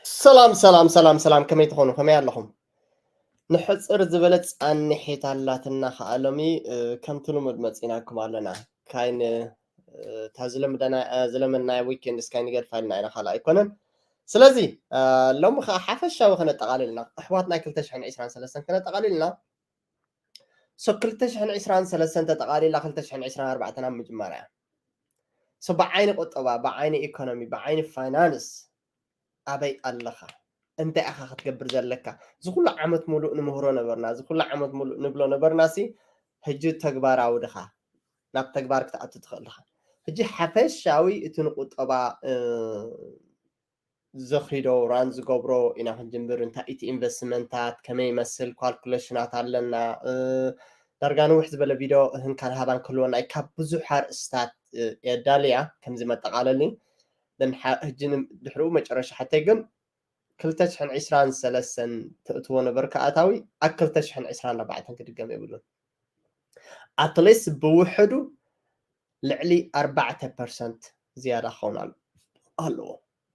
ሰላም ሰላም ሰላም ሰላም፣ ከመይ ትኾኑ? ከመይ ኣለኹም? ንሕፅር ዝበለ ፃንሒት ኣላትና ከዓ ሎሚ፣ እ፣ ከምቲ ልሙድ መፂናኩም ኣለና። ካይን፣ እ፣ እታ ዝለምደና-፣ እ፣ ዝለመናያ ዊኬንድ እስካይ ንገድፋ ኢልና ኢና፣ ካልእ ኣይኮነን። ስለዚ፣ እ፣ ሎሚ ከዓ ሓፈሻዊ ከነጠቓልልና፣ ኣሕዋት ናይ ክልተ ሽሕን ዕስራን ሰለስተን ከነጠቓልልና፣ ሶ ክልተ ሽሕን ዕስራን ሰለስተን ተጠቓሊላ ክልተ ሽሕን ዕስራን ኣርባዕተን ኣብ ምጅማር እያ። ሶ ብዓይኒ ቁጠባ፣ ብዓይኒ ኢኮኖሚ፣ ብዓይኒ ፋይናንስ ኣበይ ኣለኻ? እንታይ ኢኻ ክትገብር ዘለካ? እዚ ኩሉ ዓመት ሙሉእ ንምህሮ ነበርና፣ እዚ ኩሉ ዓመት ሙሉእ ንብሎ ነበርና ሲ፣ ሕጂ ተግባራዊ ድኻ? ናብ ተግባር ክትኣቱ ትኽእል ዲኻ? ሕጂ ሓፈሻዊ እቲ ንቁጠባ፣ እ፣ ዘኽይዶ ራን ዝገብሮ ኢና ክንጅምር። እንታይ እቲ ኢንቨስትመንታት ከመይ ይመስል? ካልኩሌሽናት ኣለና። እ፣ ዳርጋ ንውሕ ዝበለ ቪድዮ ህንካን ሃባን ክህልወና እዩ። ካብ ብዙሕ ኣርእስታት፣ እ፣ የዳልያ ከምዚ መጠቓለሊ። ደን ሓ-፣ ሕጂ ን-፣ ድሕሪኡ መጨረሻ ሓተይ ግን ክልተ ሽሕን ዕስራን ሰለስተን ተእትዎ ነበርካ ኣታዊ ኣብ ክልተ ሽሕን ዕስራን ኣርባዕተን ክድገም የብሉን። ኣትሊስት ብውሕዱ ልዕሊ ኣርባዕተ ፐርሰንት ዝያዳ ክኸውን ኣል-፣ ኣለዎ።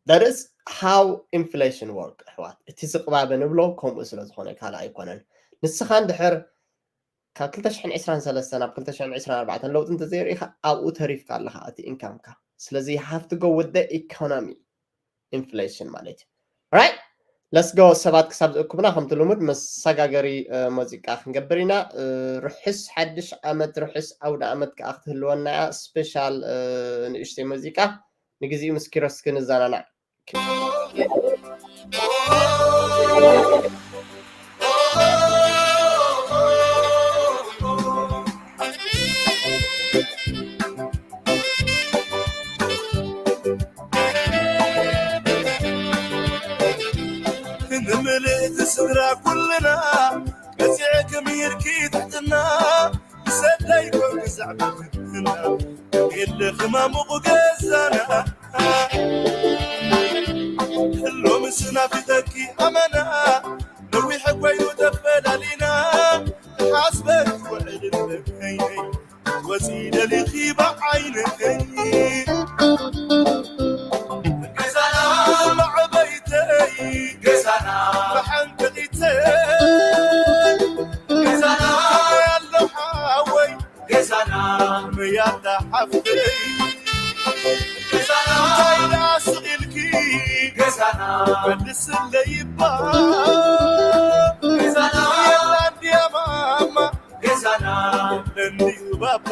That is how inflation work፣ ኣሕዋት። እቲ ዝቕባበ ንብሎ ከምኡ ስለ ዝኾነ ካልእ ኣይኮነን። ንስኻ እንድሕር ካብ ክልተ ሽሕን ዕስራን ሰለስተን ናብ ክልተ ሽሕን ዕስራን ኣርባዕተን ለውጢ እንተዘይርኢኻ ኣብኡ ተሪፍካ ኣለኻ እቲ ኢንካምካ። ስለዚ you have to go with the economy፣ ኢንፍሌሽን ማለት እዩ። Right? Let's go። ሰባት ክሳብ ዝእኩብና ከምቲ ልሙድ መሰጋገሪ፣ እ፣ ሙዚቃ ክንገብር ኢና። እ፣ ርሑስ ሓድሽ ዓመት፣ ርሑስ ኣውደ ዓመት ከዓ ክትህልወና እያ። ስፔሻል፣ እ፣ ንእሽተይ ሙዚቃ ንግዚኡ ምስ ኪሮስ ክንዘናናዕ። ንምልእቲ ስድራ ኩልና፣ ቀጺዐ ክምህርኪ ትሕትና፣ ብሰደይ ኮንኪ ዘዕበብክና፣ የለ ክማሙቑ ገዛና። ሎምስ ናፊቐኪ ኣመና፣ ነዊሕ ኮይኑ ተፈላሊና፣ ሓስበኪ ውዕል ልበይ። ወፂ ደሊኺ ብዓይነይ። ገዛና ማዕበይተይ፣ ገዛና መሐንቀቒተይ፣ ገዛና ያሎ ሓወይ፣ ገዛና መያታ ሓፍተይ። ገዛና እንታይ ደኣ ስቕ ኢልኪ፣ ገዛና መልስለይ እባ። ገዛና የላ እንድያ ማማ፣ ገዛና የለን ድዩ ባባ?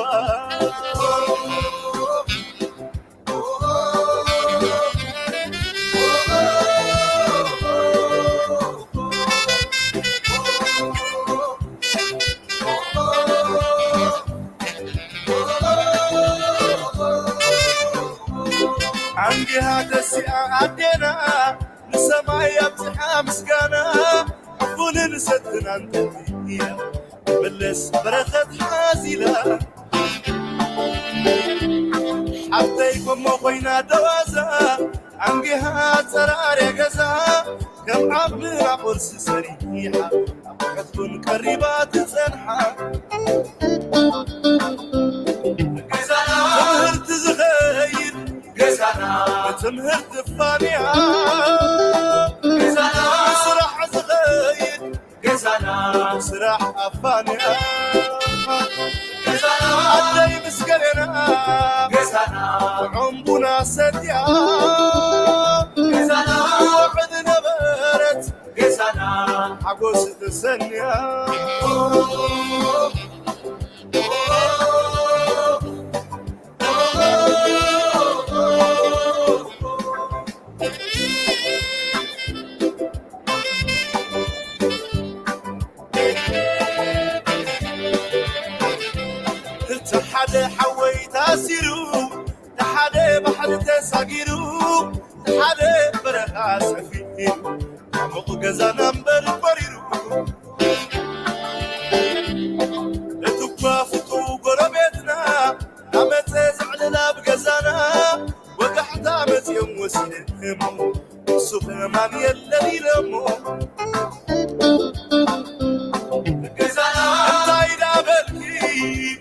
ኣንጊሃ ተሲኣ ኣዴና፣ ንሰማይ ኣብዚሓ ምስጋና፣ ዕፉንን ሰትን ኣንጠልጥያ፣ መለስ በረኸት ሓዚላ። ሓብተይ ኮሞ ኮይና ደዋዛ፣ ኣንጊሃ ጸራርያ ገዛ፣ ከም ዓቕምና ቁርሲ ሰሪሓ፣ ኣብ ሕትኩን ቀሪባ ትጸንሓ። ገዛና ትምህርቲ ዝኸይድ፣ ገዛና ትምህርቲ ፋንያ፣ ገዛና ስራሕ ዝኸይድ፣ ገዛና ስራሕ ኣፋንያ። ገዛና ኣደይ ምስ ገሌና፣ ገዛና ጥዑም ቡና ሰትያ፣ ገዛና ውዕድ ነበረት፣ ገዛና ሓጎስ ተሰንያ። እቲ ሓደ ሓወይ ታሲሩ፣ እቲ ሓደ ባሕሪ ተሳጊሩ፣ እቲ ሓደ በረኻ ሰፊሩ፣ ዓሙቕ ገዛና እምበር ቆሪሩ። እቲ እኳ ፍቱው ጎረቤትና፣ እናመጸ ዘዕልል ኣብ ገዛና፣ ወጋሕታ መጺኦም ወሲደሞ፣ እሱ ከማን የለን ኢለሞ። ገዛና እንታይ ደኣ በልኪ፣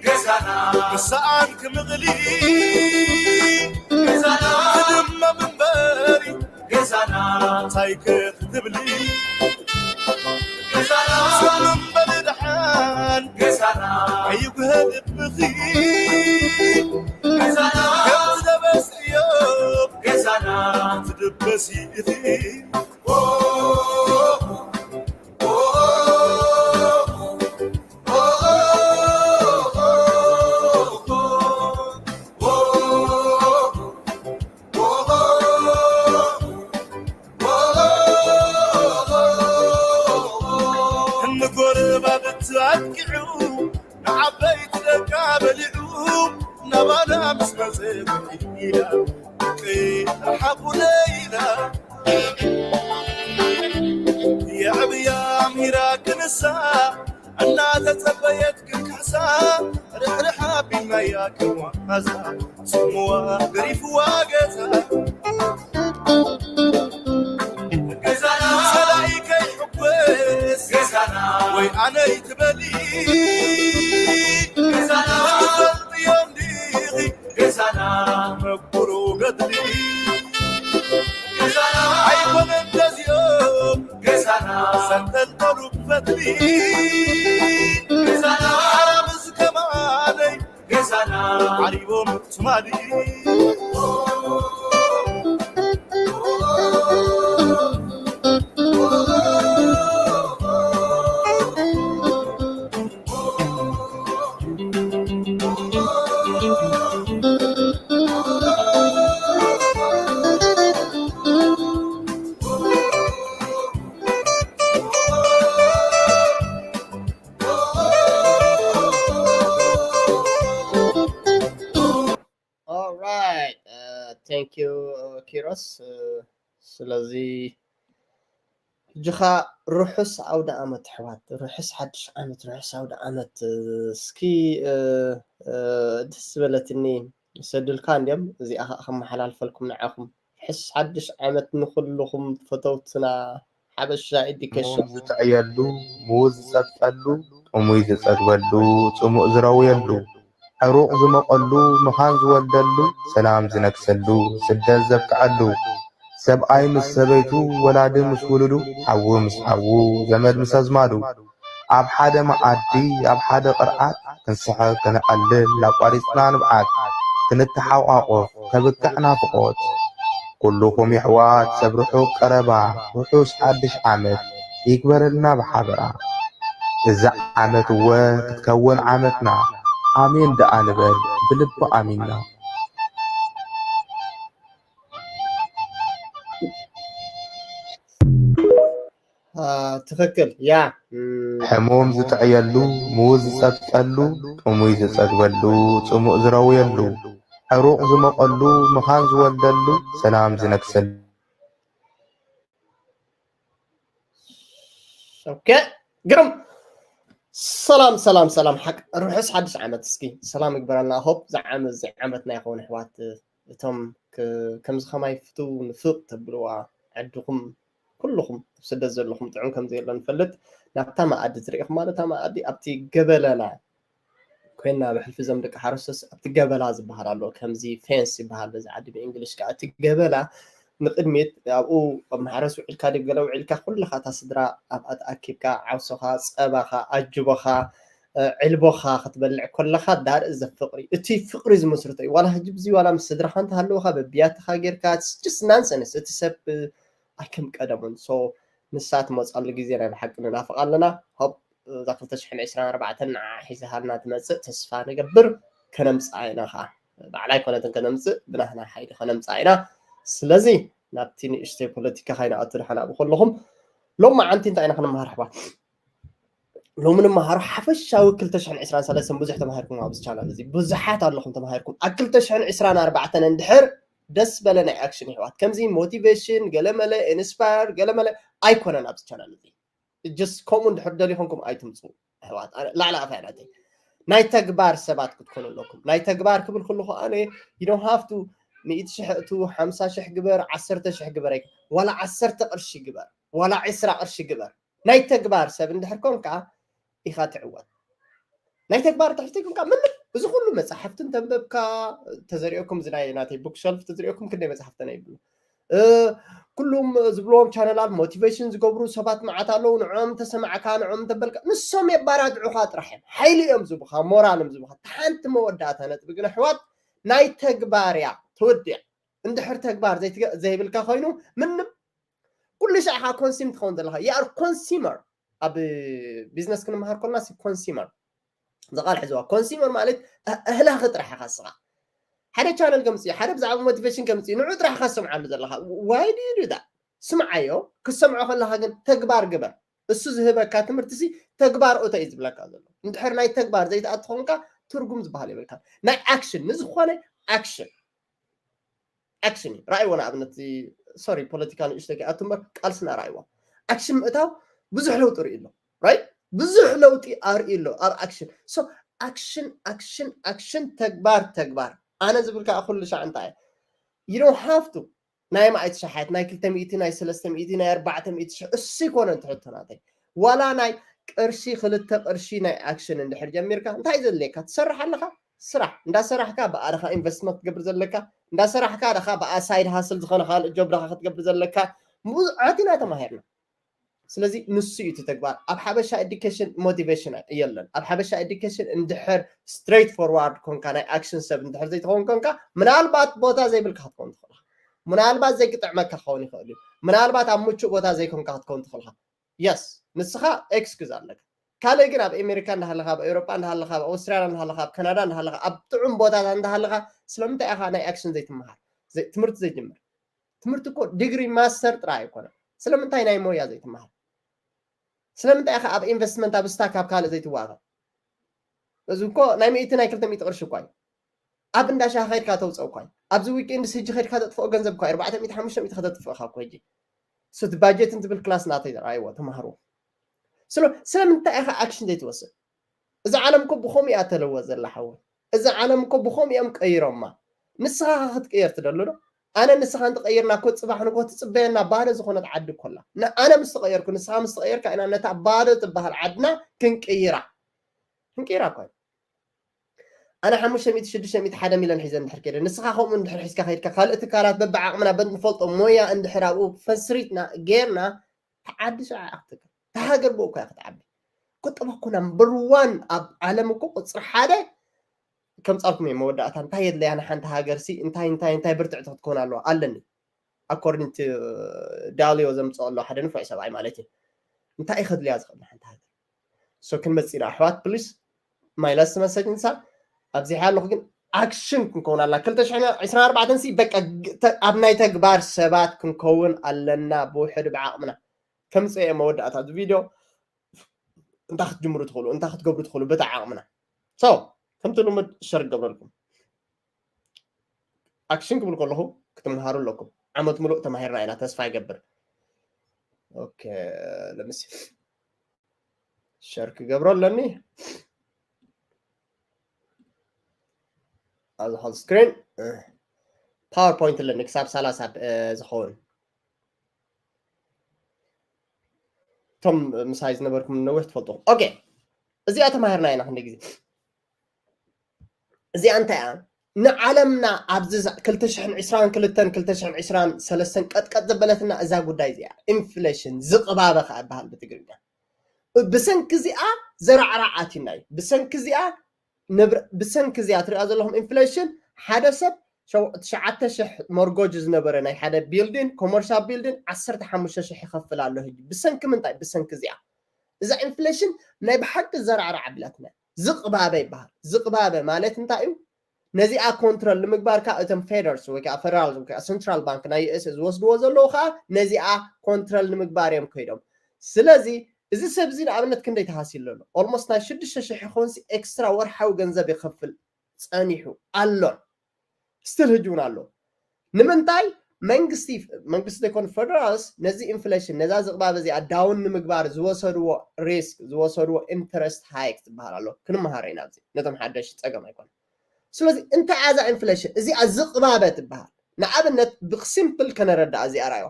ገዛና ምሳኣን ክምቕሊ፣ ገዛና ክድመም እምበሪ፣ ገዛና እንታይ ክትብሊ? ገዛና። ስምም በሊ ደሓን። ገዛና። ኣይጉሀ ልብኺ። ገዛና። ከምቲ ደበስ እዮ። ገዛና። ትድበሲ ኢኺ። ኦ፣ ኦ፣ ኦ፣ ንጎረባብቲ ኣጥቂዑ፣ ንዓበይቲ ደቃ በሊዑ፣ ናባና ምስ መጸ ኢላ፣ ደቀይ ርሓቑለይ ኢላ። የዕብያ ኣምሂራ ክንሳ፣ እናተጸበየት ግን ካሕሳ፣ ርሕርሕ ኣቢልናያ ከም ዋዛ፣ ጽምዋ ገሪፍዋ ገዛ። ገዛና። ጸላኢ ከይሕጎስ። ገዛና። ወይ ኣነይ ትበሊ። ገዛና። ትፈልጥዮ እንዲኺ። ገዛና። መኩሩ ገድሊ። ገዛና። ኣይኮነን ገዚኦም። ገዛና። ሰንተልተሉ ብፈትሊ። ገዛና። ኣራምዝ ከማነይ። ገዛና ዓሪቦም ትማሊ። Alright, uh, thank you, uh, ኪሮስ። Uh, ስለዚ ሕጂ ኸኣ ርሑስ ኣውደ ኣመት ኣሕዋት፣ ርሑስ ሓድሽ ዓመት፣ ርሑስ ኣውደ ኣመት። Uh, እስኪ፣ uh, uh, ደስ ዝበለትኒ ሰዱልካ እንድዮም፣ እዚኣ ኸኣ ከመሓላልፈልኩም ንዓኹም። ርሑስ ሓድሽ ዓመት ንኹልኹም ፈተውትና ሓበሻ ኤዱኬሽን። ሕሙም ዝጥዕየሉ፣ ምዉዝ ዝጸብጸሉ፣ ጥሙይ ዝጸግበሉ፣ ጽሙእ ዝረውየሉ፣ ዕሩቕ ዝሞቐሉ፣ መኻን ዝወልደሉ፣ ሰላም ዝነግሰሉ፣ ስደት ዘብቅዐሉ፣ ሰብኣይ ምስ ሰበይቱ፣ ወላዲ ምስ ውሉዱ፣ ሓዉ ምስ ሓዉ፣ ዘመድ ምስ ኣዝማዱ፣ ኣብ ሓደ መኣዲ፣ ኣብ ሓደ ቅርዓት፣ ክንስሕቕ ከነዕልል፣ ኣቋሪጽና ንብዓት፣ ክንተሓቋቆፍ፣ ከብቅዕ ናፍቖት። ኩልኹም የሕዋት ሰብ ርሑቕ ቀረባ፣ ርሑስ ሓድሽ ዓመት ይግበረልና ብሓበራ። እዛ ዓመት እወ ክትከውን ዓመትና፣ ኣሜን ደኣ ንበል ብልቢ ኣሚንና። አ፣ ትኽክል፣ ያ። እም። ሕሙም ዝጥዕየሉ፣ ምዉዝ ዝጸብጸሉ፣ ጥሙይ ዝጸግበሉ፣ ጽሙእ ዝረውየሉ፣ ዕሩቕ ዝሞቐሉ፣ መኻን ዝወልደሉ፣ ሰላም ዝነግሰሉ። ኦኬ፣ ግርም። ሰላም፣ ሰላም፣ ሰላም፣ ሓቅ ርሑስ ሓድሽ ዓመት። እስኪ ሰላም ይግበረልና። ሆፕ ዝዓመት፣ ዝዓመትና ይኸውን ኣሕዋት። እቶም ክ-፣ ከምዚ ከማይ ፍትው ንፍቕ ተብልዋ ዓድኹም ኩልኹም ኣብ ስደት ዘለኹም ጥዑም ከም ዘየሎ ንፈልጥ። ናብታ መኣዲ ትርእኹም ማለት እታ መኣዲ ኣብቲ ገበለና ኮይና ብሕልፊ እዞም ደቂ ሓረስቶስ ኣብቲ ገበላ ዝበሃል ኣሎ፣ ከምዚ ፌንስ ይበሃል በዚ ዓዲ ብእንግሊሽ ከኣ። እቲ ገበላ ንቕድሚት ኣብኡ ኣብ ማሕረስ ውዒልካ ድዩ ገለ ውዒልካ ኩልኻ እታ ስድራ ኣብኣ ተኣኪብካ ዓውሶኻ፣ ጸባኻ፣ ኣጅቦኻ፣ እ፣ ዕልቦኻ ክትበልዕ ከለኻ ዳርኢ ዘፍቅሪ፣ እቲ ፍቅሪ ዝመስርቶ እዩ። ዋላ ሕጂ ብዚ ዋላ ምስ ስድራኻ እንተሃለወኻ በቢያትኻ ጌርካ፣ it's just nonsense። እቲ ሰብ፣ እ፣ ኣይከም ቀደሙን። So ንሳ ትመጻሉ ግዜ ናይ ብሓቂ ንናፍቕ ኣለና። ሆፕ እዛ ክልተ ሽሕን ዕስራን ኣርባዕተን ንዓ ሒዛሃልና ትመጽእ ተስፋ ንገብር። ከነምጽኣ ኢና ኸኣ። ባዕላ ኣይኮነትን ከነምጽእ፣ ብናህና ሓይሊ ከነምጽኣ ኢና። ስለዚ ናብቲ ንእሽተይ ፖለቲካ ከይንኣቱ ደሓን ኣብኡ ከለኹም፣ ሎማዓንቲ እንታይ ኢና ክንመሃር ኣሕዋት? ሎሚ ንመሃሮ ሓፈሻዊ ክልተ ሽሕን ዕስራን ሰለስተን ብዙሕ ተማሂርኩም ኣብዚ ቻናል እዚ። ብዙሓት ኣለኹም ተማሂርኩም። ኣብ ክልተ ሽሕን ዕስራን ኣርባዕተን እንድሕር ደስ በለ ናይ ኣክሽን ኣሕዋት። ከምዚ ሞቲቬሽን፣ ገለመለ፣ ኢንስፓየር፣ ገለመለ ኣይኮነን ኣብዚ ቻናል እዚ። Just ከምኡ እንድሕር ደሊኹምኩም ኣይትምፁ ኣሕዋት። ኣነ ላዕሊ ኣፍ ኣያ ናተይ። ናይ ተግባር ሰባት ክትኮኑ ኣለኩም። ናይ ተግባር ክብል ከለኹ ኣነ you don't have to ሚእቲ ሽሕ እቱ፣ ሓምሳ ሽሕ ግበር፣ ዓሰርተ ሽሕ ግበር ኣይኮ-፣ ዋላ ዓሰርተ ቅርሺ ግበር፣ ዋላ ዕስራ ቅርሺ ግበር። ናይ ተግባር ሰብ እንድሕር ኮንካ ኢኻ ትዕወት። ናይ ተግባር ትሕቲ ኮንካ ምንም፣ እዚ ኩሉ መጻሕፍቲ እንተንበብካ፣ ተዘሪኦኩም፣ እዚ ናይ ናተይ ቡክ ሸልፍ ተዘሪኦኩም ክንደይ መጻሕፍቲ ናይ ይብሉ። እ፣ ኩሉም ዝብልዎም ቻነላት ሞቲቬሽን ዝገብሩ ሰባት መዓት ኣለዉ። ንዕኦም ተሰማዕካ፣ ንዕኦም ተበልካ፣ ንሶም የባራትዑኻ ጥራሕ እዮም። ሓይሊ እዮም ዝቡኻ፣ ሞራል እዮም ዝቡኻ። እታ ሓንቲ መወዳእታ ነጥቢ ግን ኣሕዋት ናይ ተግባር እያ ትውድእ። እንድሕር ተግባር ዘይትገ-፣ ዘይብልካ ኮይኑ ምንም ኩሉ ሻዕኻ ኮንሲም ትኸውን ዘለኻ። You are consumer። ኣብ ቢዝነስ ክንመሃር ኮልና ሲ ኮንሲመር ዝቃል ሕዝዋ። ኮንሲመር ማለት እ-፣ እህላኺ ጥራሕ ኢኻ እስኻ። ሓደ ቻነል ከምፅእ፣ ሓደ ብዛዕባ ሞቲቬሽን ከምፅእ፣ ንዑ ጥራሕ ኢኻ ትሰምዓሉ ዘለኻ። Why do you do that? ስምዓዮ፣ ክትሰምዖ ከለኻ ግን ተግባር ግበር። እሱ ዝህበካ ትምህርቲ ሲ ተግባር እቶ እዩ ዝብለካ ዘሎ። እንድሕር ናይ ተግባር ዘይትኣቱ ኾንካ ትርጉም ዝበሃል የብልካ። ናይ ኣክሽን፣ ንዝኾነ ኣክሽን ኣክሽን እዩ። ራእይዎ ንኣብነት፣ ሶሪ፣ ፖለቲካ ንእሽቶ ከይኣቱ እምበር ቃልስና ራእይዎ። ኣክሽን ምእታው ብዙሕ ለውጢ ርኢ ኣሎ። ራይት? ብዙሕ ለውጢ ኣርኢ ኣሎ ኣብ ኣክሽን። ሶ ኣክሽን፣ ኣክሽን፣ ኣክሽን፣ ተግባር፣ ተግባር። ኣነ ዝብል ከዓ ኩሉ ሻዕ እንታይ እየ? You don't have to። ናይ ማእት ሸሓት፣ ናይ ክልተ ሚእቲ፣ ናይ ሰለስተ ሚእቲ፣ ናይ ኣርባዕተ ሚእቲ ሽሕ፣ እሱ ይኮነ እቲ ሕቶ ናተይ። ዋላ ናይ ቅርሺ፣ ክልተ ቅርሺ ናይ ኣክሽን እንድሕር ጀሚርካ፣ እንታይ እዩ ዘድልየካ? ትሰርሕ ኣለኻ? ስራሕ። እንዳሰራሕካ ብኣ ድኻ ኢንቨስትመንት ክትገብር ዘለካ፣ እንዳሰራሕካ ድኻ ብኣ ሳይድ ሃስል ዝኾነ ካልእ ጆብ ድኻ ክትገብር ዘለካ፣ ብዙሕ ዓቲና ተማሂርና። ስለዚ ንሱ እዩ እቲ ተግባር። ኣብ ሓበሻ ኤዱኬሽን ሞቲቬሽን የለን። ኣብ ሓበሻ ኤዱኬሽን እንድሕር ስትሬት ፎርዋርድ ኮንካ፣ ናይ ኣክሽን ሰብ እንድሕር ዘይትኸውን ኮንካ፣ ምናልባት ቦታ ዘይብልካ ክትከውን ትኽእል ኢኻ። ምናልባት ዘይክጥዕመካ ክኸውን ይኽእል እዩ። ምናልባት ኣብ ምቹእ ቦታ ዘይኮንካ ክትከውን ትኽእል ኢኻ። የስ፣ ንስኻ ኤክስኪዝ ኣለካ። ካልእ ግን ኣብ ኣሜሪካ እንዳሃለኻ፣ ኣብ ኤውሮጳ እንዳሃለኻ፣ ኣብ ኣውስትራልያ እንዳሃለኻ፣ ኣብ ካናዳ እንዳሃለኻ፣ ኣብ ጥዑም ቦታታት እንዳሃለኻ፣ ስለምንታይ ኢኻ ናይ ኣክሽን ዘይትመሃር? ዘይ-፣ ትምህርቲ ዘይትጅምር? ትምህርቲ እኮ ዲግሪ ማስተር ጥራይ ኣይኮነን። ስለምንታይ ናይ ሞያ ዘይትመሃር? ስለምንታይ ኢኻ ኣብ ኢንቨስትመንት፣ ኣብ ስታክ፣ ኣብ ካልእ ዘይትዋፈር? እዚ እኮ ናይ ሚእቲ፣ ናይ ክልተ ሚእቲ ቅርሺ እኳ እዩ። ኣብ እንዳ ሻሂ ከይድካ ተውፅኦ እኳ እዩ። ኣብዚ ዊኬንድስ ህጂ ከይድካ ተጥፍኦ ገንዘብ እኳ እዩ። ኣርባዕተ ሚእቲ፣ ሓሙሽተ ሚእቲ ከተጥፍእ እኻ እኮ ህጂ። ሶ እቲ ባጀት እንትብል ክላስ ናተይ ረኣይዎ፣ ተማሃርዎ። ስለ-፣ ስለምንታይ ኢኻ ኣክሽን ዘይትወስድ? እዛ ዓለም እኮ ብኸምኡ እያ ተለወጥ ዘላ ሓወይ። እዛ ዓለም እኮ ብኸምኡ እዮም ቀይሮማ። ንስኻ ኸ ክትቅየር ትደሊ ዶ? ኣነ ንስኻ እንተቐይርና እኮ ጽባሕ ንግሆ ትጽበየና ባዶ ዝኾነት ዓዲ እኮ ኣላ። ን-፣ ኣነ ምስ ተቐየርኩ፣ ንስኻ ምስ ተቐየርካ ኢና ነታ ባዶ ትበሃል ዓድና ክንቅይራ። ክንቅይራ እኮ እዩ። ኣነ ሓሙሽተ ሚእቲ፣ ሽዱሽተ ሚእቲ፣ ሓደ ሚልዮን ሒዘ እንድሕር ከይደ፣ ንስኻ ከምኡ እንድሕር ሒዝካ ከይድካ፣ ካልእ ትካላት በብዓቕምና በንፈልጦ ሞያ እንድሕር ኣብኡ ፈስሪትና ጌርና፣ እታ ዓዲ ሽዓ እያ ክትከ-፣ እታ ሃገር ብኡ እኮ እያ ክትዓቢ። ቁጠባ እኮ ናምበር ዋን ኣብ ዓለም እኮ ቁፅሪ ሓደ ከምፃልኩም እየ መወዳእታ። እንታይ የድለያ ንሓንቲ ሃገር ሲ እንታይ እንታይ እንታይ ብርትዕቲ ክትከውን ኣለዋ ኣለኒ። ኣኮርዲንግ ቱ ዳልዮ ዘምፅኦ ኣሎ ሓደ ንፉዕ ሰብኣይ ማለት እዩ። እንታይ እዩ ከድልያ ዝኽእል ንሓንቲ ሃገር? ሶ ክንመፅእ ኢና ኣሕዋት፣ ፕሊስ ማይ ላስት መሰጅ ንሳ ኣብዚሓ ኣለኹ። ግን ኣክሽን ክንከውን ኣላ ክልተ ሽሕን ዕስራን ኣርባዕተን ሲ በቃ ግ-፣ ተ-፣ ኣብ ናይ ተግባር ሰባት ክንከውን ኣለና ብውሕዱ ብዓቕምና። ከምፅኦ እየ መወዳእታ እዚ ቪድዮ። እንታይ ክትጅምሩ ትኽእሉ፣ እንታይ ክትገብሩ ትኽእሉ በቲ ዓቕምና። ሶ ከምቲ ልሙድ ሸር ክገብረልኩም። ኣክሽን ክብል ከለኹ ክትምሃሩ ኣለኩም። ዓመት ሙሉእ ተማሂርና ኢና፣ ተስፋ ይገብር። ኦኬ፣ ለምሲ ሸር ክገብሮ ኣለኒ። ኣብዚ ሆል ስክሪን፣ እ፣ ፓወርፖይንት ኣለኒ ክሳብ ሰላሳ፣ እ፣ ዝኸውን። እቶም ምሳይ ዝነበርኩም ነዊሕ ትፈልጡ። ኦኬ፣ እዚኣ ተማሂርና ኢና ክንደይ ግዜ። እዚኣ እንታይ እያ? ንዓለምና ኣብዚ ዛ-፣ ክልተ ሽሕን ዕስራን ክልተን ክልተ ሽሕን ዕስራን ሰለስተን ቀጥቀጥ ዘበለትና እዛ ጉዳይ እዚኣ፣ ኢንፍሌሽን፣ ዝቕባበ ከኣ ይበሃል ብትግርኛ። ብሰንኪ እዚኣ ዘራዕራዕ ኣቲና እዩ። ብሰንኪ እዚኣ ንብረ-፣ ብሰንኪ እዚኣ ትሪኣ ዘለኹም ኢንፍሌሽን፣ ሓደ ሰብ ሸው-፣ ትሽዓተ ሽሕ ሞርጎጅ ዝነበረ ናይ ሓደ ቢልዲን፣ ኮመርሻል ቢልዲን፣ ዓሰርተ ሓሙሽተ ሽሕ ይኸፍል ኣሎ ሕጂ። ብሰንኪ ምንታይ? ብሰንኪ እዚኣ። እዛ ኢንፍሌሽን ናይ ብሓቂ ዘራዕራዕ ኣቢላትና። ዝቕባበ ይበሃል። ዝቕባበ ማለት እንታይ እዩ? ነዚኣ ኮንትሮል ንምግባር ከዓ እቶም ፌደርስ ወይ ከዓ ፌደራል ወይ ከዓ ሰንትራል ባንክ ናይ ዩ ኤስ ዝወስድዎ ዘለዉ ከዓ ነዚኣ ኮንትሮል ንምግባር እዮም ከይዶም። ስለዚ እዚ ሰብ እዚ ንኣብነት ክንደይ ተሃስዩ ኣሎ? ኦልሞስት ናይ ሽዱሽተ ሽሕ ይኸውን ሲ ኤክስትራ ወርሓዊ ገንዘብ ይኸፍል ጸኒሑ ኣሎን። ስትል ህጂ እውን ኣሎ። ንምንታይ? መንግስቲ፣ መንግስቲ ዘይኮኑ ፌደራልስ ነዚ ኢንፍሌሽን፣ ነዛ ዝቕባበ እዚኣ ዳውን ንምግባር ዝወሰድዎ ሪስክ፣ ዝወሰድዎ ኢንተረስት ሃይክ ዝበሃል ኣሎ። ክንመሃሮ ኢና ኣብዚ። ነቶም ሓደሽቲ ጸገም ኣይኮነን። ስለዚ እንታይ እያ እዛ ኢንፍሌሽን? እዚኣ ዝቕባበ ትበሃል። ንኣብነት ብሲምፕል ከነረዳእ እዚኣ ራእይዋ።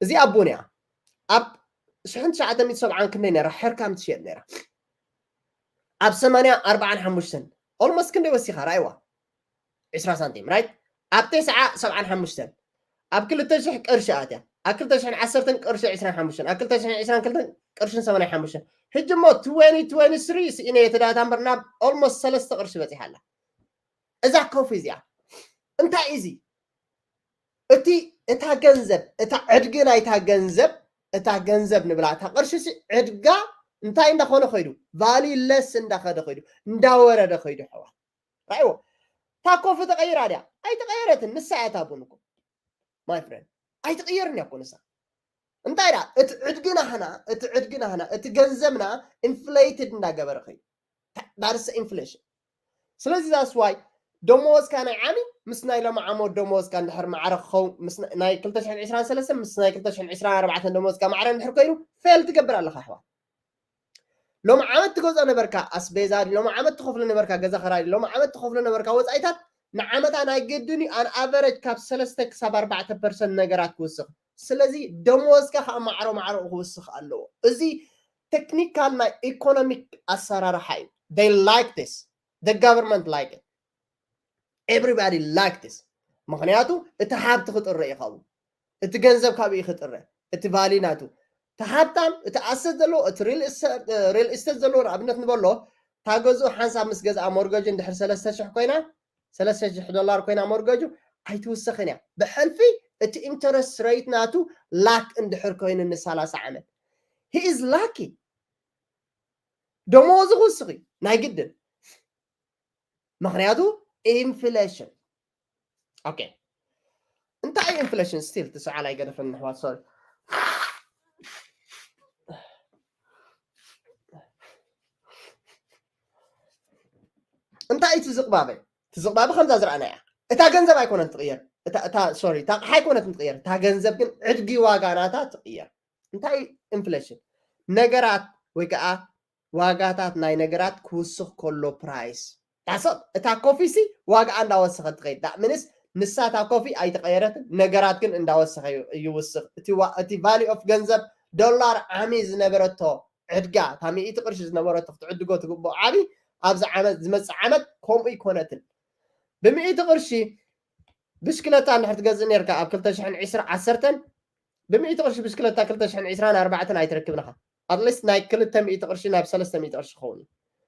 እዚኣ ቡን እያ። ኣብ ሽሕን ትሽዓተ ሚእቲ ሰብዓን ክንደይ ነይራ? ሕርካም ትሸየጥ ነይራ። ኣብ ሰማንያ ኣርብዓን ሓሙሽተን ኦልሞስት ክንደይ ወሲኻ ራእይዋ? ዕስራ ሳንቲም፣ ራይት? ኣብ ተስዓ ሰብዓን ሓሙሽተን፣ ኣብ ክልተ ሽሕ ቅርሺ ኣትያ፣ ኣብ ክልተ ሽሕን ዓሰርተን ቅርሺ ዕስራን ሓሙሽተን፣ ኣብ ክልተ ሽሕን ዕስራን ክልተን ቅርሽን ሰማንያን ሓሙሽተን። ሕጂ እሞ ትወኒ ትወኒ ስሪ ስኢነ እቲ ዳታ እምበር ናብ ኦልሞስት ሰለስተ ቅርሺ በፂሓ ኣላ። እዛ ኮፊ እዚኣ እንታይ እዚ? እቲ እታ ገንዘብ እታ ዕድጊ ናይታ ገንዘብ እታ ገንዘብ ንብላ እታ ቅርሺ ሲ ዕድጋ እንታይ እንዳኾነ ኸይዱ? ቫሊ ለስ እንዳኸደ ኸይዱ፣ እንዳወረደ ኸይዱ። ሕዋ ራይዎ እታ ኮፊ ተቐይራ ድያ? ኣይተቐየረትን። ንሳ እያ እታ ቡን እኮ my friend ኣይትቕየርን እያ እኮ ንሳ። እንታይ ዳ እቲ ዕድጊ ናህና እቲ ዕድጊ ናህና እቲ ገንዘብና ኢንፍሌትድ እንዳገበረ ኸይዱ። ዳርሰ ኢንፍሌሽን። ስለዚ that's why ደመወዝካ ናይ ዓሚ ምስ ናይ ሎሚ ዓመት ደመወዝካ እንድሕር ማዕረ ክኸውን፣ ምስ ናይ ክልተ ሽሕን ዕስራን ሰለስተን ምስ ናይ ክልተ ሽሕን ዕስራን ኣርባዕተን ደመወዝካ ማዕረ እንድሕር ኮይኑ ፌል ትገብር ኣለኻ ኣሕዋት። ሎሚ ዓመት ትገዝኦ ነበርካ ኣስቤዛ ድዩ? ሎሚ ዓመት ትኸፍሎ ነበርካ ገዛ ኸራይ ድዩ? ሎሚ ዓመት ትኸፍሎ ነበርካ ወፃኢታት ንዓመታ ናይ ግድን እዩ። ኣን ኣቨረጅ ካብ ሰለስተ ክሳብ ኣርባዕተ ፐርሰንት ነገራት ክውስኽ። ስለዚ ደመወዝካ ከዓ ማዕሮ ማዕሮ ክውስኽ ኣለዎ። እዚ ቴክኒካል ናይ ኢኮኖሚክ ኣሰራርሓ እዩ። They like this. The government like it. Everybody like this. ምኽንያቱ እቲ ሃብቲ ክጥረ እዩ ካብኡ። እቲ ገንዘብ ካብኡ እዩ ክጥረ። እቲ ቫሊ ናቱ። እቲ ሃብታም፣ እቲ ኣሰት ዘለዎ፣ እቲ ሪል እሰ-፣ ሪል እስቴት ዘለዎ ንኣብነት ንበሎ፣ እታ ገዝኡ ሓንሳብ ምስ ገዝኣ ሞርገጁ እንድሕር ሰለስተ ሽሕ ኮይና፣ ሰለስተ ሽሕ ዶላር ኮይና ሞርገጁ ኣይትውስኽን እያ። ብሕልፊ እቲ ኢንተረስት ሬት ናቱ ላክ እንድሕር ኮይኑ ንሰላሳ ዓመት። He is lucky። ደመወዙ ክውስኽ እዩ ናይ ግድን። ምኽንያቱ ኢንፍሌሽን። ኦኬ እንታይ ኢንፍሌሽን ስቲል ትስዓል ኣይገደፈን ንሕዋት ሶሪ። እንታይ እዩ ትዝቕባበ? ትዝቕባበ ከምዛ ዝረኣና እያ። እታ ገንዘብ ኣይኮነን ትቕየር። እታ እታ ሶሪ እታ ኣቕሓ ኣይኮነትን ትቕየር። እታ ገንዘብ ግን ዕድጊ ዋጋ ናታ ትቕየር። እንታይ ኢንፍሌሽን? ነገራት ወይ ከዓ ዋጋታት ናይ ነገራት ክውስኽ ከሎ ፕራይስ ዳሰብ እታ ኮፊ ሲ ዋጋ እንዳወሰኸት ትኸይድ። ዳእምንስ ንሳ እታ ኮፊ ኣይተቐየረትን፣ ነገራት ግን እንዳወሰኸ ይውስኽ። እቲ ቫሊ ኦፍ ገንዘብ ዶላር ዓሚ ዝነበረቶ ዕድጋ እታ ሚእቲ ቅርሺ ዝነበረቶ ክትዕድጎ ትግብኦ ዓቢ ኣብዚ ዓመት ዝመፅእ ዓመት ከምኡ ይኮነትን። ብሚእቲ ቅርሺ ብሽክለታ እንድሕር ትገዝእ ነርካ ኣብ ክልተ ሽሕን ዕስራን ዓሰርተን ብሚእቲ ቅርሺ ብሽክለታ ክልተ ሽሕን ዕስራን ኣርባዕተን ኣይትረክብን ኢኻ። ኣትሊስት ናይ ክልተ ሚእቲ ቅርሺ ናብ ሰለስተ ሚእቲ ቅርሺ ክኸውን እዩ።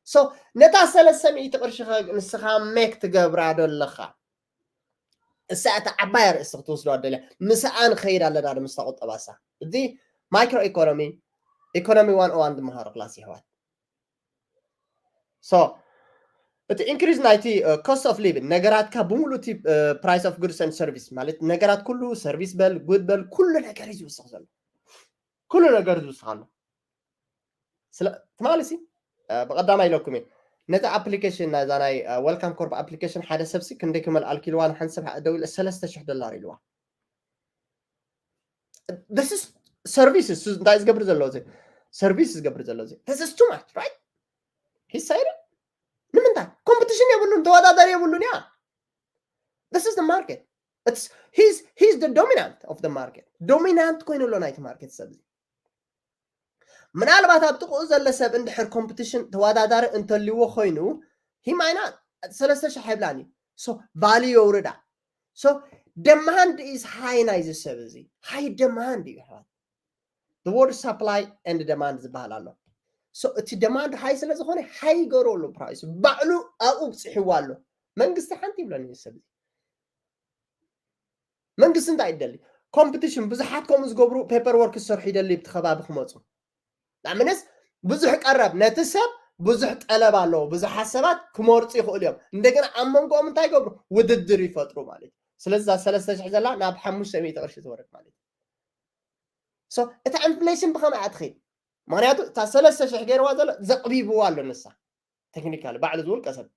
ሶ ነታ ሰለስተ ሚእቲ ቅርሺ ንስኻ ሜክ ትገብራ ዶ ኣለኻ? እሳ እታ ዓባይ ኣርእስቲ ክትወስዶ ኣደልያ ምስኣ ንኸይድ ኣለና ዶ ምስታ ቁጠባ እሳ። እዚ ማይክሮ ኢኮኖሚ ኢኮኖሚ ዋን ኦ ዋን ዝመሃሮ ክላስ ይሕዋት። ሶ እቲ ኢንክሪዝ ናይቲ ኮስት ኦፍ ሊቪንግ ነገራትካ ብምሉእ እቲ ፕራይስ ኦፍ ጉድስ ኤንድ ሰርቪስ ማለት ነገራት ኩሉ ሰርቪስ በል ጉድ በል ኩሉ ነገር እዩ ዝውስኽ ዘሎ። ኩሉ ነገር ዝውስኽ ኣሎ። ትማሊ ሲ ብቐዳማይ ኢለኩም እየ ነቲ ኣፕሊኬሽን ናዛ ናይ ወልካም ኮርፕ ኣፕሊኬሽን ሓደ ሰብሲ ክንደይ ክመልኣልኪ ኢልዋ ንሓንቲ ሰብ ደው ኢለ ሰለስተ ሽሕ ዶላር ኢልዋ። ሰርቪስስ እንታይ ዝገብር ዘሎ እዚ ሰርቪስ ዝገብር ዘሎ እዚ this is too much right? He's saying ንምንታይ ኮምፒቲሽን የብሉን ተወዳዳሪ የብሉን እያ። This is the market. It's he's he's the dominant of the market. ዶሚናንት ኮይኑ ኣሎ ናይቲ ማርኬት ሰብ እዚ። ምናልባት ኣብ ጥቕኡ ዘሎ ሰብ እንድሕር ኮምፒቲሽን ተወዳዳሪ እንተልዎ ኮይኑ ሂማይና ሰለስተ ሽሕ ኣይብላን እዩ። ሶ ቫልዩ የውርዳ። ሶ ደማንድ ኢዝ ሃይ ናይዚ ሰብ እዚ ሃይ ደማንድ እዩ። ሕዋት the word supply and demand ዝበሃል ኣሎ። ሶ እቲ ደማንድ ሃይ ስለ ዝኾነ ሃይ ይገብሮ ኣሎ ፕራይስ ባዕሉ ኣብኡ ብፅሕዋ ኣሎ። መንግስቲ ሓንቲ ይብለን እዩ ሰብ እዚ መንግስቲ እንታይ ይደሊ? ኮምፒቲሽን ብዙሓት ከምኡ ዝገብሩ ፔፐር ወርክ ዝሰርሑ ይደሊ ብቲ ከባቢ ክመፁ። ንኣብነት ብዙሕ ቀረብ ነቲ ሰብ ብዙሕ ጠለብ ኣለዎ። ብዙሓት ሰባት ክመርፁ ይኽእሉ እዮም። እንደገና ኣብ መንጎኦም እንታይ ይገብሩ? ውድድር ይፈጥሩ ማለት እዩ። ስለዚ እዛ ሰለስተ ሽሕ ዘላ ናብ ሓሙሽተ ሚእቲ ቅርሺ ትወርድ ማለት እዩ። እታ ኢንፍሌሽን ብኸመይ እያ ትኸይድ? ምክንያቱ እታ ሰለስተ ሽሕ ገይርዋ ዘሎ ዘቕቢብዋ ኣሎ ንሳ ቴክኒካሊ ባዕሉ ዝውልቀ ሰብ።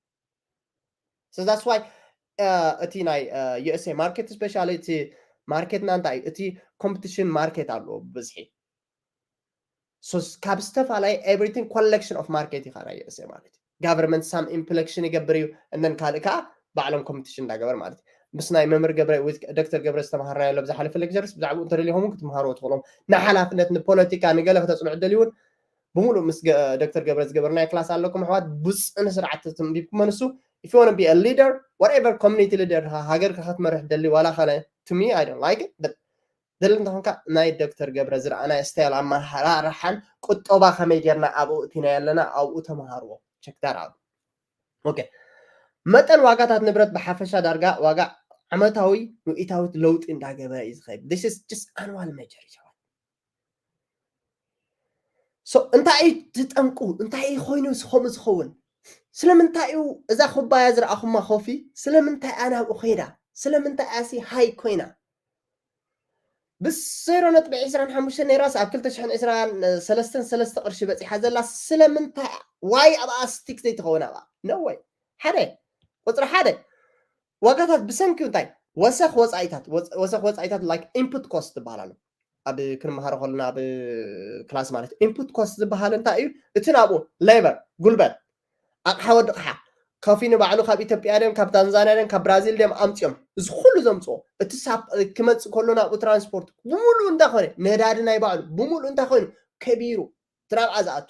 So that's why እቲ ናይ ዩ ኤስ ኤ ማርኬት ስፔሻሊ እቲ ማርኬትና እንታይ እዩ? እቲ ኮምፒቲሽን ማርኬት ኣለዎ ብብዝሒ። ካብ ዝተፈላለየ everything collection of market ኢኻ ናይ ዩ ኤስ ኤ ማለት እዩ። ጋቨርንመንት ሳም ኢንፍሌክሽን ይገብር እዩ እነን ካልእ ከዓ ባዕሎም ኮምፒቲሽን እንዳገበር ማለት እዩ። ምስ ናይ መምህር ገብረ ዶክተር ገብረ ዝተምሃርናዮ ኣሎ ብዝሓለፈ ሌክቸርስ ብዛዕባኡ እንተደሊኹም ክትምሃርዎ ትኽእሎም። ንሓላፍነት ንፖለቲካ ንገለ ከተፅንዑ ደልዩ እውን ብምሉእ ምስ ዶክተር ገብረ ዝገበርናዮ ክላስ ኣለኩም ኣሕዋት ብፅን ስርዓት ተንቢብኩም መንሱ if you want to be a leader whatever community leader ሃገር ክትመርሕ ደሊ ዋላ ከነ to me I don't like it, but ደሊ እንተኾንካ ናይ ዶክተር ገብረ ዝረኣናዮ ስታይል ኣመራርሓን ቁጠባ ከመይ ጌርና ኣብኡ እቲና ያለና ኣብኡ ተምሃርዎ። Check that out. Okay. መጠን ዋጋታት ንብረት ብሓፈሻ ዳርጋ ዋጋ ዓመታዊ ሚእታዊት ለውጢ እንዳገበረ እዩ ዝኸይድ። This is just annual measure. So እንታይ እዩ ዝጠንቁ? እንታይ እዩ ኮይኑ ከምኡ ዝኸውን? ስለምንታይ እዩ እዛ ኩባያ ዝረኣኹማ ኮፊ ስለምንታይ እያ ናብኡ ከይዳ? ስለምንታይ እያ ሲ ሃይ ኮይና? ብዜሮ ነጥቢ ዕስራን ሓሙሽተን ነይራስ ኣብ ክልተ ሽሕን ዕስራን ሰለስተን ሰለስተ ቅርሺ በፂሓ ዘላ ስለምንታይ እያ? ዋይ ኣብኣ ስቲክ ዘይትኸውን ኣብኣ? No way. ሓደ ቁፅሪ ሓደ ዋጋታት ብሰንኪ እንታይ ወሰኽ ወፃኢታት ወሰኽ ወፃኢታት like input cost ትበሃል ኣሎ። ኣብ ክንመሃሮ ከለና ኣብ ክላስ ማለት input cost ዝበሃል እንታይ እዩ? እቲ ናብኡ ሌበር ጉልበት ኣቕሓ ወዲ ኣቕሓ ኮፊ ንባዕሉ ካብ ኢትዮጵያ ድም ካብ ታንዛንያ ድም ካብ ብራዚል ድም ኣምፅኦም እዚ ኩሉ ዘምፅኦ እቲ ሳብ ክመፅእ ከሎ ናብኡ ትራንስፖርት ብምሉእ እንታይ ኮነ ነዳዲ ናይ ባዕሉ ብምሉእ እንታይ ኮይኑ ከቢሩ እቲ ናብኣ ዝኣቱ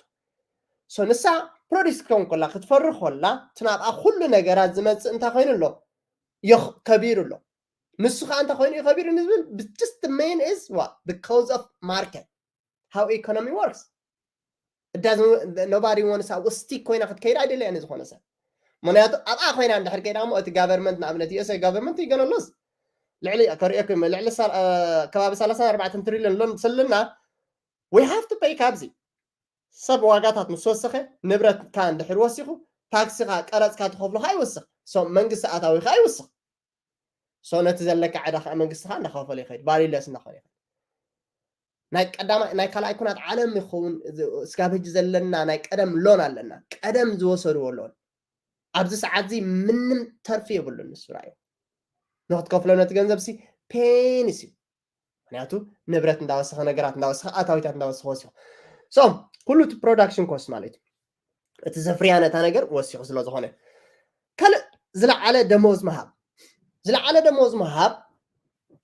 so ንሳ ፕሮዲስ ክትከውን ከላ ክትፈሪ ከላ እቲ ናብኣ ኩሉ ነገራት ዝመፅእ እንታይ ኮይኑ ኣሎ ከቢሩ ኣሎ ንሱ ከዓ እንታይ ኮይኑ እዩ ከቢሩ ንዝብል just the main is what because of market how economy works nobody wants ኣብኡ ስቲክ ኮይና ክትከይድ ኣይደለያን ዝኾነ ሰብ ምክንያቱ ኣብኣ ኮይና እንድሕር ከይዳ እሞ እቲ ጋቨርመንት ንኣብነት USA ጋቨርመንት ይገነሎስ ልዕሊ ከሪኦኩም ልዕሊ ከባቢ ሰላሳን ኣርባዕተን ትሪልዮን ሎን ስልና we have to pay ካብዚ ሰብ ዋጋታት ምስ ወሰኸ ንብረትካ እንድሕር ወሲኹ ታክስኻ ቀረፅካ ትኸፍሎ ከዓ ይወስኽ መንግስቲ ኣታዊኻ ይወስኽ so ነቲ ዘለካ ዕዳ ከዓ መንግስቲ ከዓ እናኸፈለ ይኸይድ ባሪለስ እናኾነ ይኸይድ ናይ ቀዳማይ ናይ ካልኣይ ኩናት ዓለም ይኸውን ስጋብ ሕጂ ዘለና ናይ ቀደም ሎን ኣለና ቀደም ዝወሰድዎ ሎን ኣብዚ ሰዓት እዚ ምንም ተርፊ የብሉን ንሱ ራእዩ ንክትከፍሎ ነቲ ገንዘብ ሲ ፔንስ እዩ ምክንያቱ ንብረት እንዳወሰኸ ነገራት እንዳወሰኸ ኣታዊታት እንዳወሰኸ ወሲኹ so ኩሉ እቲ ፕሮዳክሽን ኮስት ማለት እዩ እቲ ዘፍርያ ነታ ነገር ወሲኹ ስለ ዝኾነ ካልእ ዝለዓለ ደሞዝ ምሃብ ዝለዓለ ደሞዝ ምሃብ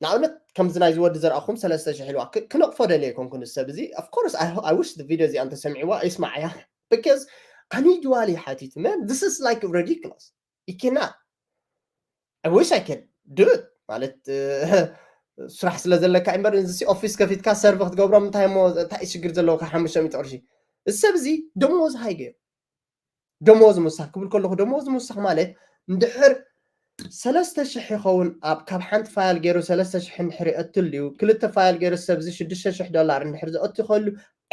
ንኣብነት ከምዚ ናይ ዝወዲ ዘርኣኹም ሰለስተ ሽሕ ኢልዋ ክነቕፎ ደልየ ይኮንኩ ንሰብ እዚ of course I wish the video እዚ ኣንተ ሰሚዕዋ ይስማዓያ because ኣኒጅዋሊ ሓቲት man this is like ridiculous you cannot I wish I could do it ማለት ስራሕ ስለ ዘለካ እምበር እዚ ኦፊስ ከፊትካ ሰርቭ ክትገብሮም እንታይ ሞ እንታይ ሽግር ዘለውካ ሓሙሽተ ሚእቲ ቅርሺ እዚ ሰብ እዚ ደሞዝ ሃይ ገይሩ ደሞዝ ምውሳኽ ክብል ከለኹ ደሞዝ ምውሳኽ ማለት እንድሕር ሰለስተ ሽሕ ይኸውን ኣብ ካብ ሓንቲ ፋይል ገይሩ ሰለስተ ሽሕ እንድሕር የእትልዩ ክልተ ፋይል ገይሩ ሰብዚ ሽዱሽተ ሽሕ ዶላር እንድሕር ዘእቱ ይኸሉ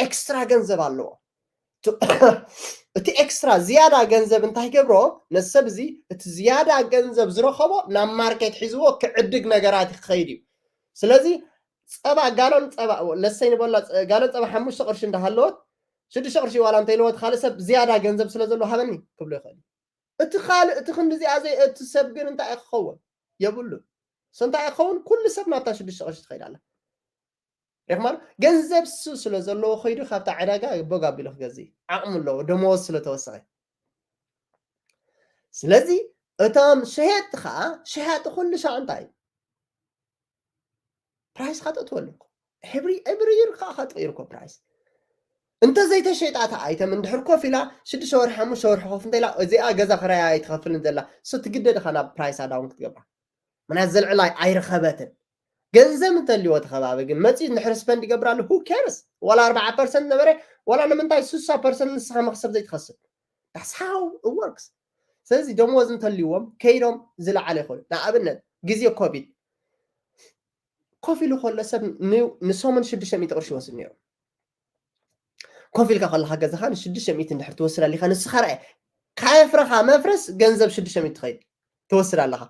ኤክስትራ ገንዘብ ኣለዎ እቲ ኤክስትራ ዝያዳ ገንዘብ እንታይ ገብሮ ነሰብ እዚ እቲ ዝያዳ ገንዘብ ዝረኸቦ ናብ ማርኬት ሒዝዎ ክዕድግ ነገራት ይኸይድ እዩ ስለዚ ፀባ ጋሎን ፀባ ለሰይ ንበላ ጋሎን ፀባ ሓሙሽተ ቅርሺ እንዳሃለወት ሽዱሽተ ቅርሺ ዋላ እንተይለወት ካልእ ሰብ ዝያዳ ገንዘብ ስለ ዘሎ ሃበኒ ክብሎ ይኽእል እቲ ካልእ እቲ ክንዲ እዚኣ ዘይ እቲ ሰብ ግን እንታይ ክኸውን የብሉ እንታይ ክኸውን ኩሉ ሰብ ናብታ ሽዱሽተ ቅርሺ ትኸይድ ኣላ ሪኽማ ገንዘብ ሱ ስለ ዘለዎ ከይዱ ካብታ ዕዳጋ በግ ኣቢሉ ክገዝእ ዓቕሚ ኣለዎ ደመወዝ ስለ ተወሰኸ ስለዚ እቶም ሸየጥ ከዓ ሸያጢ ኩሉ ሻዕ እንታይ ፕራይስ ካጠጥወሉ every year ከዓ ካጠይርኮ ፕራይስ እንተ ዘይተሸጣታ ኣይተም እንድሕር ኮፍ ኢላ ሽዱሽተ ወርሒ ሓሙሽተ ወርሒ ኮፍ እንተኢላ እዚኣ ገዛ ክራያ ኣይትኸፍልን ዘላ ሶ ትግደድ ኢኻ ናብ ፕራይስ ኣዳውን ክትገብራ ምክንያት ዘልዕላ ኣይረኸበትን ገንዘብ እንተልዎ እቲ ከባቢ ግን መፂኡ እንድሕር ስፐንድ ይገብራሉ who cares ዋላ ኣርባዓ ፐርሰንት ነበረ ዋላ ንምንታይ ስሳ ፐርሰንት ንስኻ መክሰብ ዘይትኸስብ that's how it works ስለዚ ደሞዝ እንተልዎም ከይዶም ዝለዓለ ይኾኑ ንኣብነት ግዜ ኮቪድ ኮፍ ኢሉ ከሎ ሰብ ንሰሙን ሽዱሽተ ሚእቲ ቅርሺ ይወስድ ነይሩ ኮፍ ኢልካ ከለካ ገዛኻ ንሽዱሽተ ሚእቲ እንድሕር ትወስድ ኣሊካ ንስኻ ርኣየ ካየፍረኻ መፍረስ ገንዘብ ሽዱሽተ ሚእቲ ትኸይድ ትወስድ ኣለኻ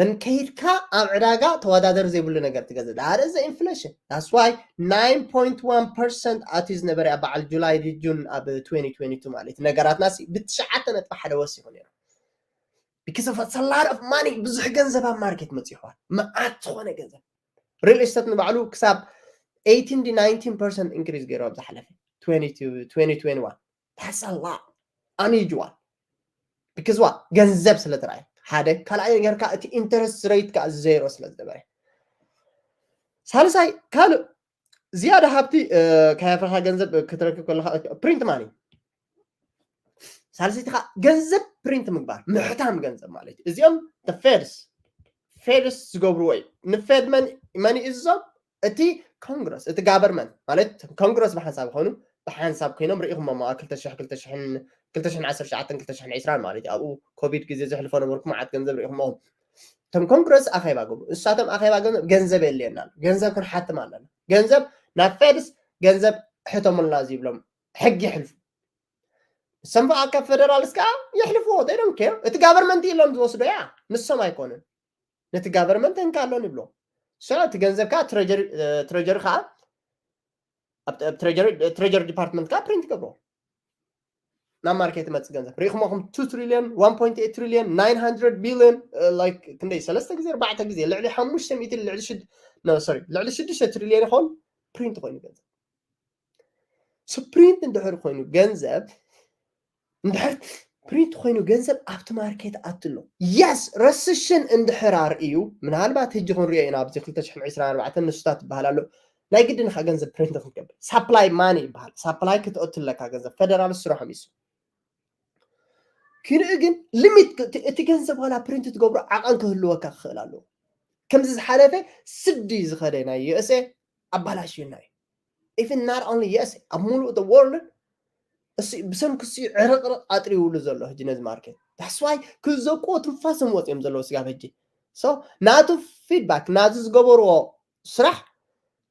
ን ከይድካ ኣብ ዕዳጋ ተወዳደር ዘይብሉ ነገር ትገዝእ ዳደ ዘ ኢንፍሌሽን that's why nine point one percent ኣትዩ ዝነበረ ኣብ በዓል ጁላይ ጁን ኣብ twenty twenty two ማለት ነገራትና ብትሽዓተ ነጥቢ ሓደ ወሲኹ ነይሩ because of a lot of money ብዙሕ ገንዘብ ኣብ ማርኬት መፂኹዋ መዓት ዝኾነ ገንዘብ real estate ንባዕሉ ክሳብ eighteen to nineteen percent increase ገይሩ ኣብ ዝሓለፈ twenty twenty-one that's a lot unusual because what ገንዘብ ስለ ትረኣየ ሓደ ካልኣይ ነገር ከዓ እቲ interest rate ከዓ ዜሮ ስለ ዝነበረ ሳልሳይ ካልእ ዝያዳ ሃብቲ ካየፍረኻ ገንዘብ ክትረክብ ከለካ print money ሳልሰይቲ ከዓ ገንዘብ print ምግባር ምሕታም ገንዘብ ማለት እዩ እዚኦም feds ፌድስ ዝገብርዎ እዩ። ንፌድ መን መን ይእዝዞም? እቲ ኮንግረስ፣ እቲ ጋቨርመንት ማለት ኮንግረስ ብሓንሳብ ይኾኑ፣ ብሓንሳብ ኮይኖም ርኢኹም ማ ክልተ ሽሕ ክልተ ሽሕን ክልተ ሽሕን ዓሰርተ ትሽዓተን ክልተ ሽሕን ዕስራን ማለት እዩ። ኣብኡ ኮቪድ ግዜ ዘሕልፎ ነበርኩ፣ መዓት ገንዘብ ርኢኹም። እቶም ኮንግረስ ኣኼባ ገብሩ፣ እሳቶም ኣኼባ ገንዘብ፣ ገንዘብ የድልየና ኣሎ፣ ገንዘብ ክንሓትም ኣለና፣ ገንዘብ ናብ ፌድስ ገንዘብ ሕተሙልና ዝብሎም ሕጊ ይሕልፉ። ንሶም ከዓ ካብ ፌደራልስ ከዓ የሕልፍዎ፣ they don't care። እቲ ጋቨርመንት ኢሎም ዝወስዶ እያ፣ ንሶም ኣይኮኑን። ነቲ ጋቨርመንት እንካ ኣሎን ይብሎ። ሶ እቲ ገንዘብ ከዓ ትሬጀሪ፣ ትሬጀሪ ከዓ ኣብ ትሬጀሪ ዲፓርትመንት ከዓ ፕሪንት ይገብሮ፣ ናብ ማርኬት ይመፅእ ገንዘብ። ርኢኹሞ ኹም two trillion, one point eight trillion, nine hundred billion, like ክንደይ፣ ሰለስተ ግዜ፣ ኣርባዕተ ግዜ፣ ልዕሊ ሓሙሽተ ሚእቲ፣ ልዕሊ ሽድ- no, sorry፣ ልዕሊ ሽዱሽተ ትሪልዮን ይኸውን ፕሪንት ኮይኑ ገንዘብ። ሶ ፕሪንት እንድሕር ኮይኑ ገንዘብ፣ እንድሕር ፕሪንት ኮይኑ ገንዘብ ኣብቲ ማርኬት ኣትሎ። የስ፣ ረስሽን እንድሕር ኣርእዩ፣ ምናልባት ህጂ ክንሪኦ ኢና ኣብዚ ክልተ ሽሕን ዕስራን ኣርባዕተን ንሱታት ትበሃል ኣሎ። ናይ ግድን ኢኻ ገንዘብ ፕሪንት ክትገብር። ሳፕላይ ማኒ ይበሃል። ሳፕላይ ክትእቱ ኣለካ ገንዘብ። ፌደራል ስራሖም ይሱ ክንኡ ግን ሊሚት፣ እቲ ገንዘብ ዋላ ፕሪንት ትገብሮ ዓቐን ክህልወካ ክኽእል ኣለዎ። ከምዚ ዝሓለፈ ስዲ ዝኸደ ናይ ዩኤስኤ ኣባላሽዩና እዩ። Even not only ዩኤስኤ፣ ኣብ ሙሉእ the world እሱ ብሰንኩ እሱ ዕርቕርቕ ኣጥሪውሉ ዘሎ ሕጂ ነዚ ማርኬት። That's why ክዘቁዎ ትንፋሶም ወፂኦም ዘለዉ ስጋብ ሕጂ። So ናቱ ፊድባክ ናዚ ዝገበርዎ ስራሕ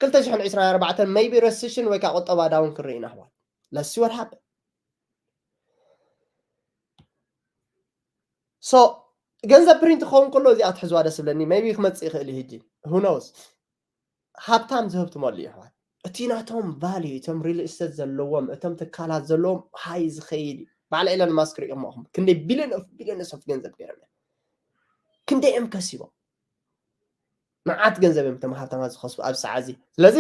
ክልተ ሽሕን ዕስራን ኣርባዕተን maybe ረስሽን ወይ ከዓ ቁጠባ ዳውን ክንርኢ ኢና ኣሕዋት። Let's see what happen። So ገንዘብ ፕሪንት ክኸውን ከሎ እዚኣ ትሕዝዋ ደስ ብለኒ። Maybe ክመፅእ ይኽእል እዩ ሕጂ። Who knows? ሃብታም ዝህብትመሉ እዩ ኣሕዋት። እቲ ናቶም ቫልዩ፣ እቶም ሪል ስቴት ዘለዎም፣ እቶም ትካላት ዘለዎም ሃይ ዝኸይድ እዩ። በዓል ኤለን ማስክ ሪኦሞ ኢኹም። ክንደይ ቢሊዮን ኦፍ ቢሊዮንስ ኦፍ ገንዘብ ገይሮም እዮም። ክንደይ እዮም ከሲቦም? መዓት ገንዘብ እዮም እቶም ሃብታማት ዝኸስቡ ኣብ ሰዓት እዚ። ስለዚ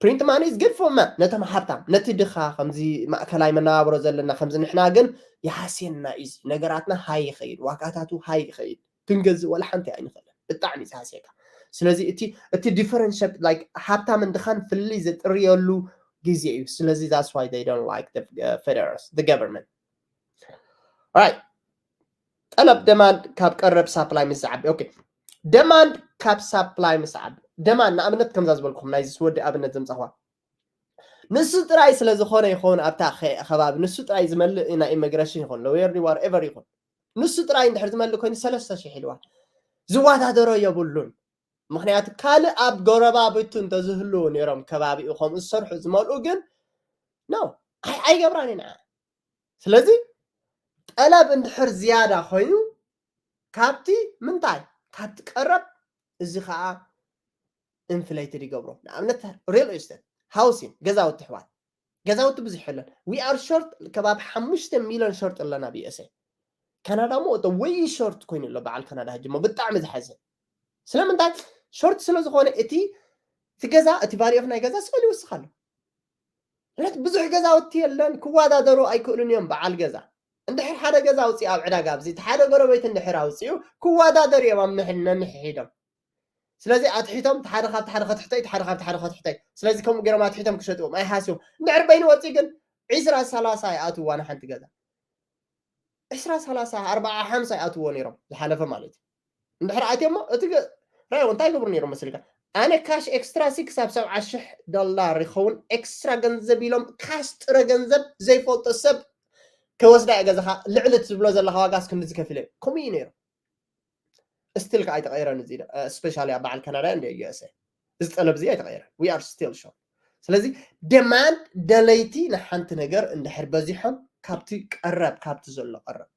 ፕሪንት ማኒ is good for man፣ ነቶም ሃብታም፣ ነቲ ድኻ፣ ከምዚ ማእከላይ መነባብሮ ዘለና ከምዚ ንሕና ግን ይሃስየና እዩ። እዚ ነገራትና ሃይ ይኸይድ፣ ዋጋታቱ ሃይ ይኸይድ፣ ክንገዝእ ወላ ሓንቲ ኣይንኽእልን። ብጣዕሚ እዩ ዝሃስየካ። ስለዚ እቲ እቲ ዲፈረንሽፕ ላይክ ሃብታምን ድኻን ፍልይ ዘጥርየሉ ግዜ እዩ። ስለዚ that's why they don't like the federals, the government. Right። ጠለብ ደማንድ ካብ ቀረብ ሳፕላይ ምስ ዝዓቢ። ኦኬ፣ ደማንድ ካብ ሳፕላይ ምስ ዝዓቢ። ደማንድ ንኣብነት ከምዛ ዝበልኩም ናይዚ ወዲ ኣብነት ዘምጻኹዋ ንሱ ጥራይ ስለ ዝኾነ ይኸውን ኣብታ ኸ- ከባቢ ንሱ ጥራይ ዝመልእ ናይ ኢሚግሬሽን ይኹን ሎየር ዋትኤቨር ይኹን ንሱ ጥራይ እንድሕር ዝመልእ ኮይኑ ሰለስተ ሽሕ ኢልዋ ዝወዳደሮ የብሉን። ምኽንያቱ ካልእ ኣብ ጎረባብቱ እንተዝህልዉ ነይሮም ከባቢኡ ከምኡ ዝሰርሑ ዝመልኡ ግን no ኣይ- ኣይገብራን ኢና። ስለዚ ጠለብ እንድሕር ዝያዳ ኮይኑ ካብቲ ምንታይ ካብቲ ቀረብ እዚ ከዓ ኢንፍሌትድ ይገብሮ። ንኣብነት ሪል ኤስቴት፣ ሃውሲንግ፣ ገዛውቲ ኣሕዋት፣ ገዛውቲ ብዙሕ የለን። We are short፣ ከባቢ ሓሙሽተ ሚሊዮን ሾርት ኣለና ኣብ ዩኤስኤ። ካናዳ እሞ እቶ ወይ ሾርት ኮይኑ ኣሎ በዓል ካናዳ ሕጂ እሞ ብጣዕሚ ዝሓዝን። ስለምንታይ ሾርት ስለ ዝኾነ እቲ እቲ ገዛ እቲ ቫልዩ ኦፍ ናይ ገዛ ስእሉ ይውስኽ ኣሎ። ምክንያቱ ብዙሕ ገዛውቲ የለን፣ ክወዳደሩ ኣይክእሉን እዮም በዓል ገዛ። እንድሕር ሓደ ገዛ ኣውፅኡ ኣብ ዕዳጋ ኣብዚ እቲ ሓደ ጎረቤት እንድሕር ኣውፅኡ ክወዳደሩ እዮም ኣብ ንሕን ነንሕሒዶም። ስለዚ ኣትሒቶም እቲ ሓደ ካብቲ ሓደ ከትሕተይ እቲ ሓደ ካብቲ ሓደ ከትሕተይ። ስለዚ ከምኡ ገይሮም ኣትሒቶም ክሸጥዎም ኣይሃስዮም። እንድሕር በይኑ ወፂኡ ግን ዒስራ ሰላሳ ይኣትዋ ንሓንቲ ገዛ። ዒስራ ሰላሳ ኣርባዓ ሓምሳ ይኣትዎ ነይሮም ዝሓለፈ ማለት እዩ። እንድሕር ኣትዮሞ እቲ ገ- ራእይዎ እንታይ ይገብሩ ነይሮም መስልካ? ኣነ ካሽ ኤክስትራ ሲ ክሳብ ሰብዓ ሽሕ ዶላር ይኸውን ኤክስትራ ገንዘብ ኢሎም ካሽ ጥረ ገንዘብ ዘይፈልጦ ሰብ ከወስዳ እየ ገዛኻ ልዕሊ እቲ ዝብሎ ዘለኻ ዋጋ እስክንድዚ ከፊለ እዩ። ከምኡ እዩ ነይሩ። ስቲል ከዓ ኣይተቐየረን። እዚ ስፔሻሊ ኣብ በዓል ካናዳ እንደ ዩኤስኤ እዚ ጠለብ እዚ ኣይተቐየረን። We are still short። ስለዚ ደማንድ ደለይቲ ንሓንቲ ነገር እንድሕር በዚሖም ካብቲ ቀረብ ካብቲ ዘሎ ቀረብ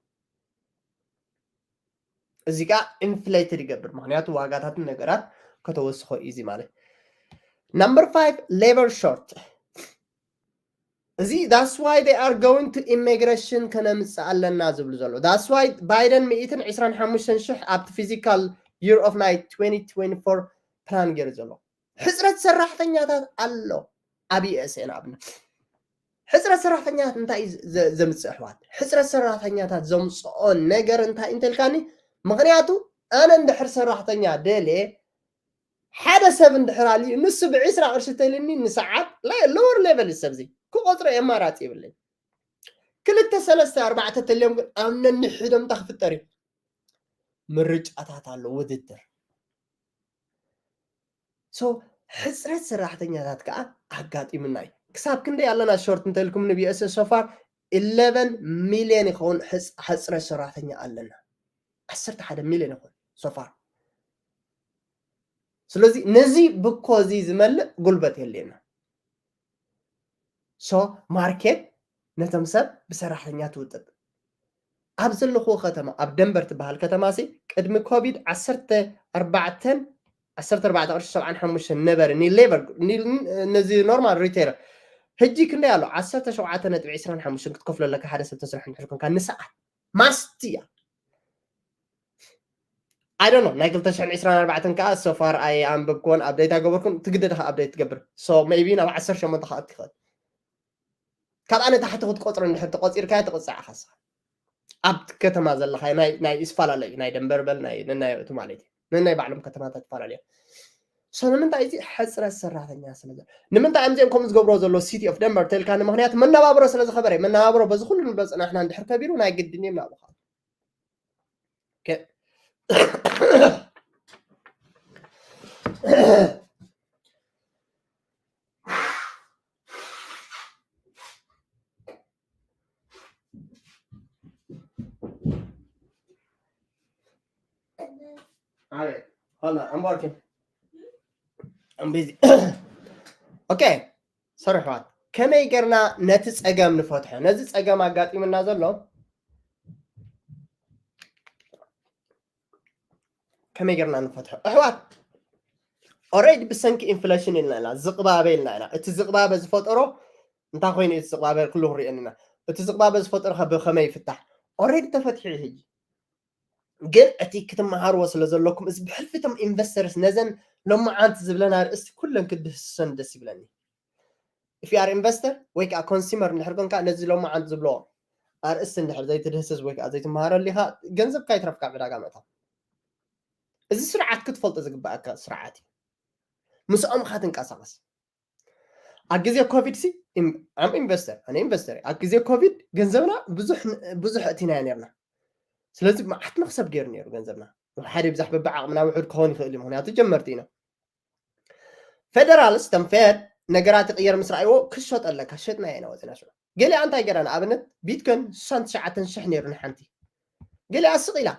እዚ ከዓ ኢንፍሌትድ ይገብር። ምክንያቱ ዋጋታትን ነገራት ከተወስኾ እዩ እዚ ማለት። Number five, labor short። እዚ that's why they are going to immigration ከነምፅእ ኣለና ዝብሉ ዘሎ። That's why ባይደን ሚእትን ዕስራን ሓሙሽተን ሽሕ ኣብቲ ፊዚካል ዩር ኦፍ ናይ twenty twenty-four ፕላን ገይሩ ዘሎ። ሕፅረት ሰራሕተኛታት ኣሎ ኣብ ዩኤስኤ ንኣብነት። ሕፅረት ሰራሕተኛታት እንታይ እዩ ዘ- ዘምፅእ ኣሕዋት? ሕፅረት ሰራሕተኛታት ዘምፅኦ ነገር እንታይ እንተልካኒ? ምክንያቱ ኣነ እንድሕር ሰራሕተኛ ደልየ ሓደ ሰብ እንድሕር ኣልዩ ንሱ ብዒስራ ቅርሺ ተልኒ ንሰዓት ሎወር ሌቨል ሰብዚ ክቆፅሮ የማራፂ ይብለኝ። ክልተ ሰለስተ ኣርባዕተ ተልዮም ግን ኣብ ነንሕዶም እንታይ ክፍጠር እዩ? ምርጫታት ኣሎ ውድድር። So ሕፅረት ሰራሕተኛታት ከዓ ኣጋጢምና እዩ። ክሳብ ክንደይ ኣለና short እንተልኩም ን BSS so far eleven million ይኸውን ሕፅረት ሰራሕተኛ ኣለና። ዓሰርተ ሓደ ሚልዮን ይኸውን so far። ስለዚ ነዚ ብኮ እዚ ዝመልእ ጉልበት የለና። So ማርኬት ነቶም ሰብ ብሰራሕተኛ ትውጥጥ። ኣብ ዘለኹዎ ከተማ ኣብ ደንበር ትበሃል ከተማ ሲ ቅድሚ ኮቪድ ዓሰርተ ኣርባዕተ ዓሰርተ ኣርባዕተ ቅርሺ ሰብዓን ሓሙሽተን ነበረ ኒ ሌበር ነዚ ኖርማል ሪቴለር። ሕጂ ክንደይ ኣሎ? ዓሰርተ ሸውዓተ ነጥቢ ዕስራን ሓሙሽተን ክትከፍሎ ኣለካ ሓደ ሰብ ተስርሕ እንድሕር ኮንካ ንሰዓት ማስት እያ። I don't know ናይ ክልተ ሽሕን ዕስራን ኣርባዕተን ከዓ so far ኣይ ኣንበብክዎን update ኣይገበርኩን። ትግደድ ካ update ትገብር። So maybe ናብ ዓሰርተ ሸሞንተ ክኣቱ ይኽእል። ካብኣ ንታሕቲ ክትቆፅሮ እንድሕር ተቆፂርካዮ ትቕፃዕ ኢኻ ንስኻ። ኣብቲ ከተማ ዘለኻ ናይ ናይ ይፈላለዩ ናይ ደንበር በል ናይ ነናይ እቲ ማለት እዩ። ነናይ ባዕሎም ከተማታት ይፈላለዩ። So ንምንታይ እዚ ሕፅረት ሰራሕተኛ ስለ ዘሎ ንምንታይ እዮም እዚኦም ከምኡ ዝገብርዎ ዘሎ city of Denver ተልካኒ? ምክንያቱ መነባብሮ ስለ ዝኸበረ። መነባብሮ በዚ ኩሉ ንብሎ ፅናሕና እንድሕር ከቢሩ ናይ ግድን እዮም ናብኡ All right. Hold on. I'm working. I'm busy. Okay. Sorry ኣሕዋት፣ ከመይ ጌርና ነቲ ጸገም ንፈትሖ? ነዚ ጸገም ኣጋጢምና ዘሎ ከመይ ጌርና ንፈትሖ ኣሕዋት? Already ብሰንኪ ኢንፍሌሽን ኢልና ኢና፣ ዝቕባበ ኢልና ኢና። እቲ ዝቕባበ ዝፈጠሮ እንታይ ኮይኑ እቲ ዝቕባበ ኩሉ ክንሪኦ ኢና። እቲ ዝቕባበ ዝፈጠሮ ከ ብኸመይ ይፍታሕ? Already ተፈቲሑ እዩ። ሕጂ ግን እቲ ክትመሃርዎ ስለ ዘለኩም እዚ ብሕልፊ እቶም ኢንቨስተርስ ነዘን ሎማዓንቲ ዝብለን ኣርእስቲ ኩለን ክድህስሰን ደስ ይብለኒ። If you are investor ወይ ከዓ ኮንሱመር እንድሕር ኮንካ ነዚ ሎማዓንቲ ዝብሎ ኣርእስቲ እንድሕር ዘይትድህስስ ወይ ከዓ ዘይትመሃረሉ ኢኻ ገንዘብካ ይትረፍካ ዕዳጋ ምእታው። እዚ ስርዓት ክትፈልጦ ዝግባኣካ ስርዓት እዩ። ምስኦም ኢኻ ትንቀሳቐስ። ኣብ ግዜ ኮቪድ ሲ I'm investor ኣነ ኢንቨስተር ኣብ ግዜ ኮቪድ ገንዘብና ብዙሕ ብዙሕ እቲና ነርና። ስለዚ መዓት መክሰብ ገይሩ ነይሩ ገንዘብና። ሓደ ብዛሕ በብዓቕምና ውሑድ ክኸውን ይኽእል እዩ ምክንያቱ ጀመርቲ ኢና። ፌደራልስ ተም ፌድ ነገራት ይቕየር ምስ ረኣይዎ ክሸጦ ኣለካ ሸጥና ኢና ወፅና ሽዑ። ገሊኣ እንታይ ገይራ ንኣብነት ቢትኮን ስሳን ትሽዓተን ሽሕ ነይሩ ንሓንቲ ገሊኣ ስቕ ኢላ።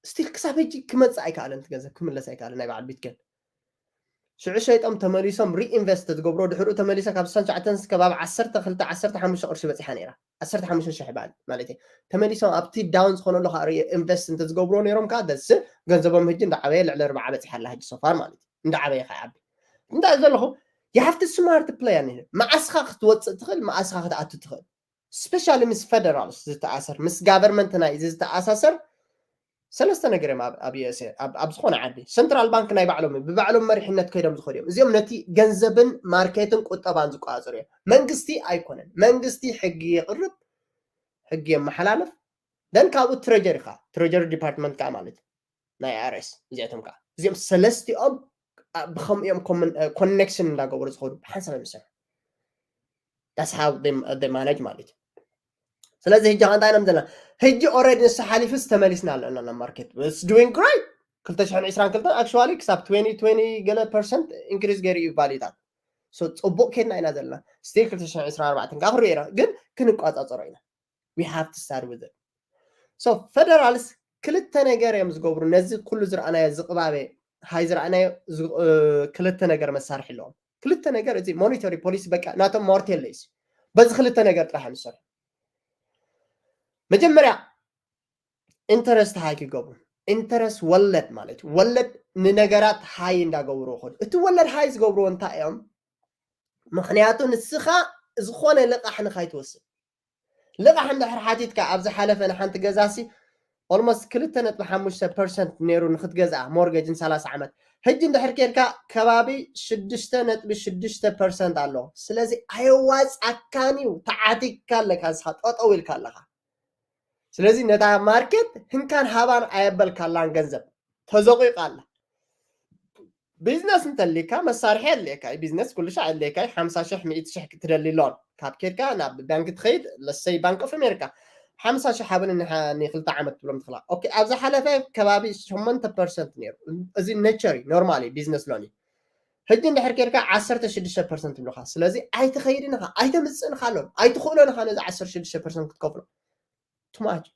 ስቲል ክሳብ ሕጂ ክመፅእ ኣይከኣለን ትገንዘብ ክምለስ ኣይከኣለን ናይ በዓል ቢትኮን። ሽዑ ሸይጦም ተመሊሶም ሪኢንቨስት ዝገብሮ ድሕሪኡ ተመሊሰ ካብ ስሳን ትሽዓተን ከባቢ ዓሰርተ ክልተ ዓሰርተ ሓሙሽተ ቅርሺ በፂሓ ነይራ። ዓሰርተ ሓሙሽተ ሽሕ ይበሃል ማለት እዩ። ተመሊሶም ኣብቲ ዳውን ዝኾነሉ ከዓ ኢንቨስት እንተዝገብርዎ ነይሮም ከዓ ደስ ገንዘቦም ሕጂ እንዳዓበየ ልዕሊ ኣርባዓ በፂሓ ኣላ ሕጂ so far ማለት እዩ። እንዳዓበየ ከዓ ይዓቢ እንታይ ዘለኹ you have to smart play ኒ መዓስኻ ክትወፅእ ትኽእል መዓስኻ ክትኣቱ ትኽእል። ስፔሻሊ ምስ ፌደራል ዝተኣሰር ምስ ጋቨርንመንት ናይ እዚ ዝተኣሳሰር ሰለስተ ነገር እዮም ኣብ ዩኤስኤ ኣብ ዝኾነ ዓዲ ሰንትራል ባንክ ናይ ባዕሎም ብባዕሎም መሪሕነት ከይዶም ዝኸዱ እዮም። እዚኦም ነቲ ገንዘብን ማርኬትን ቁጠባን ዝቆፃፀሩ እዮም። መንግስቲ ኣይኮነን። መንግስቲ ሕጊ የቕርብ፣ ሕጊ የመሓላልፍ። ደን ካብኡ ትሬጀሪ ካ ትሬጀሪ ዲፓርትመንት ከዓ ማለት ናይ ኣርኤስ እዚኣቶም ከዓ እዚኦም ሰለስቲኦም ብከምኡ እዮም ኮኔክሽን እንዳገበሩ ዝኸዱ ብሓንሳብ ይምሰል that's how they manage ማለት እዩ። ስለዚ ሕጂ እንታይ ኢና ዘለና? ሕጂ ኦረዲ ንሱ ሓሊፉስ ተመሊስና ኣለና ናብ ማርኬት። It's doing great። ክልተ ሽሕን ዕስራን ክልተን actually ክሳብ twenty twenty ገለ ፐርሰንት ኢንክሪዝ ገይሩ እዩ ቫሊታት። So ፅቡቕ ኬድና ኢና ዘለና። ስቲል ክልተ ሽሕን ዕስራን ኣርባዕተን ከዓ ክሪኦ ኢና ግን ክንቋፃፀሮ ኢና። We have to start with it. So ፌደራልስ ክልተ ነገር እዮም ዝገብሩ። ነዚ ኩሉ ዝረኣናዮ ዝቕባበ ሃይ ዝረኣናዮ ክልተ ነገር መሳርሒ ኣለዎም። ክልተ ነገር እዚ ሞኒተሪ ፖሊሲ በቃ ናቶም ማርቴል ለይስ በዚ ክልተ ነገር ጥራሕ እዮም ዝሰርሑ። መጀመርያ ኢንተረስት ሃይ ክገብሩ ኢንተረስት ወለድ ማለት እዩ። ወለድ ንነገራት ሃይ እንዳገብሩ ይኸዱ። እቲ ወለድ ሃይ ዝገብርዎ እንታይ እዮም? ምክንያቱ ንስኻ ዝኾነ ልቓሕ ንኻይትወስድ ልቓሕ እንድሕር ሓቲትካ ኣብ ዝሓለፈ ንሓንቲ ገዛሲ ኦልሞስት ክልተ ነጥቢ ሓሙሽተ ፐርሰንት ነይሩ ንክትገዝኣ ሞርጌጅ ንሰላሳ ዓመት። ሕጂ እንድሕር ኬድካ ከባቢ ሽዱሽተ ነጥቢ ሽዱሽተ ፐርሰንት ኣሎ። ስለዚ ኣየዋፅኣካን እዩ። ተዓቲካ ኣለካ ንስኻ ጠጠው ኢልካ ኣለኻ። ስለዚ ነታ ማርኬት ህንካን ሃባን ኣየበልካላን ገንዘብ ተዘቂቃ ኣላ። ቢዝነስ እንተሊካ መሳርሒ ኣድልየካ እዩ። ቢዝነስ ኩሉ ሻዕ ኣድልየካ እዩ። ሓምሳ ሽሕ ሚእቲ ሽሕ ክትደሊ ሎን ካብ ኬድካ ናብ ባንክ ትኸይድ ለሰይ ባንክ ኦፍ ኣሜሪካ ሓምሳ ሽሕ ሃብኒ ንሓ- ንክልተ ዓመት ትብሎም ትኽላ ኦኬ። ኣብ ዝሓለፈ ከባቢ ሸሞንተ ፐርሰንት ነይሩ። እዚ ኔቸር እዩ ኖርማል እዩ ቢዝነስ ሎን እዩ። ሕጂ እንድሕር ኬድካ ዓሰርተ ሽዱሽተ ፐርሰንት ይብሉኻ። ስለዚ ኣይትኸይድን ኢኻ፣ ኣይተምጽእን ኢኻ ኣሎም፣ ኣይትኽእሎን ኢኻ ነዚ ዓሰርተ ሽዱሽተ ፐርሰንት ክትከፍሎ። Too much።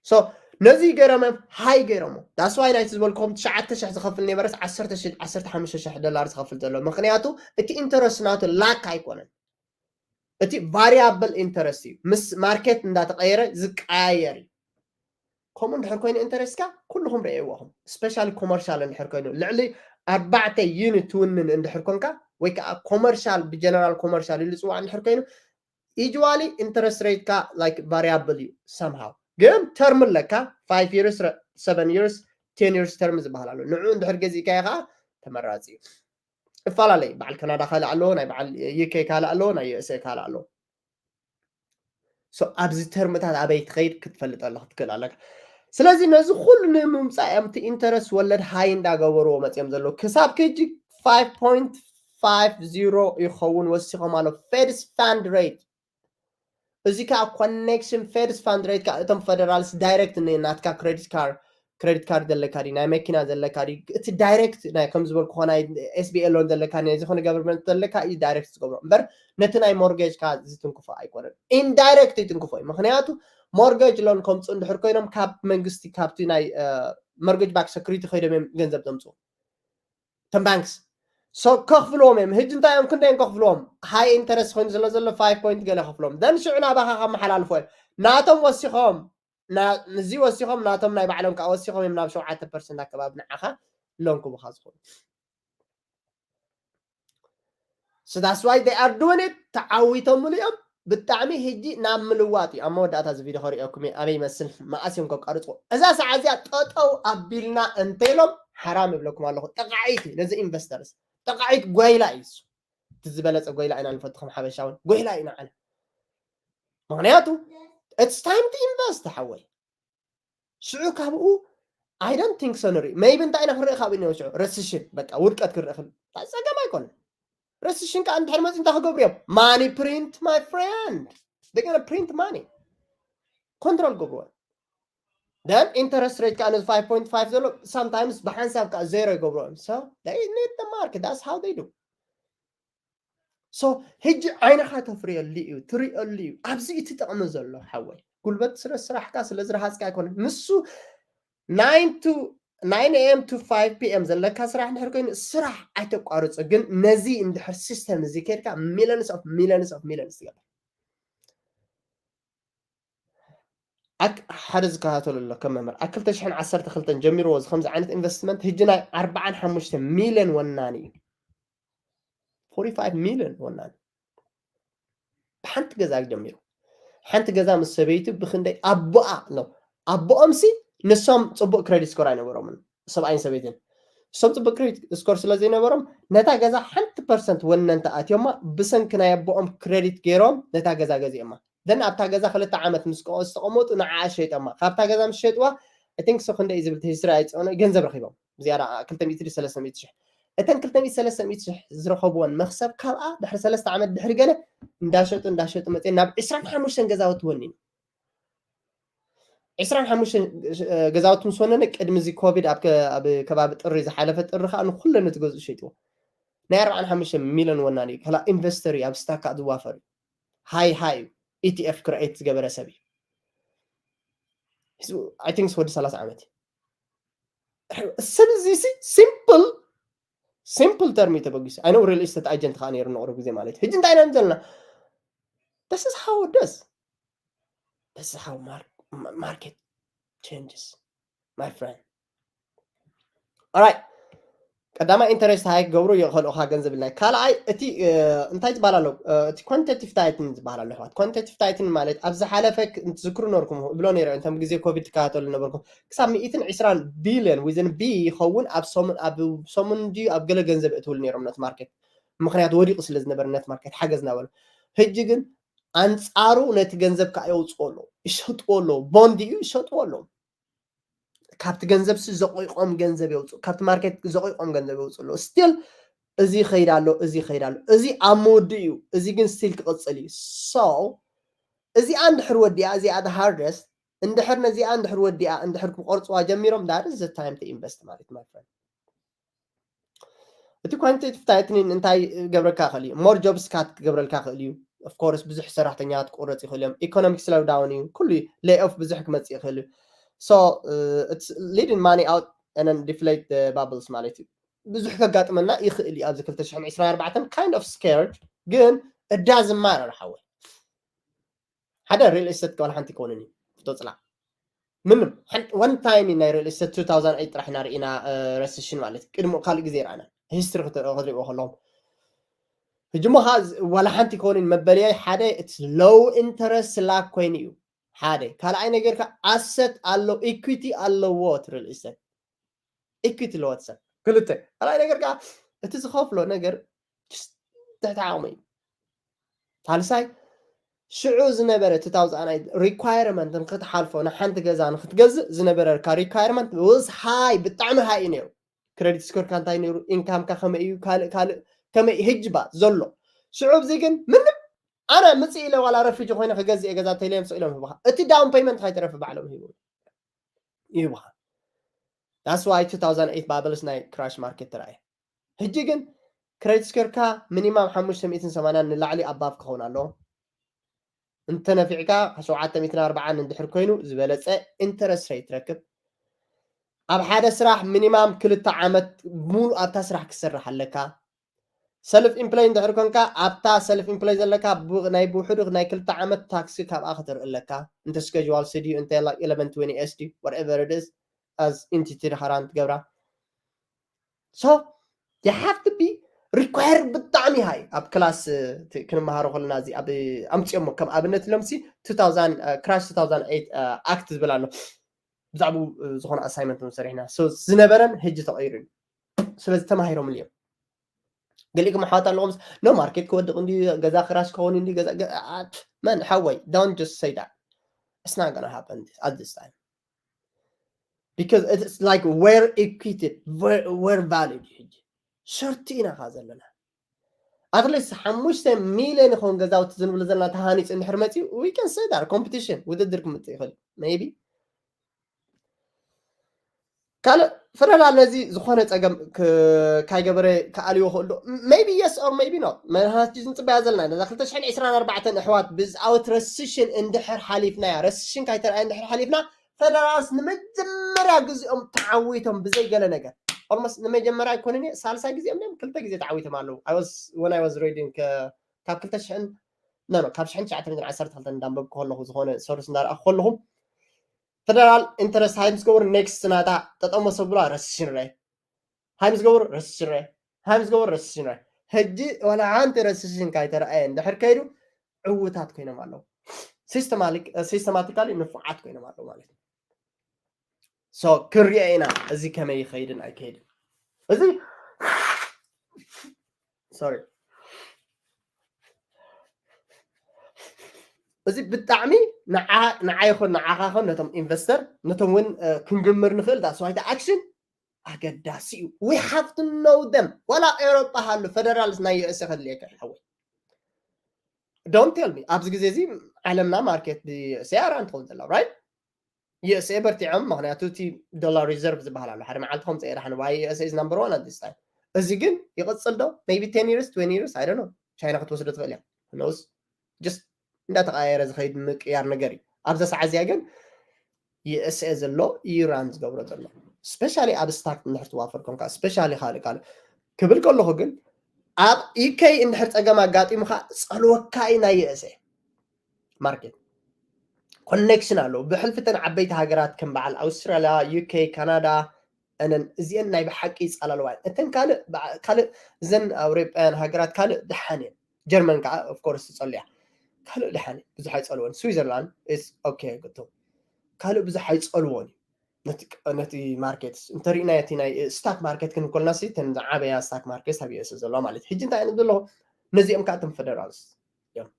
So ነዚ ገይሮም እዮም ሃይ ገይሮሞ። That's why ናይቲ ዝበልኩም ትሽዓተ ሽሕ ዝኸፍል ነበረስ ዓሰርተ ሽሕ ዓሰርተ ሓሙሽተ ሽሕ ዶላር ዝኸፍል ዘሎ፣ ምክንያቱ እቲ ኢንተረስት ናቱ ላክ ኣይኮነን። እቲ ቫሪያብል ኢንተረስት እዩ፣ ምስ ማርኬት እንዳተቐየረ ዝቀያየር እዩ። ከምኡ እንድሕር ኮይኑ ኢንተረስትካ ኩልኹም ርእይዎኹም፣ ስፔሻሊ ኮመርሻል እንድሕር ኮይኑ ልዕሊ ኣርባዕተ ዩኒት ትውንን እንድሕር ኮንካ፣ ወይ ከዓ ኮመርሻል ብጀነራል ኮመርሻል ኢሉ ዝፅዋዕ እንድሕር ኮይኑ፣ ዩጅዋሊ ኢንተረስት ሬትካ ላይክ ቫሪያብል እዩ። Somehow ግን ተርም ኣለካ፣ ፋይቭ ይርስ፣ ሰቨን ይርስ፣ ቴን ይርስ ተርም ዝበሃል ኣሎ። ንዑ እንድሕር ገዚእካዮ ከዓ ተመራፂ እዩ። እፈላለዩ፣ በዓል ካናዳ ካልእ ኣለዎ፣ ናይ በዓል ዩኬ ካልእ ኣለዎ፣ ናይ ዩኤስኤ ካልእ ኣለዎ። So ኣብዚ ተርምታት ኣበይ ትኸይድ ክትፈልጥ ኣለካ፣ ትክእል ኣለካ። ስለዚ ነዚ ኩሉ ንምምፃእ እዮም እቲ ኢንተረስት ወለድ ሃይ እንዳገበርዎ መፅኦም ዘለዉ። ክሳብ ከጂ ፋይቭ ፖይንት ፋይቭ ዜሮ ይኸውን ወሲኾም ኣሎ፣ ፌድስ ፋንድ ሬት። እዚ ከዓ ኮኔክሽን፣ ፌድስ ፋንድ ሬት ከዓ እቶም ፌደራልስ ዳይሬክት ናትካ ክሬዲት ካርድ፣ ክሬዲት ካርድ ዘለካ ድዩ፣ ናይ መኪና ዘለካ ድዩ፣ እቲ ዳይሬክት ናይ ከም ዝበልኩ ናይ ኤስቢኤ ሎን ዘለካ፣ ናይ ዝኾነ ገቨርንመንት ዘለካ እዩ ዳይሬክት ዝገብሮ እምበር ነቲ ናይ ሞርጌጅ ከዓ ዝትንክፎ ኣይኮነን፣ ኢንዳይሬክት ይትንክፎ እዩ። ምክንያቱ ሞርጌጅ ሎን ከምፁ እንድሕር ኮይኖም ካብ መንግስቲ፣ ካብቲ ናይ ሞርጌጅ ባክ ሰኩሪቲ ከይዶም እዮም ገንዘብ ዘምፅኡ። ተም ባንክስ። So ከኽፍልዎም እዮም። ሕጂ እንታይ እዮም፣ ክንደይ እዮም ከኽፍልዎም? ሃይ ኢንተረስት ኮይኑ ዘሎ ዘሎ ፋይቭ ፖይንት ገለ ከኽፍልዎም። ደን ሽዑ ናባኻ ከመሓላልፎ እዮም። ናቶም ወሲኾም፣ ና-፣ እዚ ወሲኾም፣ ናቶም ናይ ባዕሎም ከዓ ወሲኾም እዮም ናብ ሸውዓተ ፐርሰንት ኣከባቢ ንዓኻ ሎን ክቡኻ ዝኾኑ። So that's why they are doing it። ተዓዊቶምሉ እዮም። ብጣዕሚ ሕጂ ናብ ምልዋጥ እዩ። ኣብ መወዳእታ እዚ ቪዲዮ ከርእየኩም እየ ኣበይ ይመስል፣ መኣስ እዮም ከቋርፅዎ። እዛ ሰዓት እዚኣ ጠጠው ኣቢልና እንተኢሎም ሓራም ይብለኩም ኣለኹ። ጠቃዒት እዩ ነዚ ኢንቨስተርስ። ጠቃዒት ጎይላ እዩ እሱ። እቲ ዝበለፀ ጎይላ ኢና ንፈቱ ከም ሓበሻ እውን። ጎይላ ኢና ዓለ። ምክንያቱ it's time to invest ሓወይ። ሽዑ ካብኡ I don't think so ንርኢ። ሜይቢ እንታይ ኢና ክንርኢ ካብኡ እኒኦ ሽዑ? ረስሽን፣ በቃ ውድቀት ክንርኢ ክን-፣ ጸገም ኣይኮነን። ረስሽን ከዓ እንድሕር መፅኡ እንታይ ክገብሩ እዮም? ማኒ ፕሪንት፣ ማይ ፍሬንድ። They're gonna print money። ኮንትሮል ገብርዎ። Then ኢንተረስት ሬት ከዓ ነዚ ፋይቭ ፖይንት ፋይቭ ዘሎ ሳምታይምስ ብሓንሳብ ከዓ ዜሮ ይገብርዎ እዮም። So they need the market. That's how they do። So ሕጂ ዓይንኻ ተፍርየሉ እዩ፣ ትሪኦሉ እዩ። ኣብዚ እቲ ጥቕሚ ዘሎ ሓወይ። ጉልበት ስለ ስራሕካ ስለ ዝረሃፅካ ኣይኮነን። ንሱ nine to nine a.m. to five p.m. ዘለካ ስራሕ እንድሕር ኮይኑ ስራሕ ኣይተቋርጾ። ግን ነዚ እንድሕር ሲስተም እዚ ከድካ ሚሊዮንስ ኦፍ ሚሊዮንስ ኦፍ ሚሊዮንስ ትገብር። ኣክ-፣ ሓደ ዝከታተሉ ኣሎ ከም መምህር። ኣብ ክልተ ሽሕን ዓሰርተ ክልተን ጀሚርዎ እዚ ከምዚ ዓይነት ኢንቨስትመንት፣ ህጂ ናይ ኣርባዓን ሓሙሽተ ሚልዮን ወናኒ እዩ። ፎርቲ ፋይቭ ሚልዮን ወናኒ። ብሓንቲ ገዛ ጀሚሩ። ሓንቲ ገዛ ምስ ሰበይቱ ብክንደይ ኣቦኣ ነው። ኣቦኦምሲ ንሶም ጽቡቕ ክሬዲት ስኮር ኣይነበሮምን፣ ሰብኣይን ሰበይትን። ንሶም ጽቡቕ ክሬዲት ስኮር ስለ ዘይነበሮም፣ ነታ ገዛ ሓንቲ ፐርሰንት ወነንቲ ኣትዮማ፣ ብሰንኪ ናይ ኣቦኦም ክሬዲት ገይሮም ነታ ገዛ ገዚኦማ። ደን ኣብታ ገዛ ክልተ ዓመት ምስ ቀ-፣ ዝተቐመጡ ንዓኣ ሸይጦማ። ካብታ ገዛ ምስ ሸጥዋ፣ I think so ክንደይ ዝብል እቲ ሂስትሪ ኣይጸነ፣ ገንዘብ ረኺቦም። ዝያዳ ክልተ ሚእቲ ድዩ ሰለስተ ሚእቲ ሽሕ። እተን ክልተ ሚእቲ ሰለስተ ሚእቲ ሽሕ ዝረኸብወን መኽሰብ ካብኣ ድሕሪ ሰለስተ ዓመት ድሕሪ ገለ እንዳሸጡ፣ እንዳሸጡ መጺኦም ናብ ዕስራን ሓሙሽተን ገዛውቲ ወኒኑ። ዕስራን ሓሙሽተን ገዛውቲ ምስ ወነነ፣ ቅድሚ እዚ ኮቪድ ኣብ ከ-፣ ኣብ ከባቢ ጥሪ ዝሓለፈ ጥሪ ከኣ ንኩለን እቲ ገዝኡ ሸይጥዎ። ናይ ኣርባዓን ሓሙሽተን ሚልዮን ወናኒ እዩ። ከላ ኢንቨስተር እዩ፣ ኣብ ስታክ ከኣ ዝዋፈር እዩ። ሃይ ሃይ እዩ። ኢቲኤፍ ክርኤት ዝገበረ ሰብ እዩ። I think ወዲ ሰላሳ ዓመት እዩ። ሰብ እዚ ሲ-፣ ሲምፕል፣ ሲምፕል ተርም እዩ ተበጊሱ። ኣይ ነው ሪል ኢስቴት ኣጀንት ከኣ ነይሩ ንቕሩብ ግዜ ማለት እዩ። ሕጂ እንታይ ኢና ዘለና? This is how it does. This is how mar-, ma-, market changes, my friend. Alright. ቀዳማይ ኢንተረስት ሃይ ክገብሩ ይኽእሉኻ ገንዘብ ኢልና። ካልኣይ እቲ፣ እ፣ እንታይ ዝበሃል ኣሎ? እ፣ እቲ ኳንቲቲቭ ታይቲንግ ዝበሃል ኣሎ ኣሕዋት። ኳንቲቲቭ ታይቲንግ ማለት ኣብ ዝሓለፈ ክ-፣ እንትዝክሩ ነበርኩም፣ እብሎ ነይረ፣ እንቶም ግዜ ኮቪድ ትከታተሉ ነበርኩም። ክሳብ ሚእትን ዕስራን ቢልዮን ዊዝን ቢ ይኸውን ኣብ ሰሙን፣ ኣብ ሰሙን ድዩ ኣብ ገለ ገንዘብ የእትውሉ ነይሮም ነቲ ማርኬት። ምኽንያቱ ወዲቑ ስለ ዝነበረ ነቲ ማርኬት ሓገዝ እናበሉ። ሕጂ ግን ኣንጻሩ ነቲ ገንዘብ ከኣ የውጽኦ ኣለዉ፣ ይሸጥዎ ኣለዉ። ቦንድ እዩ፣ ይሸጥዎ ኣለዉ። ካብቲ ገንዘብ ሲ ዘቑቖም ገንዘብ የውጽኡ፣ ካብቲ ማርኬት ዘቑቖም ገንዘብ የውጽኡ ኣለዉ። ስቲል እዚ ይኸይድ ኣሎ፣ እዚ ይኸይድ ኣሎ። እዚ ኣብ ምውድእ እዩ፣ እዚ ግን ስቲል ክቕጽል እዩ። So እዚኣ እንድሕር ወዲኣ፣ እዚኣ the hardest፣ እንድሕር ነዚኣ እንድሕር ወዲኣ፣ እንድሕር ክቆርጽዋ ጀሚሮም፣ that is the time to invest ማለት፣ my friend። እቲ quantitative tightening እንታይ ገብረካ ይኽእል እዩ? More jobs cut ክገብረልካ ይኽእል እዩ። Of course ብዙሕ ሰራሕተኛታት ክቁረፅ ይኽእል እዮም። Economic slowdown እዩ። ኩሉ layoff ብዙሕ ክመፅእ ይኽእል እዩ። So it's leading money out and then deflate the bubbles ማለት እዩ። ብዙሕ ከጋጥመና ይኽእል እዩ ኣብዚ ክልተ ሽሕን ዕስራን ኣርባዕተን። Kind of scared ግን እዳ ዝማረር ሓወይ ሓደ real estate ዋላ ሓንቲ ይኮንን እዩ። ፍቶ ፅላ ምንም one time ናይ real estate two thousand eight ጥራሕ ኢና ርኢና recession ማለት ቅድሞ ካልእ ግዜ ርኣና history ክትሪእዎ ከለኹም። ሕጂ ሞ ዋላ ሓንቲ ይኮንን መበልያይ ሓደ it's low interest lag ኮይኑ እዩ ሓደ። ካልኣይ ነገር ከ asset ኣሎ equity ኣለዎ እቲ real estate equity ኣለዎ እቲ ሰብ። ክልተ ካልኣይ ነገር ከ እቲ ዝኸፍሎ ነገር ትሕቲ ዓቕሚ እዩ። ሳልሳይ ሽዑ ዝነበረ two thousand eight requirement ንክትሓልፎ ንሓንቲ ገዛ ንክትገዝእ ዝነበረካ requirement was high ብጣዕሚ high እዩ ነይሩ። Credit score ካ እንታይ ነይሩ? Income ካ ከመይ እዩ? ካልእ ካልእ ከመይ ህጅባ ዘሎ ሽዑ ብዚ ግን ምንም ኣነ ምፅእ ኢለ ዋላ ረፊጂ ኮይነ ክገዝእ እየ ገዛ ተይለ እዮም ስኢሎም ሂቡካ እቲ down payment ካይተረፍ ባዕሎም ሂቡ ይህቡካ። That's why two thousand eight bubbles ናይ crash market ተረኣየ። ሕጂ ግን credit score ካ minimum ሓሙሽተ ሚእትን ሰማንያን ንላዕሊ above ክኸውን ኣለዎ። እንተነፊዕካ ሸውዓተ ሚእትን ኣርባዓን እንድሕር ኮይኑ ዝበለፀ interest rate ትረክብ። ኣብ ሓደ ስራሕ minimum ክልተ ዓመት ሙሉ ኣብታ ስራሕ ክሰርሕ ኣለካ። Self employed እንድሕር ኮንካ ኣብታ self employed ዘለካ ናይ ብውሕዱ ናይ ክልተ ዓመት ታክሲ ካብኣ ክትርኢ ኣለካ። እንተ schedule C ድዩ እንተ eleven twenty S ድዩ whatever it is as entity ድኻ run ትገብራ። So you have to be required ብጣዕሚ high ኣብ class ክንመሃሮ ከለና እዚ ኣብ ኣምፅኦሞ ከም ኣብነት ኢሎም ሲ two thousand crash two thousand eight act ዝብል ኣሎ ብዛዕባኡ ዝኾነ assignment እውን ሰሪሕና ዝነበረን ሕጂ ተቐይሩ እዩ። ስለዚ ተማሂሮምሉ እዮም። ገሊእኩም ኣሕዋት ኣለኹም no market ክወድቕ እንዲ ገዛ ክራሽ ክኸውን እንዲ ገዛ መን ሓወይ don't just say that it's not gonna happen at this time because it's like where equity where value ሕጂ short ኢና ካ ዘለና at least ሓሙሽተ ሚልዮን ይኸውን ገዛውቲ ዝንብሉ ዘለና ተሃኒፁ እንድሕር መፂኡ we can say that competition ውድድር ክምፅእ ይኽእል maybe ካልእ ፈደራል ነዚ ዝኾነ ፀገም ካይገበረ ክኣልዎ ክእል ዶ maybe yes or maybe not መርሃት ዝንፅበያ ዘለና ነዛ ክልተ ሽሕን ዕስራን ኣርባዕተን ኣሕዋት ብዝኣወት recession እንድሕር ሓሊፍናያ recession ካይተረኣየ እንድሕር ሓሊፍና ፈደራልስ ንመጀመርያ ግዜኦም ተዓዊቶም ብዘይ ገለ ነገር almost ንመጀመርያ ኣይኮነን ሳልሳይ ግዜኦም ም ክልተ ግዜ ተዓዊቶም ኣለዉ when I was reading ካብ ክልተ ሽሕን no no ካብ ሽሕን ትሽዓተ ሚእትን ዓሰርተ ክልተን እንዳንበብኩ ከለኹ ዝኾነ ሰርስ እንዳረኣኹ ከለኹ ፈደራል interest ሃይ ምስ ገበሩ next ናታ ጠጠሞ ሰብሉ recession ረ ሃይ ምስ ገበሩ recession ረ ሃይ ምስ ገበሩ recession ረ ሕጂ ዋላ ሓንቲ recession ካይተረኣየ እንድሕር ከይዱ ዕውታት ኮይኖም ኣለዉ systematically ንፉዓት ኮይኖም ኣለዉ ማለት እዩ so ክንሪኦ ኢና እዚ ከመይ ይኸይድን ኣይከይድን እዚ sorry እዚ ብጣዕሚ ንዓ ይኹን ንዓኻ ኹን ነቶም ኢንቨስተር ነቶም እውን ክንጅምር ንኽእል that's why action ኣገዳሲ እዩ we have to know them ዋላ ኤውሮጳ ሃሉ ፈደራልስ ናይ USA ከድልየካ ይሓወይ don't tell me ኣብዚ ግዜ እዚ ዓለምና market USA ኣራ እንትኸውን ዘላ right USA በርቲዖም ምክንያቱ እቲ dollar reserve ዝበሃል ኣሎ ሓደ መዓልቲ ከምፀ የዳሓን why USA is number one at this time እዚ ግን ይቕፅል ዶ maybe ten years twenty years I don't know ቻይና ክትወስዶ ትኽእል እያ knows just እንዳተቀያየረ ዝኸይድ ምቅያር ነገር እዩ ኣብዛ ሰዓት እዚኣ ግን USA ዘሎ ኢራን ዝገብሮ ዘሎ specially ኣብ stock እንድሕር ትዋፈር ኮንካ specially ካልእ ካልእ ክብል ከለኹ ግን ኣብ UK እንድሕር ፀገም ኣጋጢሙካ ፀልወካ እዩ ናይ USA market connection ኣለዎ ብሕልፊተን ዓበይቲ ሃገራት ከም በዓል ኣውስትራልያ UK ካናዳ እነን እዚአን ናይ ብሓቂ ይፃላለዋ እተን ካልእ ካልእ እዘን ኣውሮጳውያን ሃገራት ካልእ ደሓን እየን ጀርመን ከዓ of course ትፀልያ ካልእ ደሓን ብዙሕ ኣይፀልወን ስዊዘርላንድ okay good ካልእ ብዙሕ ኣይፀልዎን እዩ ነቲ market እንተሪእና እቲ ናይ stock market ክንኮልና ሲ ተን ዝዓበያ stock market ኣብ USA ዘለዋ ማለት ሕጂ እንታይ እየን ዘለኹ ነዚኦም ከዓ እቶም federals እዮም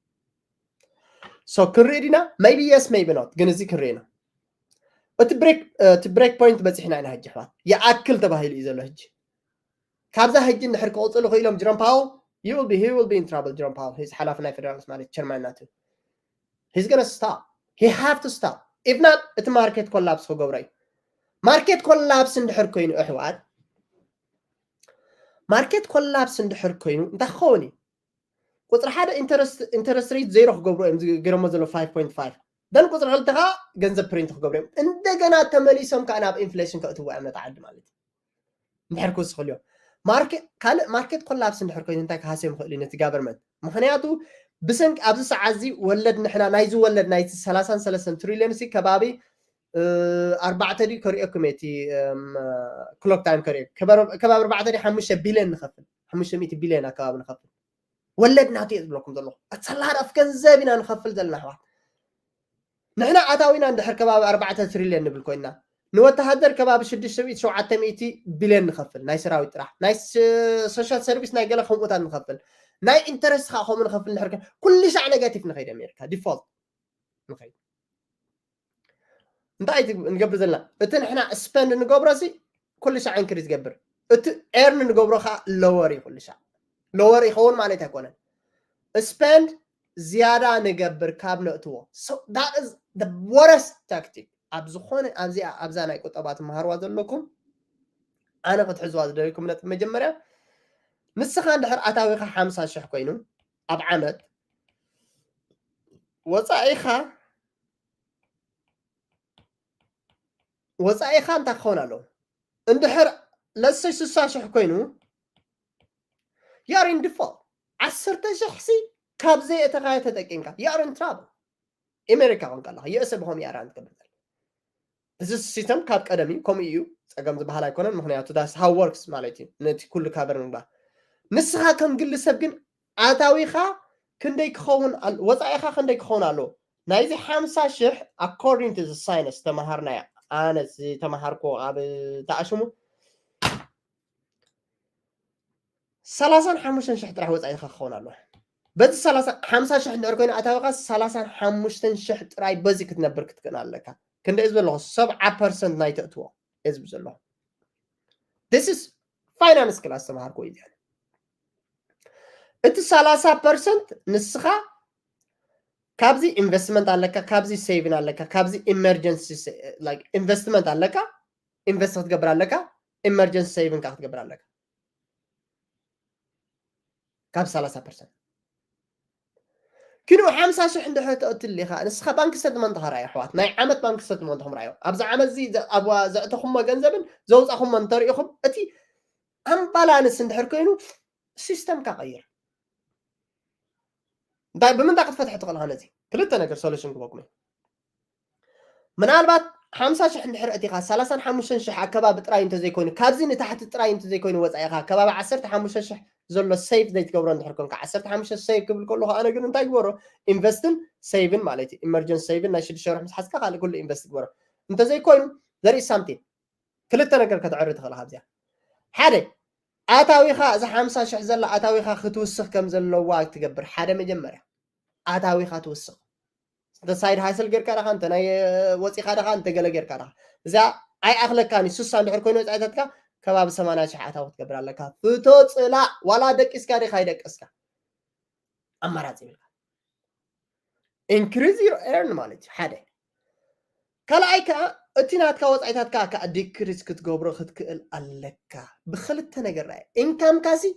so ክንርኢ ዲና maybe yes maybe not ግን እዚ ክንርኢ ኢና እቲ break point በፂሕና ኢና ሕጂ ኣሕዋት ይኣክል ተባሂሉ እዩ ዘሎ ሕጂ ካብዛ ሕጂ እንድሕር ክቕፅሉ ክኢሎም ጀሮም ፓወል you will be he will be in trouble ጀሮም ፓወል he's ሓላፊ ናይ federals ማለት chairman ናቱ he's gonna stop he have to stop if not እቲ market collapse ክገብሮ እዩ market collapse እንድሕር ኮይኑ ኣሕዋት ማርኬት ኮላፕስ እንድሕር ኮይኑ እንታይ ክኸውን እዩ? ቁፅሪ ሓደ ኢንተረስት ሬት ዜሮ ክገብሩ እዮም ዝገርሞ ዘሎ five point five። ደን ቁፅሪ ክልተ ከዓ ገንዘብ ፕሪንት ክገብሩ እዮም። እንደገና ተመሊሶም ከዓ ናብ ኢንፍሌሽን ከእትዎ እዮም ነታ ዓዲ ማለት እዩ። እንድሕር ክውስኽልዮ ካልእ ማርኬት ኮላፕስ እንድሕር ኮይኑ እንታይ ክሃስዮም ይኽእል እዩ ነቲ ጋቨርመንት? ምክንያቱ ብሰንኪ ኣብዚ ሰዓት እዚ ወለድ ንሕና ናይዚ ወለድ ናይቲ ሰላሳን ሰለስተን ትሪልዮን ሲ ከባቢ ኣርባዕተ ድዩ ከርእየኩም እቲ ክሎክ ታይም ከርእየ ከባቢ ኣርባዕተ ድዩ ሓሙሽተ ቢልዮን ንኸፍል ሓሙሽተ ሚእቲ ቢልዮን ኣከባቢ ንኸፍል ወለድ ናቱ እየ ዝብለኩም ዘለኹ ኣፀላር ኣፍ ገንዘብ ኢና ንኸፍል ዘለና ኣሕዋት ንሕና ኣታዊና እንድሕር ከባቢ ኣርባዕተ ትሪልዮን ንብል ኮይና ንወተሃደር ከባቢ ሽዱሽተ ሚእቲ ሸውዓተ ሚእቲ ቢልዮን ንኸፍል ናይ ሰራዊት ጥራሕ ናይ ሶሻል ሰርቪስ ናይ ገለ ከምኡታት ንኸፍል ናይ ኢንተረስት ከዓ ከምኡ ንኸፍል ንሕር ኩሉ ሻዕ ኔጋቲቭ ንኸይድ ኣሜሪካ ዲፎልት ንኸይድ እንታይ ንገብር ዘለና እቲ ንሕና ስፐንድ ንገብሮ ሲ ኩሉ ሻዕ ኢንክሪዝ ገብር እቲ ኤርን ንገብሮ ከዓ ሎወር እዩ ኩሉ ሻዕ ሎወር ይኸውን ማለት ኣይኮነን ስፐንድ ዝያዳ ንገብር ካብ ነእትዎ ወረስ ታክቲክ ኣብ ዝኾነ ኣብዚኣ ኣብዛ ናይ ቁጠባ ትመሃርዋ ዘለኩም ኣነ ክትሕዝዋ ዝደለኩም ነጥብ መጀመርያ ንስኻ እንድሕር ኣታዊኻ ሓምሳ ሽሕ ኮይኑ ኣብ ዓመት ወፃኢኻ ወፃኢኻ እንታይ ክኸውን ኣለዎ እንድሕር ለሰይ ስሳ ሽሕ ኮይኑ you are in default ዓሰርተ ሽሕ ሲ ካብ ዘየእተኻዮ ተጠቂምካ you are in trouble ኣሜሪካ ኮንካ ኣለኻ ዩኤስ ብኸም ያራን ትገብር እዚ ሲስተም ካብ ቀደም እዩ ከምኡ እዩ ፀገም ዝበሃል ኣይኮነን ምክንያቱ that's how works ማለት እዩ ነቲ ኩሉ ካቨር ምግባር ንስኻ ከም ግሊ ሰብ ግን ኣታዊኻ ክንደይ ክኸውን ወፃኢኻ ክንደይ ክኸውን ኣለዎ ናይዚ ሓምሳ ሽሕ according to science ተምሃርናያ ኣነ ዝተምሃርኮ ኣብ ተኣሽሙ ሰላሳን ሓሙሽተን ሽሕ ጥራሕ ወፃኢኻ ክኸውን ኣለዎ በዚ ሓምሳ ሽሕ እንድሕር ኮይኑ ኣታዊኻ ሰላሳን ሓሙሽተን ሽሕ ጥራይ በዚ ክትነብር ክትክእል ኣለካ ክንደይ ዝበለኹ ሰብዓ ፐርሰንት ናይ ተእትዎ ህዝቢ ዘሎ this is finance class ተምሃርኮ እዩ እቲ ሰላሳ ፐርሰንት ንስኻ ካብዚ ኢንቨስትመንት ኣለካ ካብዚ ሴቪን ኣለካ ካብዚ ኢመርጀንሲ ኢንቨስትመንት ኣለካ ኢንቨስት ክትገብር ኣለካ ኢመርጀንሲ ሴቪን ካ ክትገብር ኣለካ ካብ ሰላሳ ፐርሰንት ኪኖ ሓምሳ ሽሕ እንድሕር ተእትል ኢኻ ንስኻ ባንክ ስተትመንት ኸራ ኣሕዋት ናይ ዓመት ባንክ ስተትመንት ኹም ራዮ ኣብዚ ዓመት እዚ ዘእተኹሞ ገንዘብን ዘውፃኹሞ እንተሪኢኹም እቲ ኣምባላንስ እንድሕር ኮይኑ ሲስተምካ ቀይር እንታይ ብምንታይ ክትፈትሐ ትኽእል ነዚ ክልተ ነገር ሶሉሽን ክበኩም ምናልባት ሓምሳ ሽሕ እንድሕር እቲኻ ሰላሳን ሓሙሽተን ሽሕ ኣከባቢ ጥራይ እንተዘይኮይኑ ካብዚ ንታሕቲ ጥራይ እንተዘይኮይኑ ወፃኢኻ ኣከባቢ ዓሰርተ ሓሙሽተ ሽሕ ዘሎ ሴፍ ዘይትገብሮ እንድሕር ኮንካ ዓሰርተ ሓሙሽተ ሴፍ ክብል ከለኹ ኣነ ግን እንታይ ግበሮ ኢንቨስትን ሴቭን ማለት እዩ ኢመርጀንሲ ሴቭን ናይ ሽዱሽተ ወርሒ ምስ ሓዝካ ካልእ ኩሉ ኢንቨስት ግበሮ እንተዘይኮይኑ ዘርኢ ሳምቲን ክልተ ነገር ከተዕሪ ትኽእል ካብዚኣ ሓደ ኣታዊኻ እዛ ሓምሳ ሽሕ ዘላ ኣታዊኻ ክትውስኽ ከም ዘለዋ ትገብር ሓደ መጀመርያ ኣታዊኻ ትውስኽ እንተ ሳይድ ሃስል ጌርካ ዳኻ እንተ ናይ ወፂኻ ዳኻ እንተ ገለ ጌርካ ዳኻ እዛ ኣይኣኽለካን እዩ ስሳ እንድሕር ኮይኑ ወፃኢታትካ ከባቢ ሰማንያ ሽሕ ኣታዊ ክትገብር ኣለካ ፍቶ ፅላእ ዋላ ደቂስካ ዲኻ ይደቀስካ ኣማራፂ ይብልካ increase your earn ማለት እዩ ሓደ ካልኣይ ከዓ እቲ ናትካ ወፃኢታትካ ከዓ ዲክሪዝ ክትገብሮ ክትክእል ኣለካ ብክልተ ነገር ራየ ኢንካምካ ሲ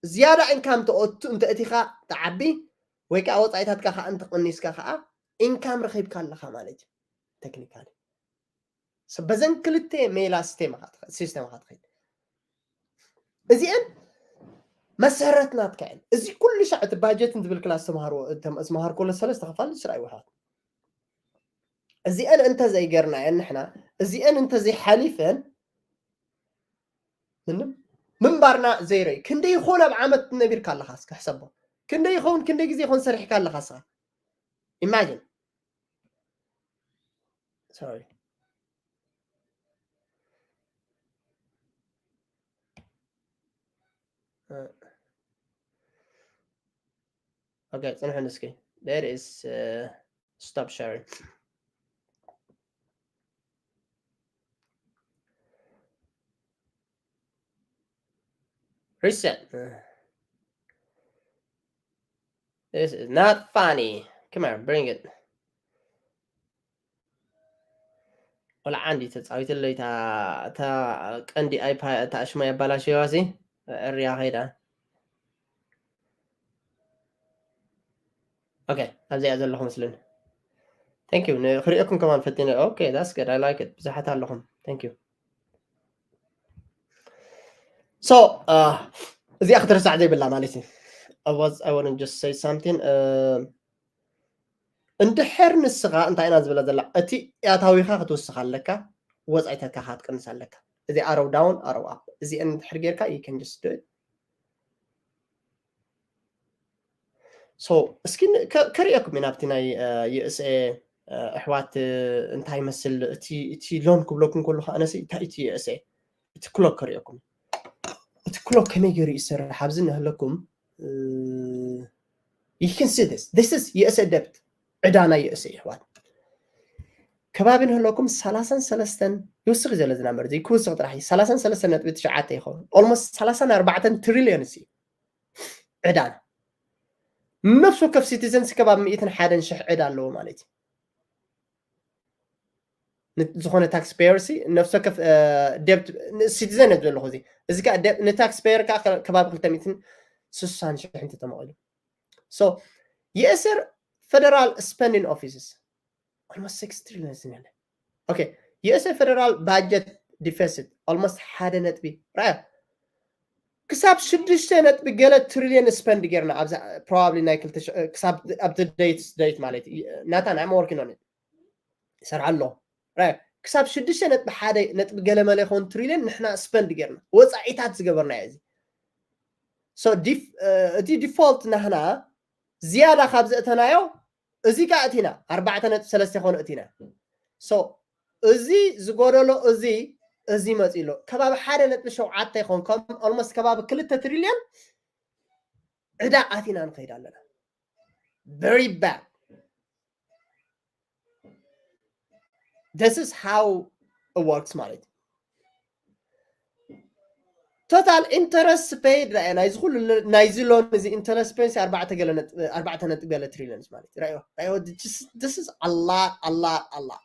ዝያዳ ኢንካም ተኦቱ እንተ እቲኻ ተዓቢ ወይ ከዓ ወፃኢታትካ ከዓ እንተቀኒስካ ከዓ ኢንካም ረኺብካ ኣለካ ማለት እዩ ቴክኒካሊ በዘን ክልተ ሜላ ሲስተም ካ ትኸይድ እዚአን መሰረት ናትካ እየን እዚ ኩሉ ሻዕ እቲ ባጀት ዝብል ክላስ ተምሃርዎ ተምሃርኮ ለሰለስተ ክፋል ስራ ይውሓት እዚአን እንተዘይገርናየን ንሕና እዚአን እንተዘይሓሊፈን ምንም ምንባርና ዘይረይ ክንደይ ይኾን ኣብ ዓመት ነቢርካ ኣለኻ እስከ ሕሰቦ ክንደይ ይኸውን ክንደይ ግዜ ይኾን ሰሪሕካ ኣለኻ እስኻ imagine sorry okay ፅንሕን እስኪ there is uh, stop sharing reset this is not funny come here bring it ወላ ዓንዲ ተፃዊትለይ እታ ቀንዲ ኣይፓ እታ ኣሽማ ያባላሸዋ ሲ እርያ ኸይዳ። ኦኬ፣ ኣብዚኣ ዘለኹ መስለኒ። Thank you። ንክሪኦኩም ከማን ፈቲነ። Okay, that's good. I like it. ብዙሓት ኣለኹም። Thank you። So እዚኣ ክትርሳዕ ዘይብላ ማለት እዩ። I was I want to just say something. እንድሕር ንስኻ እንታይ ኢና ዝበላ ዘላ፣ እቲ ኣታዊኻ ክትውስኽ ኣለካ፣ ወፃኢታትካ ክትቀንስ ኣለካ። እዚ ኣረው ዳውን ኣረው ኣፕ እዚአን እንድሕር ጌርካ you can just do it። So እስኪ ከሪአኩም ኢና ኣብቲ ናይ USA ኣሕዋት እንታይ ይመስል እቲ ሎን ክብለኩም ከሎ ከኣነሲ እንታይ እቲ USA እቲ ክሎክ ከሪአኩም። እቲ ክሎክ ከመይ ገይሩ ይሰርሕ ኣብዚ ንህለኩም። You can see this. This is USA debt. ዕዳ ናይ USA ኣሕዋት ከባቢ ንህለኩም ሰላሳን ሰለስተን ይውስኽ ዘሎ ዝናበር እዚ ክውስኽ ጥራሕ እዩ። ሰላሳን ሰለስተን ነጥቢ ትሽዓተ ይኸውን። Almost ሰላሳን ኣርባዕተን ትሪልዮን እዩ ዕዳና። ነፍሲ ወከፍ ሲቲዘንስ ከባቢ ሚእትን ሓደን ሽሕ ዕዳ ኣለዎ ማለት እዩ። ዝኾነ ታክስ ፔየር ሲ ነፍሲ ወከፍ ደብት ሲቲዘን እየ ዘለኹ። እዚ እዚ ከዓ ንታክስ ፔየር ከዓ ከባቢ ክልተ ሚእትን ስሳን ሽሕ እንተተመቒሉ። So የእስር ፌደራል ስፐንዲንግ ኦፊስስ almost six trillion ዝነለ። Okay, የእስር ፌደራል ባጀት ዲፊሲት almost ሓደ ነጥቢ ራያ ክሳብ ሽዱሽተ ነጥቢ ገለ ትሪልዮን ስፐንድ ጌርና ኣብዛ ፕሮባብሊ ናይ ክልተ ክሳብ ኣብቲ ደይት ደይት ማለት እዩ። ናታ ናይ መወርኪ ነው ይሰርዓ ኣሎ። ክሳብ ሽዱሽተ ነጥቢ ሓደ ነጥቢ ገለ መለ ይኸውን ትሪልዮን ንሕና ስፐንድ ጌርና ወፃኢታት ዝገበርና እዚ። So እቲ ዲፎልት ናህና ዝያዳ ካብ ዘእተናዮ እዚ ከዓ እቲና ኣርባዕተ ነጥቢ ሰለስተ ይኾኑ እቲና። So እዚ ዝጎደሎ እዚ እዚ መፂ ኣሎ ከባቢ ሓደ ነጥቢ ሸውዓተ ይኾን ከም almost ከባቢ ክልተ ትሪልዮን ዕዳ ኣቲና ንኸይድ ኣለና። Very bad. This is how it works ማለት እዩ። Total interest paid ናይዚ ኩሉ ናይዚ ሎን እዚ interest paid ኣርባዕተ ገለ ኣርባዕተ ነጥቢ ገለ ትሪልዮንስ ማለት እዩ። ራዮ ራዮ this is a lot a lot a lot.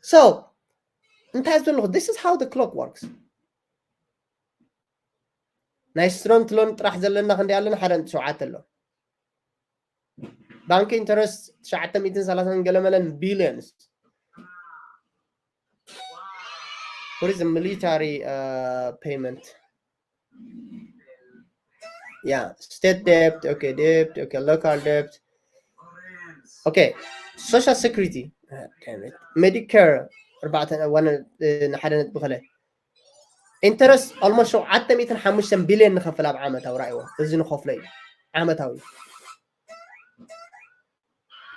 So እንታይ ዘለኹ this is how the clock works. ናይ ስትሮንት ሎን ጥራሕ ዘለና ክንዲ ኣለና ሓደ ነጥቢ ሸውዓተ ኣሎ። ባንክ ኢንተረስት ትሽዓተ ሚእትን ሰላሳን ገለመለን ቢልዮንስ። What is the military uh, payment? Yeah, state debt, okay, debt, okay, local debt, okay, social security, uh, damn it, Medicare ኣርባዕተ ንሓደ ነጥቢ ክልተ። ኢንተረስት almost ሸውዓተ ሚእትን ሓሙሽተን ቢልዮን ንኸፍል ኣብ ዓመታዊ ራእይዎ እዚ ንኸፍሎ እዩ ዓመታዊ።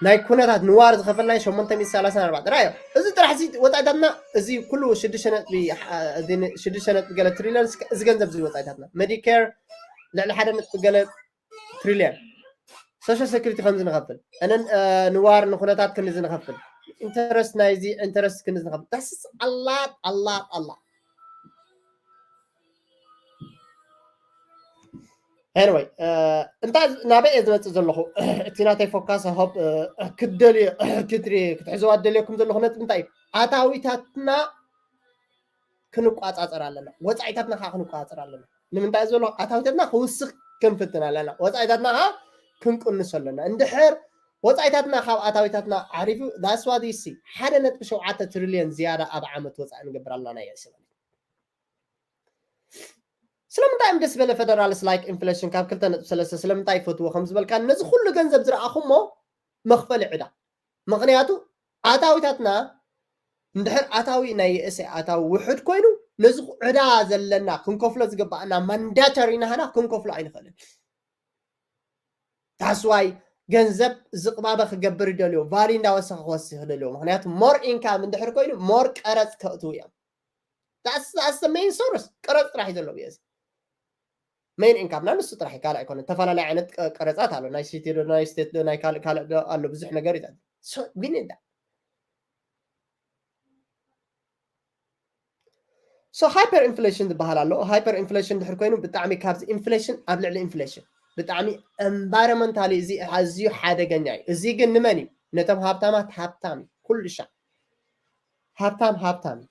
ናይ ኩነታት ንዋር ዝኸፈልናዮ ሸሞንተ ሚእቲ ሰላሳን ኣርባዕተን ራእዮ። እዚ ጥራሕ እዚ ወፃኢታትና እዚ ኩሉ ሽዱሽተ ነጥቢ ገለ ትሪልዮን እዚ ገንዘብ እዚ ወፃኢታትና መዲኬር ልዕሊ ሓደ ነጥቢ ገለ ትሪልዮን ሶሻል ሴኩሪቲ ከምዚ ንኸፍል እንን ንዋር ንኩነታት ክንዚ ንኸፍል ኢንተረስት ናይዚ ኢንተረስት ክንዚ ንኸፍል that's a lot a lot a lot. Anyway እንታይ ናበይ እየ ዝመፅእ ዘለኹ? እቲ ናተይ ፎካስ ሆፕ ክትደልዮ ክትሪ ክትሕዝዋ ትደልየኩም ዘለኹ ነጥቢ እንታይ እዩ? ኣታዊታትና ክንቋፃፀር ኣለና፣ ወፃኢታትና ከዓ ክንቋፃፀር ኣለና። ንምንታይ ዘሎ ኣታዊታትና ክውስኽ ክንፍትን ኣለና፣ ወፃኢታትና ከዓ ክንቅንሶ ኣለና። እንድሕር ወፃኢታትና ካብ ኣታዊታትና ዓሪፉ that's what you see ሓደ ነጥቢ ሸውዓተ ትሪልዮን ዝያዳ ኣብ ዓመት ወፃኢ ንገብር ኣለና ናይ እስራኤል ስለምንታይ እዮም ደስ በለ ፌደራልስ ላይክ ኢንፍሌሽን ካብ ክልተ ነጥቢ ሰለስተ ስለምንታይ ይፈትዎ ከም ዝበልካ ነዚ ኩሉ ገንዘብ ዝረኣኹሞ መኽፈሊ ዕዳ ምኽንያቱ ኣታዊታትና እንድሕር ኣታዊ ናይ የእሰ ኣታዊ ውሕድ ኮይኑ ነዚ ዕዳ ዘለና ክንከፍሎ ዝግባኣና ማንዳተሪ ናህና ክንከፍሎ ኣይንኽእልን። ታስዋይ ገንዘብ ዝቕባበ ክገብር ይደልዮ ቫሊ እንዳወሰኸ ክወስኽ ይደልዮ ምክንያቱ ሞር ኢንካም እንድሕር ኮይኑ ሞር ቀረፅ ከእትው እዮም። ሜን ሶርስ ቀረፅ ጥራሕ እዩ ዘሎ ብየዚ ሜን ኢንካምና ንሱ ጥራሕ ካልእ ኣይኮነ ተፈላለየ ዓይነት ቀረፃት ኣሎ ናይ ሲቲ ዶ ናይ ስቴት ዶ ናይ ካልእ ካልእ ኣሎ ብዙሕ ነገር እዩ ግን እንዳ ሶ ሃይፐር ኢንፍሌሽን ዝበሃል ኣሎ። ሃይፐር ኢንፍሌሽን ድሕር ኮይኑ ብጣዕሚ ካብዚ ኢንፍሌሽን ኣብ ልዕሊ ኢንፍሌሽን ብጣዕሚ ኤንቫይሮንመንታሊ እዚ ኣዝዩ ሓደገኛ እዩ። እዚ ግን ንመን እዩ? ነቶም ሃብታማት ሃብታም እዩ ኩሉ ሻ ሃብታም ሃብታም እዩ።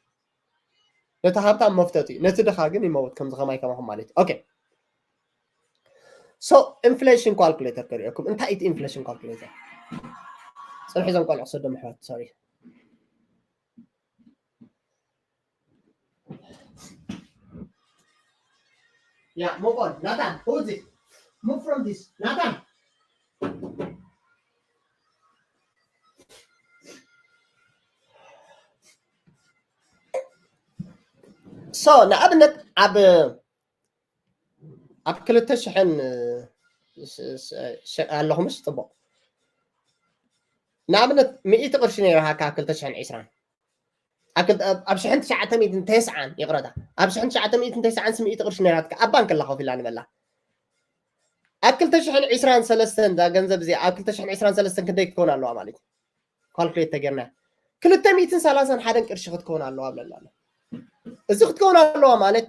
ነቲ ሃብታም መፍተቱ እዩ፣ ነቲ ድኻ ግን ይመውት። ከምዚ ከማይ ከማኹም ማለት እዩ። Okay, so inflation calculator ከርእየኩም። እንታይ እዩ inflation calculator? ጽንሑ፣ እዞም ቆልዑ ክሰዶም ኣሕዋት። Sorry. Yeah, move on. Nathan, who is this? Move from this. Nathan. So ንኣብነት ኣብ ኣብ ክልተ ሽሕን ኣለኹም ስ ጽቡቕ። ንኣብነት ሚእቲ ቅርሺ ነይራካ ኣብ ክልተ ሽሕን ዕስራን፣ ኣብ ሽሕን ትሽዓተ ሚእትን ተስዓን፣ ይቕረታ፣ ኣብ ሽሕን ትሽዓተ ሚእትን ተስዓን ስ ሚእቲ ቅርሺ ነይራትካ ኣብ ባንክ ኣላ ኮፍ ኢላ ንበላ። ኣብ ክልተ ሽሕን ዕስራን ሰለስተን እዛ ገንዘብ እዚኣ ኣብ ክልተ ሽሕን ዕስራን ሰለስተን ክንደይ ክትከውን ኣለዋ ማለት እዩ? ካልኩሌት ተጌርና ክልተ ሚእትን ሰላሳን ሓደን ቅርሺ ክትከውን ኣለዋ ብለና ኣሎ። እዚ ክትከውን ኣለዋ ማለት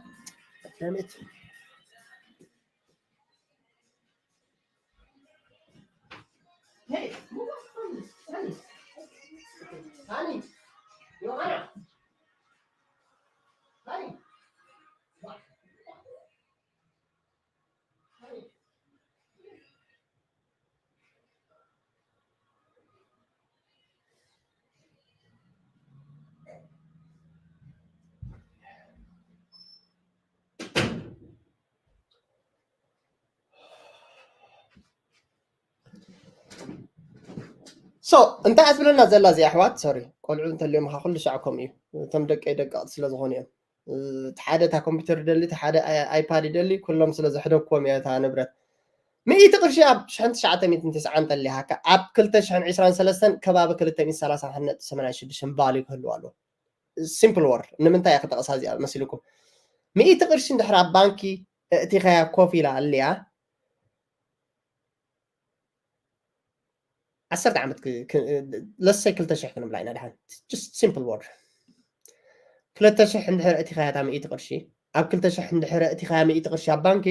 So እንታይ ኣትብለና ዘላ እዚኣ ኣሕዋት? ሶሪ፣ ቆልዑ እንተልዮም ካ ኩሉ ሻዕ ከምኡ እዩ። እቶም ደቀይ ደቀቕቲ ስለ ዝኾኑ እዮም። እቲ ሓደ እታ ኮምፒውተር ይደሊ፣ እቲ ሓደ ኣይፓድ ይደሊ፣ ኩሎም ስለ ዘሕደግኩዎም እያ እታ ንብረት። ሚእቲ ቅርሺ ኣብ ሽሕን ትሽዓተ ሚእትን ተስዓን እንተሊሃካ ኣብ ክልተ ሽሕን ዕስራን ሰለስተን ከባቢ ክልተ ሚእቲ ሰላሳ ሓደ ነጥቢ ሰማንያ ሽዱሽተ ቫልዩ ክህልዋ ኣለዎ። ሲምፕል ወርድ ንምንታይ እያ ክጠቕሳ እዚኣ መሲልኩም? ሚእቲ ቅርሺ እንድሕር ኣብ ባንኪ እእቲኻያ ኮፍ ኢላ ኣልያ ዓሰርተ ዓመት ለሰይ ክልተ ሽሕ ክንብላ ኢና ድሓን። Just simple word። ክልተ ሽሕ እንድሕር እቲኻያ እታ ሚእቲ ቅርሺ ኣብ ክልተ ሽሕ እንድሕር እቲኻያ ሚእቲ ቅርሺ ኣብ ባንኪ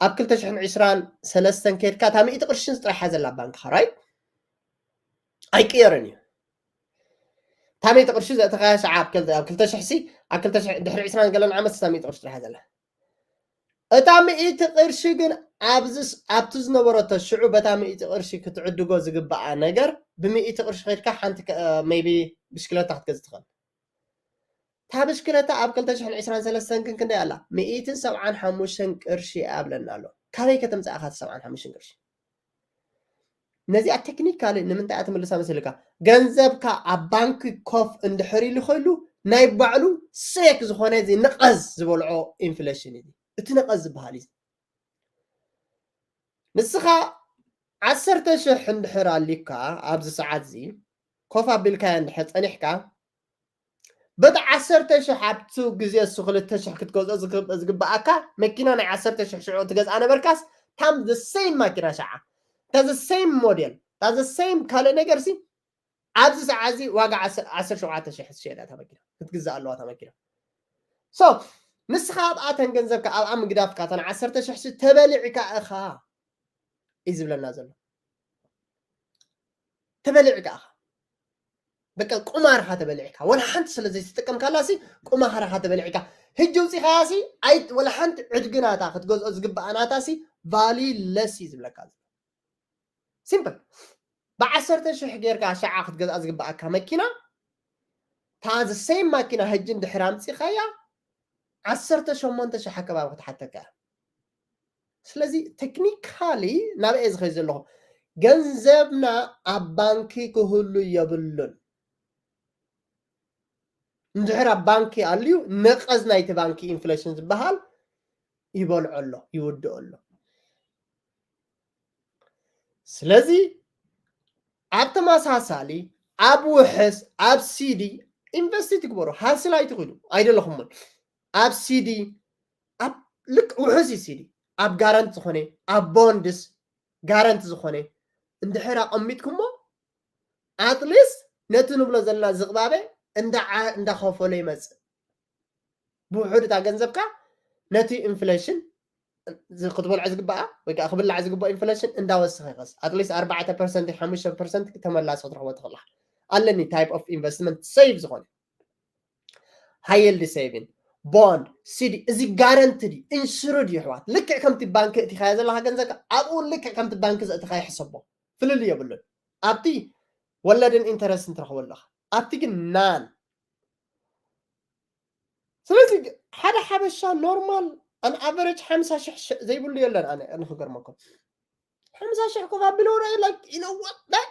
ኣብ ክልተ ሽሕን ዕስራን ሰለስተን ከድካ እታ ሚእቲ ቅርሽን ጥራሓ ዘላ ባንክኻ ራይት ኣይቅየርን እዩ። እታ ሚእቲ ቅርሺ ዘእተኻያ ሸዓ ኣብ ክልተ ሽሕ ሲ ኣብ ክልተ ሽሕ ድሕሪ ዕስራን ገለን ዓመት እታ ሚእቲ ቅርሺ ጥራሓ ዘላ እታ ሚእቲ ቅርሺ ግን ኣብዝስ ኣብቲ ዝነበረቶ ሽዑ በታ ሚእቲ ቅርሺ ክትዕድጎ ዝግበኣ ነገር ብሚእቲ ቅርሺ ከድካ ሓንቲ ሜቢ ብሽክለታ ክትገዝ ትኽእል። እታ ብሽክለታ ኣብ ክልተ ሽሕን ዕስራን ሰለስተን ግን ክንደይ ኣላ? ሚእትን ሰብዓን ሓሙሽተን ቅርሺ ኣብለና ኣሎ። ካበይ ከተምፅኣኻ እቲ ሰብዓን ሓሙሽተን ቅርሺ? ነዚኣ ቴክኒካሊ ንምንታይ እያ ትምልሳ መሲልካ? ገንዘብካ ኣብ ባንኪ ኮፍ እንድሕር ኢሉ ከሉ ናይ ባዕሉ ሴክ ዝኾነ እዚ ንቐዝ ዝበልዖ ኢንፍሌሽን እዩ። እቲ ንቐዝ ዝበሃል እዩ። ንስኻ ዓሰርተ ሽሕ እንድሕር ኣሊካ ኣብዚ ሰዓት እዚ ኮፍ ኣቢልካያ እንድሕር ጸኒሕካ በቲ ዓሰርተ ሽሕ ኣብቲ ግዜ እሱ ክልተ ሽሕ ክትገዝኦ ዝግብኣካ መኪና ናይ ዓሰርተ ሽሕ ሽዑ ትገዝኣ ነበርካስ ታም the same ማኪና ሸዓ እታ the same ሞዴል እታ the same ካልእ ነገር ሲ ኣብዚ ሰዓት እዚ ዋጋ ዓሰርተ ሸውዓተ ሽሕ ትሸየጥ እታ መኪና ክትግዛእ ኣለዋ እታ መኪና so ንስኻ ኣብኣተን ገንዘብካ ኣብኣ ምግዳፍካ እተን ዓሰርተ ሽሕ ሲ ተበሊዕካ እኻ እዩ ዝብለና ዘሎ ተበሊዕካ ኢኻ በቃ ቁማርኻ ተበሊዕካ ወላ ሓንቲ ስለ ዘይትጥቀምካላ ሲ ቁማርኻ ተበሊዕካ ህጂ ውፂኻያ ሲ ኣይ ወላ ሓንቲ ዕድግናታ ክትገዝኦ ዝግብኣናታ ሲ ቫሊ ለስ እዩ ዝብለካ ዘሎ ሲምፕል ብዓሰርተ ሽሕ ጌርካ ሸዓ ክትገዝኣ ዝግብኣካ መኪና ታዚ ሴም ማኪና ህጂ እንድሕር ኣምፂኻያ ዓሰርተ ሸሞንተ ሽሕ ኣከባቢ ክትሓተካ እያ ስለዚ ቴክኒካሊ ናበየ ዝኸይ ዘለኹ ገንዘብና ኣብ ባንኪ ክህሉ የብሉን እንድሕር ኣብ ባንኪ ኣልዩ ነቐዝ ናይቲ ባንኪ ኢንፍሌሽን ዝበሃል ይበልዖ ኣሎ ይውድኦ ኣሎ ስለዚ ኣብ ተመሳሳሊ ኣብ ውሕስ ኣብ ሲዲ ኢንቨስቲ ትግበሩ ሃስል ኣይትኽእሉ ኣይደለኹምን ኣብ ሲዲ ኣብ ልክ ውሕስ እዩ ሲዲ ኣብ ጋረንት ዝኾነ ኣብ ቦንድስ ጋረንት ዝኾነ እንድሕር ኣቐሚጥኩሞ ኣትሊስት ነቲ ንብሎ ዘለና ዝቕባበ እንዳኸፈሎ ይመፅእ ብውሑድ እታ ገንዘብካ ነቲ ኢንፍሌሽን ክትበልዖ ዝግበኣ ወይ ከዓ ክብላዕ ዝግበኦ ኢንፍሌሽን እንዳወሰኸ ይኸስ ኣትሊስት ኣርባዕተ ፐርሰንት ሓሙሽተ ፐርሰንት ተመላሲ ክትረኽቦ ትኽእላ ኣለኒ ታይፕ ኦፍ ኢንቨስትመንት ሴፍ ዝኾነ high yield saving bond፣ ሲዲ፣ እዚ ጋረንትድ እዩ፣ ኢንሹርድ እዩ ኣሕዋት። ልክዕ ከምቲ ባንክ እቲኻዮ ዘለኻ ገንዘብካ ኣብኡ ልክዕ ከምቲ ባንክ ዘእትኻዮ ሕሰቦ፣ ፍልልይ የብሉን። ኣብቲ ወለድን ኢንተረስትን ትረኽቦ ኣለኻ፣ ኣብቲ ግን ናን። ስለዚ ሓደ ሓበሻ ኖርማል ኣን ኣቨሬጅ ሓምሳ ሽሕ ዘይብሉ የለን። ኣነ ንክገርመኩም ሓምሳ ሽሕ ኮፍ ኣቢሉ ርአ ላይክ ኢነወት ናይ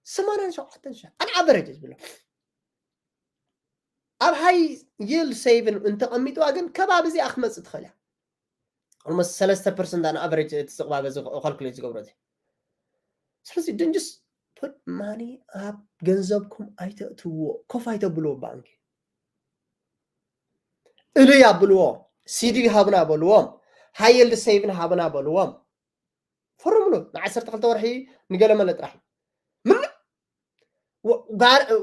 ሰማንያን ሸውዓተን ሽሕ ኣን ኣቨሬጅ ዝብሎ ኣብ ሃይ ይልድ ሴቪን እንተቐሚጥዋ ግን ከባቢ እዚኣ ክመፅእ ትኽእል እያ። ኦልሞስት ሰለስተ ፐርሰንት ኣን ኣቨሬጅ እቲ ዝቕባበ ካልኩሌት ዝገብሮ እዚ። ስለዚ ድንጅስ ፑት ማኒ ኣብ ገንዘብኩም ኣይተእትዎ፣ ኮፍ ኣይተብልዎ ባንክ። እልይ ኣብልዎ፣ ሲዲ ሃብና በልዎም፣ ሃይ ይልድ ሴቪን ሃብና በልዎም። ፈርምሉ ንዓሰርተ ክልተ ወርሒ ንገለመለ ጥራሕ ምንም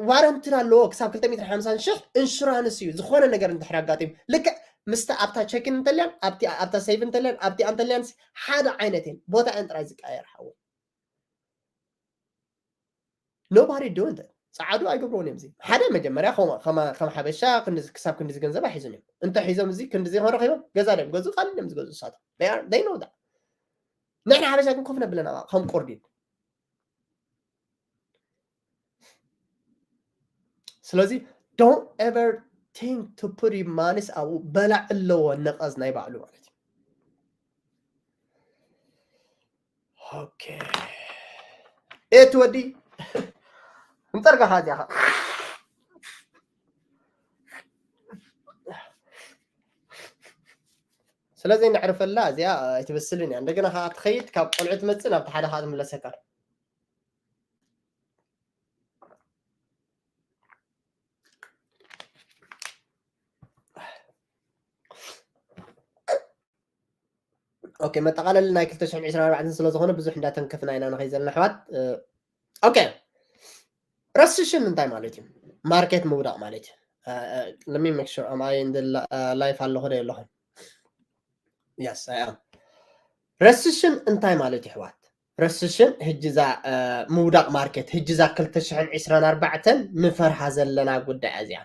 ዋረንትን ኣለዎ ክሳብ ክልተ ሚእትን ሓምሳን ሽሕ ኢንሹራንስ እዩ። ዝኾነ ነገር እንድሕር ኣጋጢም ልክዕ ምስቲ ኣብታ ቸኪን እንተልያን ኣብታ ሴቭ እንተልያን ኣብቲ ኣንተልያን ሓደ ዓይነት እየን። ቦታ እየን ጥራይ ዝቀየር ሓወይ። Nobody doing that። ጸዓዱ ኣይገብርዎን እዮም። እዚ ሓደ መጀመርያ ከም ሓበሻ ክሳብ ክንዲዚ ገንዘብ ኣይሒዙን እዮም። እንተ ሒዞም እዚ ክንዲዚ ከረኺቦም ገዛ ድዮም ገዙ ካልእ እዮም ዝገዙ እሳቶም። They know that። ንሕና ሓበሻ ግን ኮፍ ነብለና ከም ቁርዲድ። ስለዚ don't ever think to put your money ኣብኡ በላዕ ኣለዎ ነቐዝ ናይ ባዕሉ ማለት እዩ። ኦኬ ኤት ወዲ እንጠርጋኻ እዚኣ ስለዚ ነዕርፈላ እዚኣ ኣይትበስልን እያ። እንደገና ከዓ ትኸይድ ካብ ቆልዑ ትመፅእ ናብቲ ሓደ ከዓ ትምለሰካ። ኦኬ መጠቓለሊ ናይ ክልተ ሽሕን ዕስራን ኣርባዕተን ስለ ዝኾነ ብዙሕ እንዳተንከፍና ኢና ንኸይ ዘለና ኣሕዋት። ኦኬ ረስሽን እንታይ ማለት እዩ? ማርኬት ምውዳቕ ማለት እዩ። Let me make sure am I in the live ኣለኹ ዶ የለኹን? Yes I am። ረስሽን እንታይ ማለት እዩ ኣሕዋት? ረስሽን ህጂ እዛ ምውዳቕ ማርኬት ህጂ እዛ ክልተ ሽሕን ዕስራን ኣርባዕተን ንፈርሃ ዘለና ጉዳይ እዚኣ።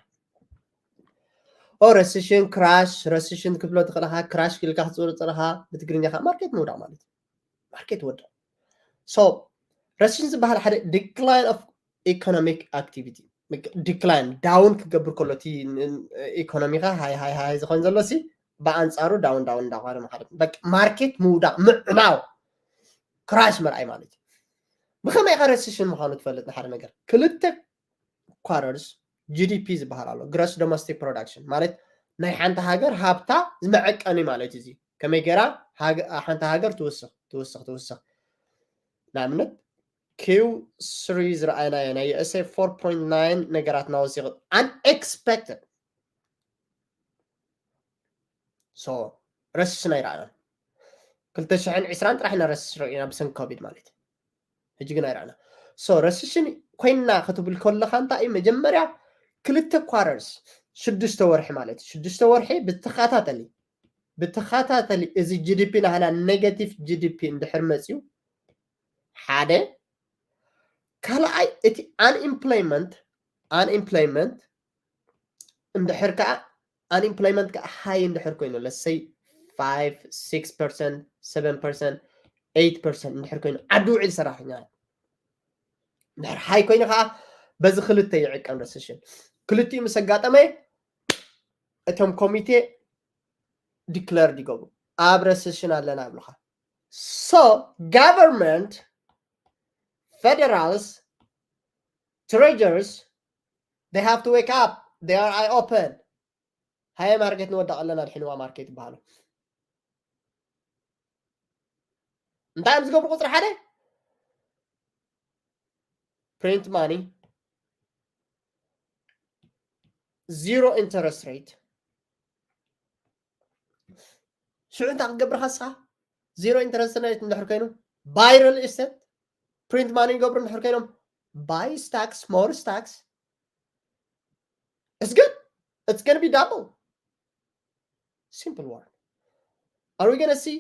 ኦ ረስሽን ክራሽ ረስሽን ክፍሎ ትኽእልኻ ክራሽ ኢልካ ክትፅውር ፅርኻ ብትግርኛ ከዓ ማርኬት ምውዳቕ ማለት እዩ። ማርኬት ወድቕ። So ረስሽን ዝበሃል ሓደ decline of economic activity፣ decline down ክገብር ከሎ እቲ ኢኮኖሚኻ ሃይ ሃይ ሃይ ዝኾን ዘሎ ሲ ብኣንፃሩ down down እንዳኾነ ማለት በቃ ማርኬት ምውዳቕ ምዕናው ክራሽ ምርኣይ ማለት እዩ። ብኸመይ ኢኻ ረስሽን ምዃኑ ትፈልጥ? ንሓደ ነገር ክልተ quarters ጂ ዲ ፒ ዝበሃል ኣሎ፣ gross domestic production ማለት ናይ ሓንቲ ሃገር ሃብታ ዝመዐቀኒ ማለት እዩ። ከመይ ገይራ ሓንቲ ሃገር ትውስኽ ትውስኽ ትውስኽ። ንኣብነት ኪው ስሪ ዝረኣይናዮ ናይ ዩ ኤስ ኤ ፎር ፖይንት ናይን ነገራትና ወሲኹ unexpected። So ረስሽን ኣይረኣናን። ክልተ ሽሕን ዕስራን ጥራሕ ኢና ረስሽን ርኢና ብሰንኪ ኮቪድ ማለት እዩ። ሕጂ ግን ኣይረኣና። So ረስሽን ኮይና ክትብል ከለኻ እንታይ እዩ መጀመርያ ክልተ quarters ሽዱሽተ ወርሒ ማለት እዩ። ሽዱሽተ ወርሒ ብተኸታተሊ ብተኸታተሊ እዚ ጂ ዲ ፒ ናህና ኔጋቲቭ ጂ ዲ ፒ እንድሕር መፅዩ ሓደ ካልኣይ እቲ unemployment unemployment እንድሕር ከዓ unemployment ከዓ ሃይ እንድሕር ኮይኑ let's say five six percent seven percent eight percent እንድሕር ኮይኑ ዓዲ ውዒል ሰራሕተኛ እንድሕር ሃይ ኮይኑ ከዓ በዚ ክልተ ይዕቀን ረስሽን። ክልቲኡ ምስ ኣጋጠመ እቶም ኮሚቴ ዲክለርድ ይገብሩ ኣብ ረስሽን ኣለና ይብሉካ። So government federals treasurers they have to wake up. They are eye open. ሃየ ማርኬት ንወዳቕ ኣለና ድሕንዋ ማርኬት ይበሃሉ። እንታይ እዮም ዝገብሩ? ቁፅሪ ሓደ print money zero interest rate። ሽዑ እንታይ ክገብር ንስኻ? Zero interest rate እንድሕር ኮይኑ buy real estate print money ይገብሩ እንድሕር ኮይኖም buy stocks more stocks it's good it's gonna be double simple word are we gonna see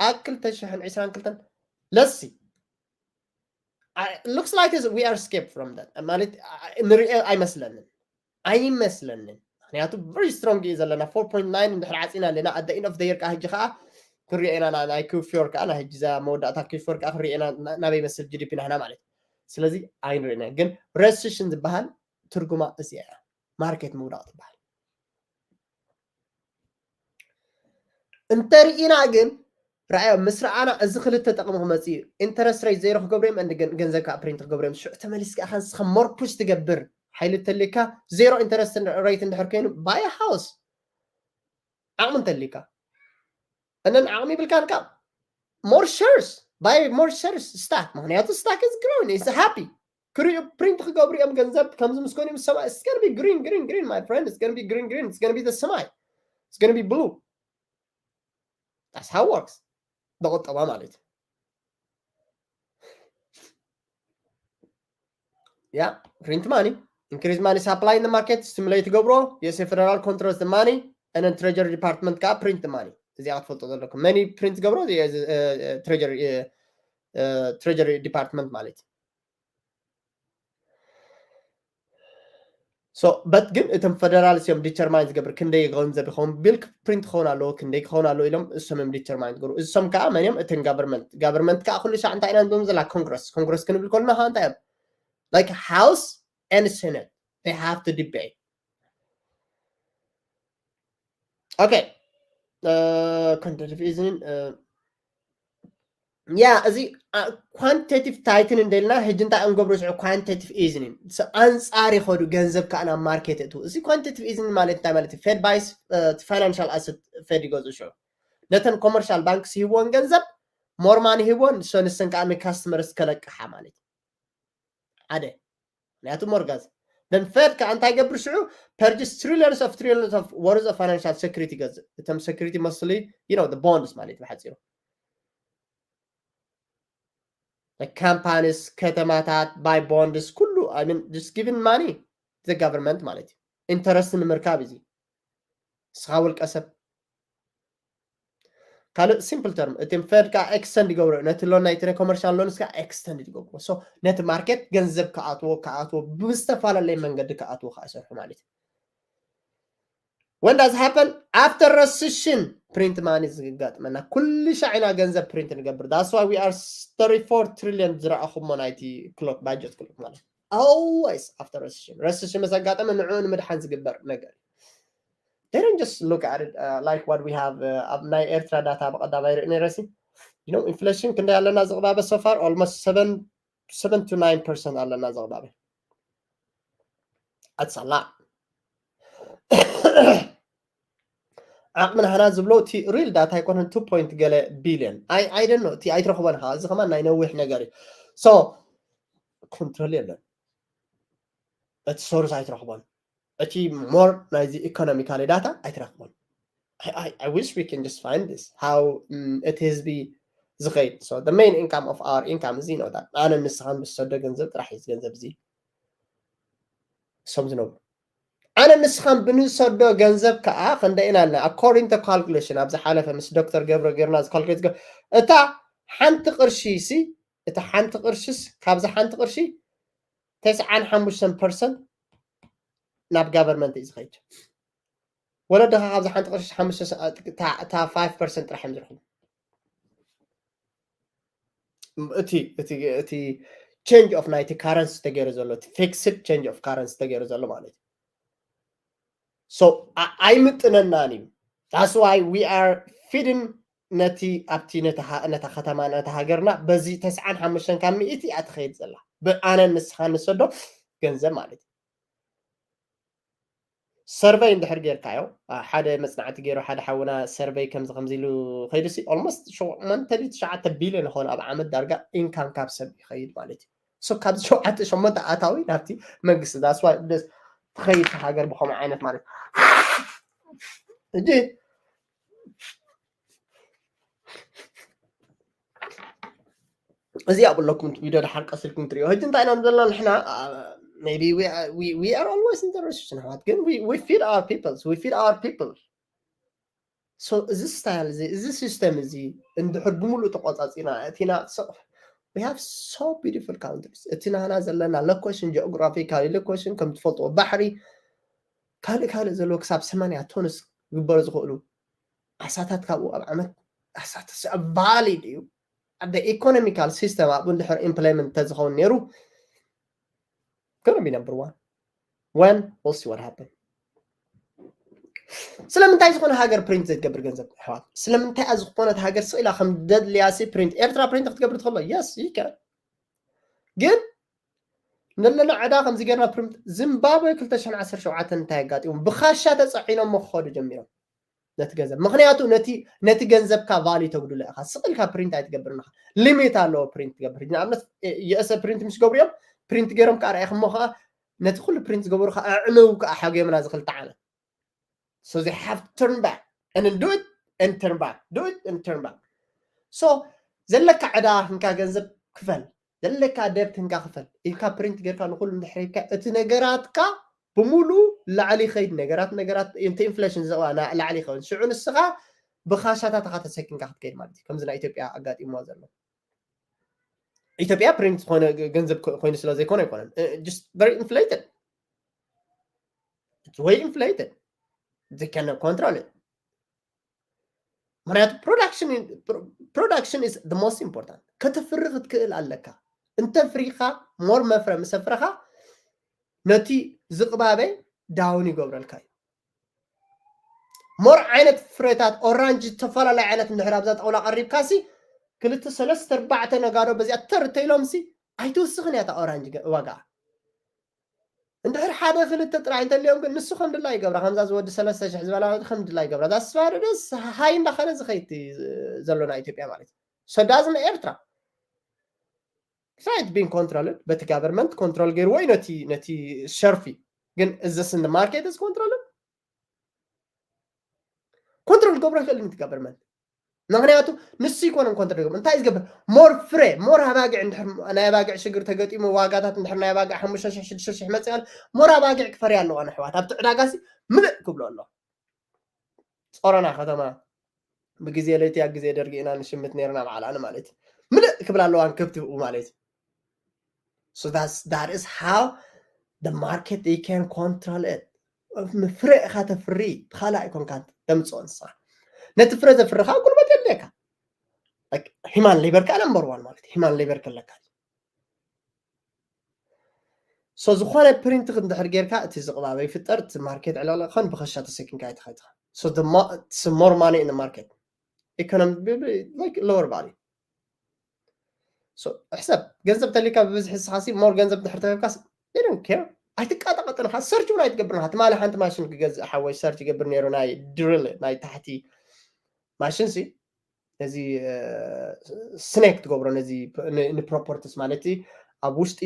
ኣብ ክልተ ሽሕን ዕስራን ክልተን let's see looks like we are escape from that ማለት ንሪኦ ኣይመስለንን። ኣይመስለንን። ምክንያቱ very strong እዩ ዘለና። Four point nine እንድሕር ዓፂና ኣለና፣ at the end of the year ከዓ ሕጂ ከዓ ክንሪኦ ኢና። ናይ ኪው ፎር ከዓ፣ ናይ ሕጂ እዛ መወዳእታ ኪው ፎር ከዓ ክንሪኦ ኢና፣ ናበይ መስል ጂ ዲ ፒ ናህና ማለት። ስለዚ ኣይንሪእና። ግን recession ዝበሃል ትርጉማ እዚኣ እያ። ማርኬት ምውዳቕ ትበሃል። እንተርኢና ግን፣ ረኣዮ፣ ምስ ረኣና፣ እዚ ክልተ ጠቕሚ ክመፅእ እዩ። ኢንተረስት ሬት ዜሮ ክገብሩ እዮም፣ and ገንዘብ ከዓ ፕሪንት ክገብሩ እዮም። ሽዑ ተመሊስካ ኢኻ ንስኻ more push ትገብር። ሓይሊ ተልካ ዜሮ ኢንተረስት ሬት እንድሕር ኮይኑ፣ buy a house። ዓቕሚ እንተልካ፣ እነን ዓቕሚ ይብልካን ከዓ more shares፣ buy more shares stock። ምክንያቱ stock is growing, it's happy። ክሪኡ ፕሪንት ክገብሩ እዮም ገንዘብ። ከምዚ ምስ ኮኑ ምስ ሰማይ፣ it's gonna be green, green, green, my friend, it's gonna be green, green, it's gonna be the ሰማይ, it's gonna be blue። That's how it works። ብቁጠባ ማለት እዩ። Yeah, print money, increase money supply in the market, stimulate ትገብሮ። U S A federal controls the money, and then treasury department ከዓ print the money። እዚኣ ክትፈልጦ ዘለኩም። መኒ ፕሪንት ትገብሮ? Treasury, treasury department ማለት እዩ። So but ግን እቶም ፈደራልስ እዮም ዲተርማይን ዝገብር፣ ክንደይ ገንዘብ ይኸውን፣ ቢል ፕሪንት ክኸውን ኣለዎ፣ ክንደይ ክኸውን ኣለዎ ኢሎም እሶም እዮም ዲተርማይን ዝገብሩ። እሶም ከዓ መን እዮም? እተን ጋቨርመንት። ጋቨርመንት ከዓ ኩሉ ሻዕ እንታይ ኢና ንብሎም ዘላ? ኮንግረስ። ኮንግረስ ክንብል ከለና ከዓ እንታይ እዮም? Like House and Senate, they have to debate. Okay. Quantitative easing, yeah, እዚ ኳንቲቴቲቭ ታይትን እንደልና ሕጂ እንታይ እንገብሮ? ሽዑ ኳንቲቴቲቭ ኢዝኒን ኣንጻር ይኸዱ፣ ገንዘብ ከዓ ናብ ማርኬት እቱ። እዚ ኳንቲቴቲቭ ኢዝኒን ማለት እንታይ ማለት እዩ? ፌድ ባይስ ፋይናንሻል ኣሰት ፌድ ይገዝኡ። ሽዑ ነተን ኮመርሻል ባንክስ ይህብወን ገንዘብ፣ ሞር ማኒ ይህብወን፣ ንሰ ንሰን ከዓ ንካስተመርስ ከለቅሓ ማለት እዩ። ሓደ ምክንያቱ ሞርጋዝ። Then ፌድ ከዓ እንታይ ገብር? ሽዑ purchase trillions of trillions of worth of financial security ይገዝእ። እቶም security mostly, you know, the bonds ማለት ብሓፂሩ። Companies፣ ከተማታት buy bonds፣ ኩሉ፣ I mean, just giving money to the government ማለት እዩ። ኢንተረስት ንምርካብ እዚ። ንስኻ ውልቀ ሰብ ካልእ ሲምፕል ተርም፣ እቲ ፌድ ከዓ ኤክስተንድ ይገብሮ፣ ነቲ ሎን ናይቲ ኮመርሻል ሎንስ ከዓ ኤክስተንድ ይገብሮ። So ነቲ ማርኬት ገንዘብ ክኣትዎ፣ ክኣትዎ፣ ብዝተፈላለየ መንገዲ ክኣትዎ ከዓ ይሰርሑ ማለት እዩ። When does happen? After recession, ፕሪንት ማኒ ዝጋጥመና። ኩሉ ሻዕ ኢና ገንዘብ ፕሪንት ንገብር። That's why we are thirty-four trillion ዝረኣኹሞ ናይቲ ክሎክ፣ ባጀት ክሎክ ማለት። Always after recession። ረሲሽን ምስ ኣጋጠመ ንዕኡ ንምድሓን ዝግበር ነገር። They don't just look at it, uh, like what we have, uh, ኣብ ናይ ኤርትራ ዳታ ብቐዳማይ ርኢ ነይረ ሲ። You know, ኢንፍሌሽን ክንደይ ኣለና ዝቕባበ? So far almost seven, seven to nine percent ኣለና ዝቕባበ። That's a lot. ዓቕሚ ናህና ዝብሎ እቲ ሪል ዳታ ኣይኮነን፣ two point ገለ ቢልዮን። I, I don't know፣ እቲ ኣይትረኽቦን ኢኻ። እዚ ከማን ናይ ነዊሕ ነገር እዩ። So ኮንትሮል የለን። እቲ ሶርስ ኣይትረኽቦን። እቲ ሞር ናይዚ ኢኮኖሚካሊ ዳታ ኣይትረኽቦን። I, I, I wish we can just find this, how, mm, እቲ ህዝቢ ዝኸይድ። So the main income of our income is, you know, that ኣነ ንስኻን ብዝሰዶ ገንዘብ ጥራሕ እዩ፣ ገንዘብ እዚ እሶም ዝነብሩ። ኣነ ንስኻን ብንሰዶ ገንዘብ ከዓ ክንደይ ኢና ኣለና? According to calculation፣ ኣብ ዝሓለፈ ምስ ዶክተር ገብረ ጌርና ዝካልኩሌት ገ-፣ እታ ሓንቲ ቅርሺ ሲ፣ እታ ሓንቲ ቅርሽስ፣ ካብዛ ሓንቲ ቅርሺ ተስዓን ሓሙሽተን ፐርሰንት ናብ ጋቨርመንት እዩ ዝኸይድ። ወለድኻ ካብዛ ሓንቲ ቅርሺ ሓሙሽተ፣ እታ፣ እታ ፋይቭ ፐርሰንት ጥራሕ እዮም ዝረኽቡ። እቲ፣ እቲ፣ እቲ ቼንጅ ኦፍ ናይቲ ካረንሲ ተገይሩ ዘሎ፣ እቲ ፊክስድ ቼንጅ ኦፍ ካረንሲ ተገይሩ ዘሎ ማለት እዩ። So ኣ-፣ ኣይምጥነናን እዩ። That's why we are feeding ነቲ፣ ኣብቲ፣ ነታ ሃ-፣ ነታ ከተማ፣ ነታ ሃገርና በዚ ተስዓን ሓሙሽተን ካብ ሚእቲ እያ ትኸይድ ዘላ። ብኣነ ንስኻ ንሰዶ ገንዘብ ማለት እዩ። ሰርቨይ እንድሕር ጌርካዮ፣ አ፣ ሓደ መጽናዕቲ ገይሩ ሓደ ሓውና ሰርቨይ ከምዚ ከምዚ ኢሉ ከይዱ ሲ፣ ኦልሞስት ሸሞንተ ድዩ ትሽዓተ ቢልዮን ይኾን ኣብ ዓመት ዳርጋ ኢንካም ካብ ሰብ ይኸይድ ማለት እዩ። So ካብዚ ሸውዓተ ሸሞንተ ኣታዊ ናብቲ መንግስቲ፣ that's why this ትኸይድ ሃገር ብኸምኡ ዓይነት ማለት እዩ። ሕጂ እዚ ኣብለኩም ቪድዮ ድሓር ቀስ ኢልኩም ትሪኦ። ሕጂ እንታይ ኢና ዘለና ንሕና? Uh, maybe we are, we, we are always in the recession ኣሕዋት፣ ግን we, we feed our people, we feed our people። So እዚ ስታይል እዚ፣ እዚ ሲስተም እዚ እንድሕር ብምሉእ ተቆጻጺና፣ እቲና so, we have so beautiful countries። እቲ ናህና ዘለና ሎኬሽን፣ ጂኦግራፊካሊ ሎኬሽን ከም ትፈልጥዎ ባሕሪ፣ ካልእ ካልእ ዘለዎ ክሳብ ሰማንያ ቶንስ ክግበሩ ዝኽእሉ ዓሳታት ካብኡ ኣብ ዓመት ዓሳታት ቫሊድ እዩ። ኣብ ኢኮኖሚካል ሲስተም ኣብኡ እንድሕር ኢምፕሊመንት ተዝኸውን ነይሩ፣ gonna be number one. When? We'll see what happen. ስለምንታይ ዝኾነ ሃገር ፕሪንት ዘይትገብር ገንዘብ ኣሕዋት? ስለምንታይ እያ ዝኾነት ሃገር ስቕ ኢላ ከም ደድልያ ሲ ፕሪንት? ኤርትራ ፕሪንት ክትገብር ትኽእሎ? የስ ይከ ግን ነለና ዕዳ ከምዚ ገርና ፕሪንት። ዚምባብዌ ክልተ ሽሕን ዓሰርተ ሸውዓተን እንታይ ኣጋጢሙ? ብኻሻ ተፀዒኖም ክኸዱ ጀሚሮም ነቲ ገንዘብ። ምክንያቱ ነቲ ነቲ ገንዘብካ ቫልዩ ተጉድሎ ኢኻ። ስቕ ኢልካ ፕሪንት ኣይትገብርን ኢኻ። ሊሚት ኣለዎ ፕሪንት ትገብር። ንኣብነት የእሰ ፕሪንት ምስ ገብርዮም ፕሪንት ገይሮም ከዓ ርኣይኹሞ ከዓ ነቲ ኩሉ ፕሪንት ዝገበሩ ከዓ ኣዕንው ከዓ ሓጎምና ዝኽልተ ዓመት። So they have to turn back and do it and turn back, do it and turn back. So ዘለካ ዕዳ ህንካ ገንዘብ ክፈል፣ ዘለካ ደብት ህንካ ክፈል ኢልካ ፕሪንት ጌርካ ንኩሉ እንድሕር ሂብካ እቲ ነገራትካ ብምሉ ላዕሊ ይኸይድ። ነገራት ነገራት እቲ ኢንፍሌሽን ዘዋ ላዕሊ ይኸውን። ሽዑ ንስኻ ብኻሻታትኻ ተሰኪምካ ክትከይድ ማለት እዩ። ከምዚ ናይ ኢትዮጵያ ኣጋጢምዋ ዘሎ። ኢትዮጵያ ፕሪንት ዝኾነ ገንዘብ ኮይኑ ስለ ዘይኮነ ኣይኮነን። Just very inflated. It's way inflated. They cannot control it. ምክንያቱ production is the most important. ከተፍሪ ክትክእል ኣለካ። እንተ ፍሪኻ ሞር መፍረ ምስ ኣፍረኻ ነቲ ዝቕባበ ዳውን ይገብረልካ እዩ። ሞር ዓይነት ፍሬታት ኦራንጅ ዝተፈላለዩ ዓይነት እንድሕር ኣብዛ ጣውላ ቀሪብካ ሲ ክልተ ሰለስተ ኣርባዕተ ነጋዶ በዚኣ ተር ተይሎም ሲ ኣይትውስኽን እያ እታ ኦራንጅ ዋጋ። እንድሕር ሓደ ክልተ ጥራይ እንተልዮም ግን ንሱ ከም ድላይ ይገብራ። ከምዛ ዝወዲ ሰለስተ ሽሕ ዝበላ ከም ድላይ ይገብራ። ዛስፋርደስ ሃይ እንዳኸነ ዝኸይድ ዘሎ ናይ ኢትዮጵያ ማለት እዩ። ሰዳዝን ኤርትራ ሳይት ቢን ኮንትሮል በቲ ጋቨርንመንት ኮንትሮል ገይርዎ እዩ ነቲ ነቲ ሸርፊ። ግን እዚ ስን ማርኬት እዚ ኮንትሮል ኮንትሮል ገብሮ ይኽእል ነቲ ጋቨርንመንት። ምክንያቱ ንሱ ይኮነን ኮንትሮል ገብሮ እንታይ ዝገብር ሞር ፍሬ ሞር ኣባጊዕ እንድሕር ናይ ኣባጊዕ ሽግር ተገጢሙ ዋጋታት እንድሕር ናይ ኣባጊዕ ሓሙሽተ ሽሕ ሽዱሽተ ሽሕ መፅእ ኣሎ ሞር ኣባጊዕ ክፈርያ ኣለዋ ንሕዋት ኣብቲ ዕዳጋ ሲ ምልእ ክብሎ ኣሎ። ጾሮና ከተማ ብግዜ ለይቲ ኣብ ግዜ ደርጊ ኢና ንሽምት ነርና ባዕላን ማለት እዩ። ምልእ ክብል ኣለዋን ከብቲ ብኡ ማለት እዩ። So that's that is how the market they can control it. ፍረ ኢኻ ተፍሪ ብኻልእ ኣይኮንካ ተምፅኦ ንስኻ ነቲ ፍረ ዘፍርኻ ጉልበት የድልየካ። ሂማን ሌበር ከዓ ነምበር ዋን ማለት ሂማን ሌበር ከለካ so ዝኾነ ፕሪንት እንድሕር ጌርካ እቲ ዝቕባበ ይፍጠር እቲ ማርኬት ዕለቕለቕ ኾን ብኸሻ ተሰኪምካ ኣይትኸይትኻ so more money in the market economy lower value ሕሰብ ገንዘብ ተሊካ ብብዝሒ ስኻሲ ሞር ገንዘብ ድሕር ተበብካስ ዶን ኬር ኣይትቃጠቀጥንኻ ሰርች እውን ኣይትገብርንኻ ትማሊ ሓንቲ ማሽን ክገዝእ ሓወይ ሰርች ይገብር ነይሩ ናይ ድሪል ናይ ታሕቲ ማሽን ሲ ነዚ ስኔክ ትገብሮ ነዚ ንፕሮፐርቲስ ማለት ኣብ ውሽጢ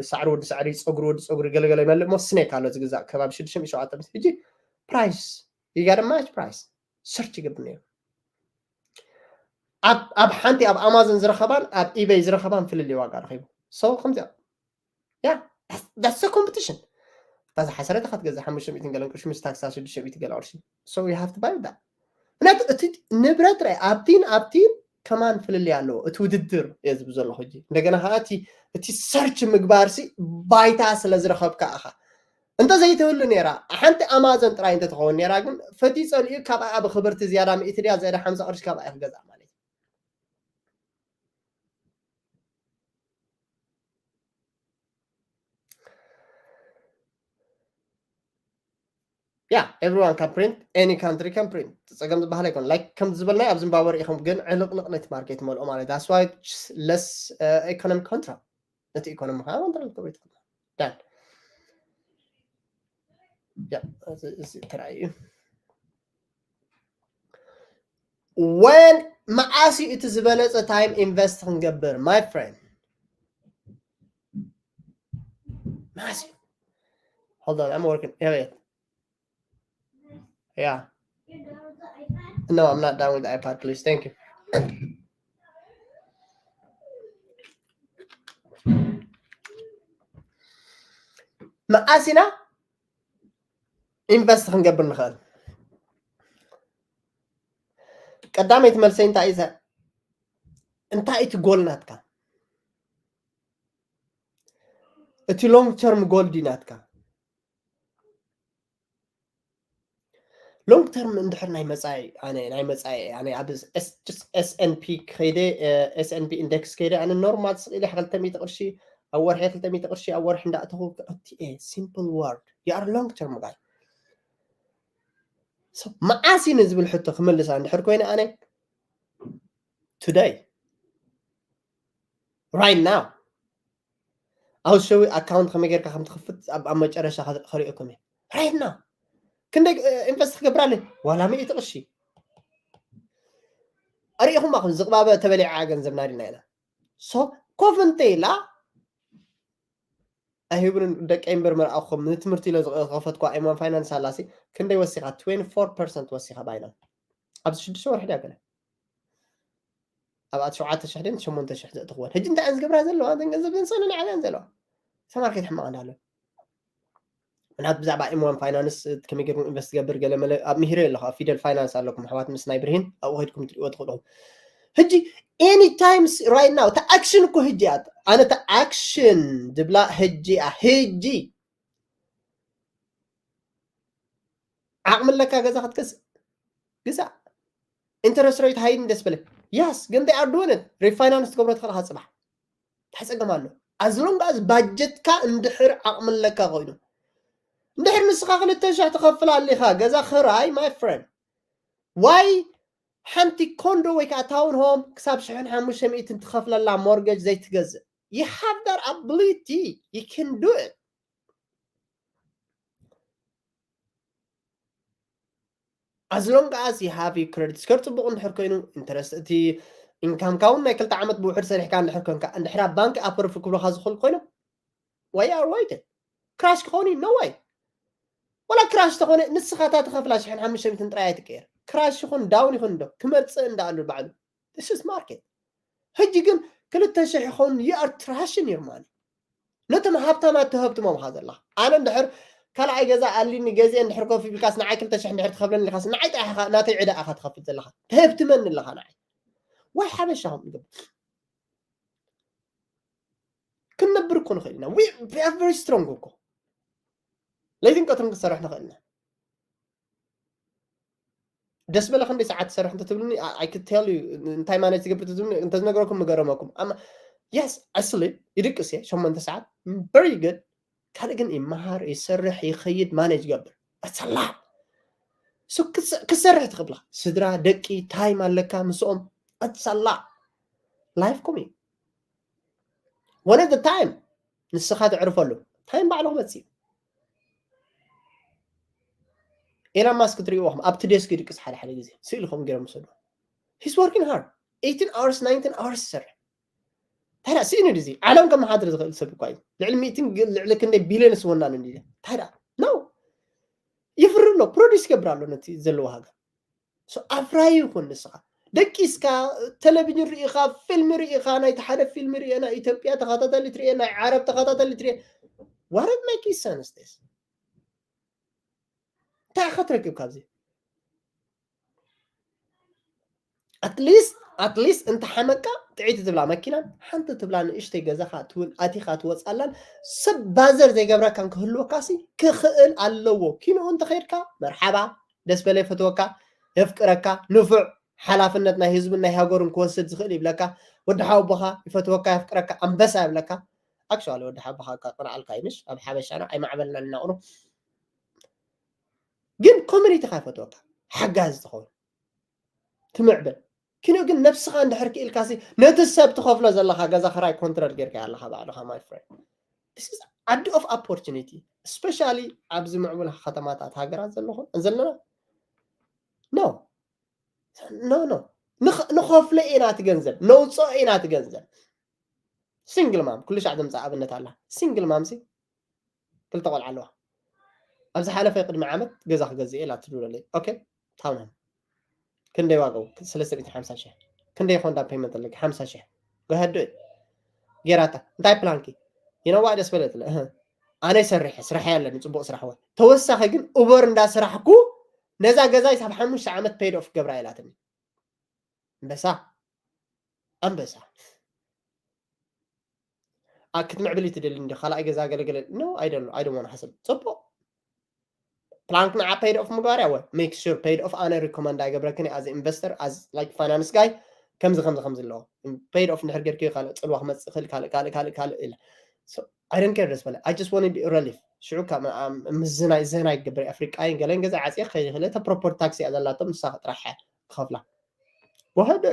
ሳዕሪ ወዲ ሳዕሪ ፀጉሪ ወዲ ፀጉሪ ገለገለ ይመልእ ሞ ስኔክ ኣሎ ዝግዛእ ከባቢ ሽዱሽተ ሸውዓተ ሕጂ ፕራይስ ይጋደ ማች ፕራይስ ሰርች ይገብር ነይሩ ኣብ ሓንቲ ኣብ ኣማዞን ዝረኸባን ኣብ ኢበይ ዝረኸባን ፍልልይ ዋጋ ረኺቡ ሰው ከምዚኣ ያ that's the competition እታ ዝሓሰረት ኢኻ ትገዝእ ሓሙሽተ ሚእትን ገለን ቅርሺ ምስ ታክሳ ሽዱሽተ ሚእቲ ገለ ቅርሺ so you have to buy that ምክንያቱ እቲ ንብረት ራይ ኣብቲን ኣብቲን ከማን ፍልልይ ኣለዎ እቲ ውድድር እየ ዝብ ዘለኹ ሕጂ እንደገና ከዓ እቲ እቲ ሰርች ምግባር ሲ ባይታ ስለ ዝረኸብካ ኢኻ እንተ ዘይትህሉ ነራ ሓንቲ ኣማዞን ጥራይ እንተትኸውን ነራ ግን ፈትዩ ፀሊኡ ካብኣ ብክብርቲ ዝያዳ ሚእቲ ድያ ዝያዳ ሓምሳ ቅርሺ ካብኣ ክገዝኣ ማለት እዩ yeah everyone can print any country can print ፀገም ዝበሃል ኣይኮን like ከም ዝበልና ኣብ ዚምባብወ ርኢኹም ግን ዕልቕልቕ ነቲ ማርኬት መልኦ ማለት that's why less economic control ነቲ ኢኮኖሚ ከዓ ኮንትሮል ክገብር ይትኽእል ዳን ተራእዩ when መዓስ እዩ እቲ ዝበለፀ ታይም ኢንቨስት ክንገብር my friend መዓስ እዩ hold on I'm working yeah yeah no I'm not done with the iPad please thank you መዓስ ኢና ኢንቨስት ክንገብር ንኽእል ቀዳመይቲ መልሰይ እንታይ እዩ እንታይ እቲ ጎል ናትካ እቲ long term goal ድዩ ናትካ long term እንድሕር ናይ መጻኢ ኣነ ናይ መጻኢ ኣነ ኣብ S- just S and P ከይደ S and P index ከይደ ኣነ ኖርማል ስቕ ኢለ ክልተ ሚእቲ ቅርሺ ኣብ ወርሒ ክልተ ሚእቲ ቅርሺ ኣብ ወርሒ እንዳእተኹ ክዕቲ እየ። Simple word, you are long term guy. So መዓስ እዩ ንዝብል ሕቶ ክምልሳ እንድሕር ኮይነ ኣነ today, right now. I'll show you account ከመይ ጌርካ ከም ትኽፍት ኣብ ኣብ መጨረሻ ከ- ከርእየኩም እየ። Right now ክንደይ ኢንቨስት ክገብራለ ዋላ ሚእቲ ቅርሺ ኣርእኹም ኣኹም ዝቕባበ ተበሊዓ ገንዘብ ናዲና ኢና። So ኮፍ እንተ ኢላ ኣይህብርን ደቀይ እምበር መርኣኹም ንትምህርቲ ኢለ ዝኸፈትኳ M one finance ኣላሲ ክንደይ ወሲኻ? Twenty four percent ወሲኻ ባይና ኣብዚ ሽዱሽተ ወርሒ ድያ ገለ ኣብ ኣት ሸውዓተ ሽሕ ድን ሸሞንተ ሽሕ ዘእትኽወን ሕጂ እንታይ እየን ዝገብራ ዘለዋ? እተን ገንዘብ ዘንሰነ ንዓብያን ዘለዋ ሰማር ከይትሕማቕ እንዳለ ምናት ብዛዕባ M one finance ከመይ ገይሩ ኢንቨስት ገብር ገለ መለ ኣብ ምሂረ ኣለኹ ኣብ ፊደል ፋይናንስ ኣለኩም ኣሕዋት ምስ ናይ ብርሂን ኣብኡ ከድኩም ትሪእዎ ትኽእሉ ሕጂ any time right now እቲ ኣክሽን እኮ ሕጂ እያ ኣነ እቲ ኣክሽን ድብላ ሕጂ እያ ሕጂ ዓቕሚ ኣለካ ገዛ ክትገዝእ ግዛእ interest rate high ደስ በለ yes ግን they are doing it refinance ትገብሮ ትኽእል ኢኻ ፅባሕ እንታይ ፀገም ኣሎ as long as ባጀትካ እንድሕር ዓቕሚ ኣለካ ኮይኑ እንድሕር ንስኻ ክልተ ሽሕ ትኸፍል ኣሊኻ ገዛ ክራይ my friend why ሓንቲ ኮንዶ ወይ ከዓ ታውን ሆም ክሳብ ሽሕን ሓሙሽተ ሚእትን ትኸፍለላ ሞርገጅ ዘይትገዝእ you have that ability you can do it as long as you have your credit score ፅቡቕ እንድሕር ኮይኑ interest እቲ ኢንካምካ እውን ናይ ክልተ ዓመት ብውሕድ ሰሪሕካ እንድሕር ኮንካ እንድሕር ኣብ ባንክ ኣፕርፍ ክብሉካ ዝኽእሉ ኮይኖም why are waiting crash ክኸውን እዩ no way ወላ ክራሽ ተኾነ ንስኻ እታ ትኸፍላ ሽሕን ሓሙሽተ ሚእትን ጥራይ ኣይትቀየር ክራሽ ይኹን ዳውን ይኹን ዶ ክመፅእ እንዳኣሉ ባዕሉ this is market ሕጂ ግን ክልተ ሽሕ ይኸውን you are trashing your money ነቶም ሃብታማት ትህብትሞም ኢኻ ዘለኻ ኣነ እንድሕር ካልኣይ ገዛ ኣሊኒ ገዚአ እንድሕር ኮፍ ኢልካስ ንዓይ ክልተ ሽሕ እንድሕር ትኸፍለኒ ኢልካስ ንዓይ ጥራሕ ኢኻ ናተይ ዕዳ ኢኻ ትኸፍል ዘለኻ ትህብትመኒ ኣለኻ ንዓይ ዋይ ሓበሻ ከም ንገብር ክንነብር እኮ ንኽእል ኢና we are very strong እኮ ለይትን ቀትርን ክንሰርሕ ንኽእል ኢና ደስ በለ ክንደይ ሰዓት ትሰርሕ እንተትብልኒ I could tell you እንታይ ማለት ትገብር ትብልኒ እንተዝነግረኩም ምገረመኩም ኣማ yes I sleep ይድቅስ እየ ሸሞንተ ሰዓት very good ካልእ ግን ይመሃር ይሰርሕ ይኸይድ ማኔጅ ይገብር that's a lot so ክሰርሕ ትኽብላ ስድራ ደቂ ታይም ኣለካ ምስኦም that's a lot ላይፍኩም እዩ one of the time ንስኻ ተዕርፈሉ ታይም ባዕሉ ክመፅእ እዩ ኤላን ማስክ ትሪእዎ ከም ኣብቲ ዴስክ ይድቅስ ሓደ ሓደ ግዜ ስእሊ ከም ገይሮም ይሰዱ he's working hard eighteen hours nineteen hours ይሰርሕ ታዲያ ስእኒ ድዚ ዓለም ከመሓድር ዝኽእል ሰብ እኳ እዩ ልዕሊ ሚእትን ልዕሊ ክንደይ ቢልዮን ስወናን እንዲ ታዲያ no ይፍሪ ኣሎ ፕሮዲስ ይገብር ኣሎ ነቲ ዘለዎ ሃገር ኣፍራይ ይኹን ንስኻ ደቂስካ ቴሌቪዥን ርኢኻ ፊልም ርኢኻ ናይቲ ሓደ ፊልም ርእ ናይ ኢትዮጵያ ተኸታተሊ ትርእ ናይ ዓረብ ተኸታተሊ ትርእ what make sense this እንታይ ኢኻ ትረክብ ካብዚ at least at least እንተ ሓመቃ ጥዒቲ ትብላ መኪናን ሓንቲ ትብላ ንእሽተይ ገዛኻ ትውን ኣቲኻ ትወፅኣላን ሰብ ባዘር ዘይገብረካን ክህልወካሲ ክኽእል ኣለዎ ኪንኡ እንተኸድካ መርሓባ ደስ በለ ይፈትወካ የፍቅረካ ንፉዕ ሓላፍነት ናይ ህዝብን ናይ ሃገሩን ክወስድ ዝኽእል ይብለካ ወዲ ሓወቦኻ ይፈትወካ የፍቅረካ ኣንበሳ ይብለካ actually ወዲ ሓወቦኻ ከቅንዓልካ ይምሽ ኣብ ሓበሻና ኣይማዕበልና ንናቕሩ ግን ኮሚኒቲኻ ይፈትወካ ሓጋዚ ትኸውን ትምዕብል ኪኖ ግን ነብስኻ እንድሕር ክኢልካሲ ነቲ ሰብ ትኸፍሎ ዘለኻ ገዛ ክራይ ኮንትረል ጌርካ ኣለኻ ባዕልኻ my friend this is ኣዲ of opportunity especially ኣብዚ ምዕቡል ከተማታት ሃገራት ዘለኹም ዘለና no no no ንኸፍሎ ኢና እቲ ገንዘብ ነውፅኦ ኢና እቲ ገንዘብ ሲንግል ማም ኩሉ ሻዕ ዘምፃእ ኣብነት ኣላ ሲንግል ማም ሲ ክልተ ቆልዓ ኣለዋ ኣብ ዝሓለፈ ቅድሚ ዓመት ገዛ ክገዝእ እየ ኢላ ትድውለለይ okay ታውንሃም ክንደይ ዋጋው ሰለስተ ሚእትን ሓምሳን ሽሕ ክንደይ ይኾን ዳን ፔመንት ኣለኪ ሓምሳ ሽሕ go ahead do it ጌራታ እንታይ ፕላንኪ you know what ደስ በለትለ ኣነ ይሰርሕ ስራሕ ኣለኒ ፅቡቅ ስራሕ ወ ተወሳኺ ግን ኡበር እንዳስራሕኩ ነዛ ገዛይ ሳብ ሓሙሽተ ዓመት paid off ገብራ ኢላትኒ ኣንበሳ ኣንበሳ ክትምዕብል ትደሊ እንዲ ካልኣይ ገዛ ገለገለ no I don't know I don't want to hustle ፅቡቅ ፕላንክ ንዓ paid off ምግባር ያወ make sure paid off ኣነ recommend ኣይገብረክን as investor as like finance guy ከምዚ ከምዚ ከምዚ ኣለዎ። Paid off እንድሕር ጌርክዮ ካልእ ፅልዋ ክመፅእ ይኽእል ካልእ ካልእ ካልእ ካልእ ኢለ I don't care ደስ በለ I just want relief ሽዑ ካብ ምዝናይ ዘና ይገብር ኣፍሪቃይን ገለን ገዛ ዓፅየ ከይኽእል እተ proper tax እያ ዘላቶም ንሳ ጥራሕ ክኸፍላ ወሀደ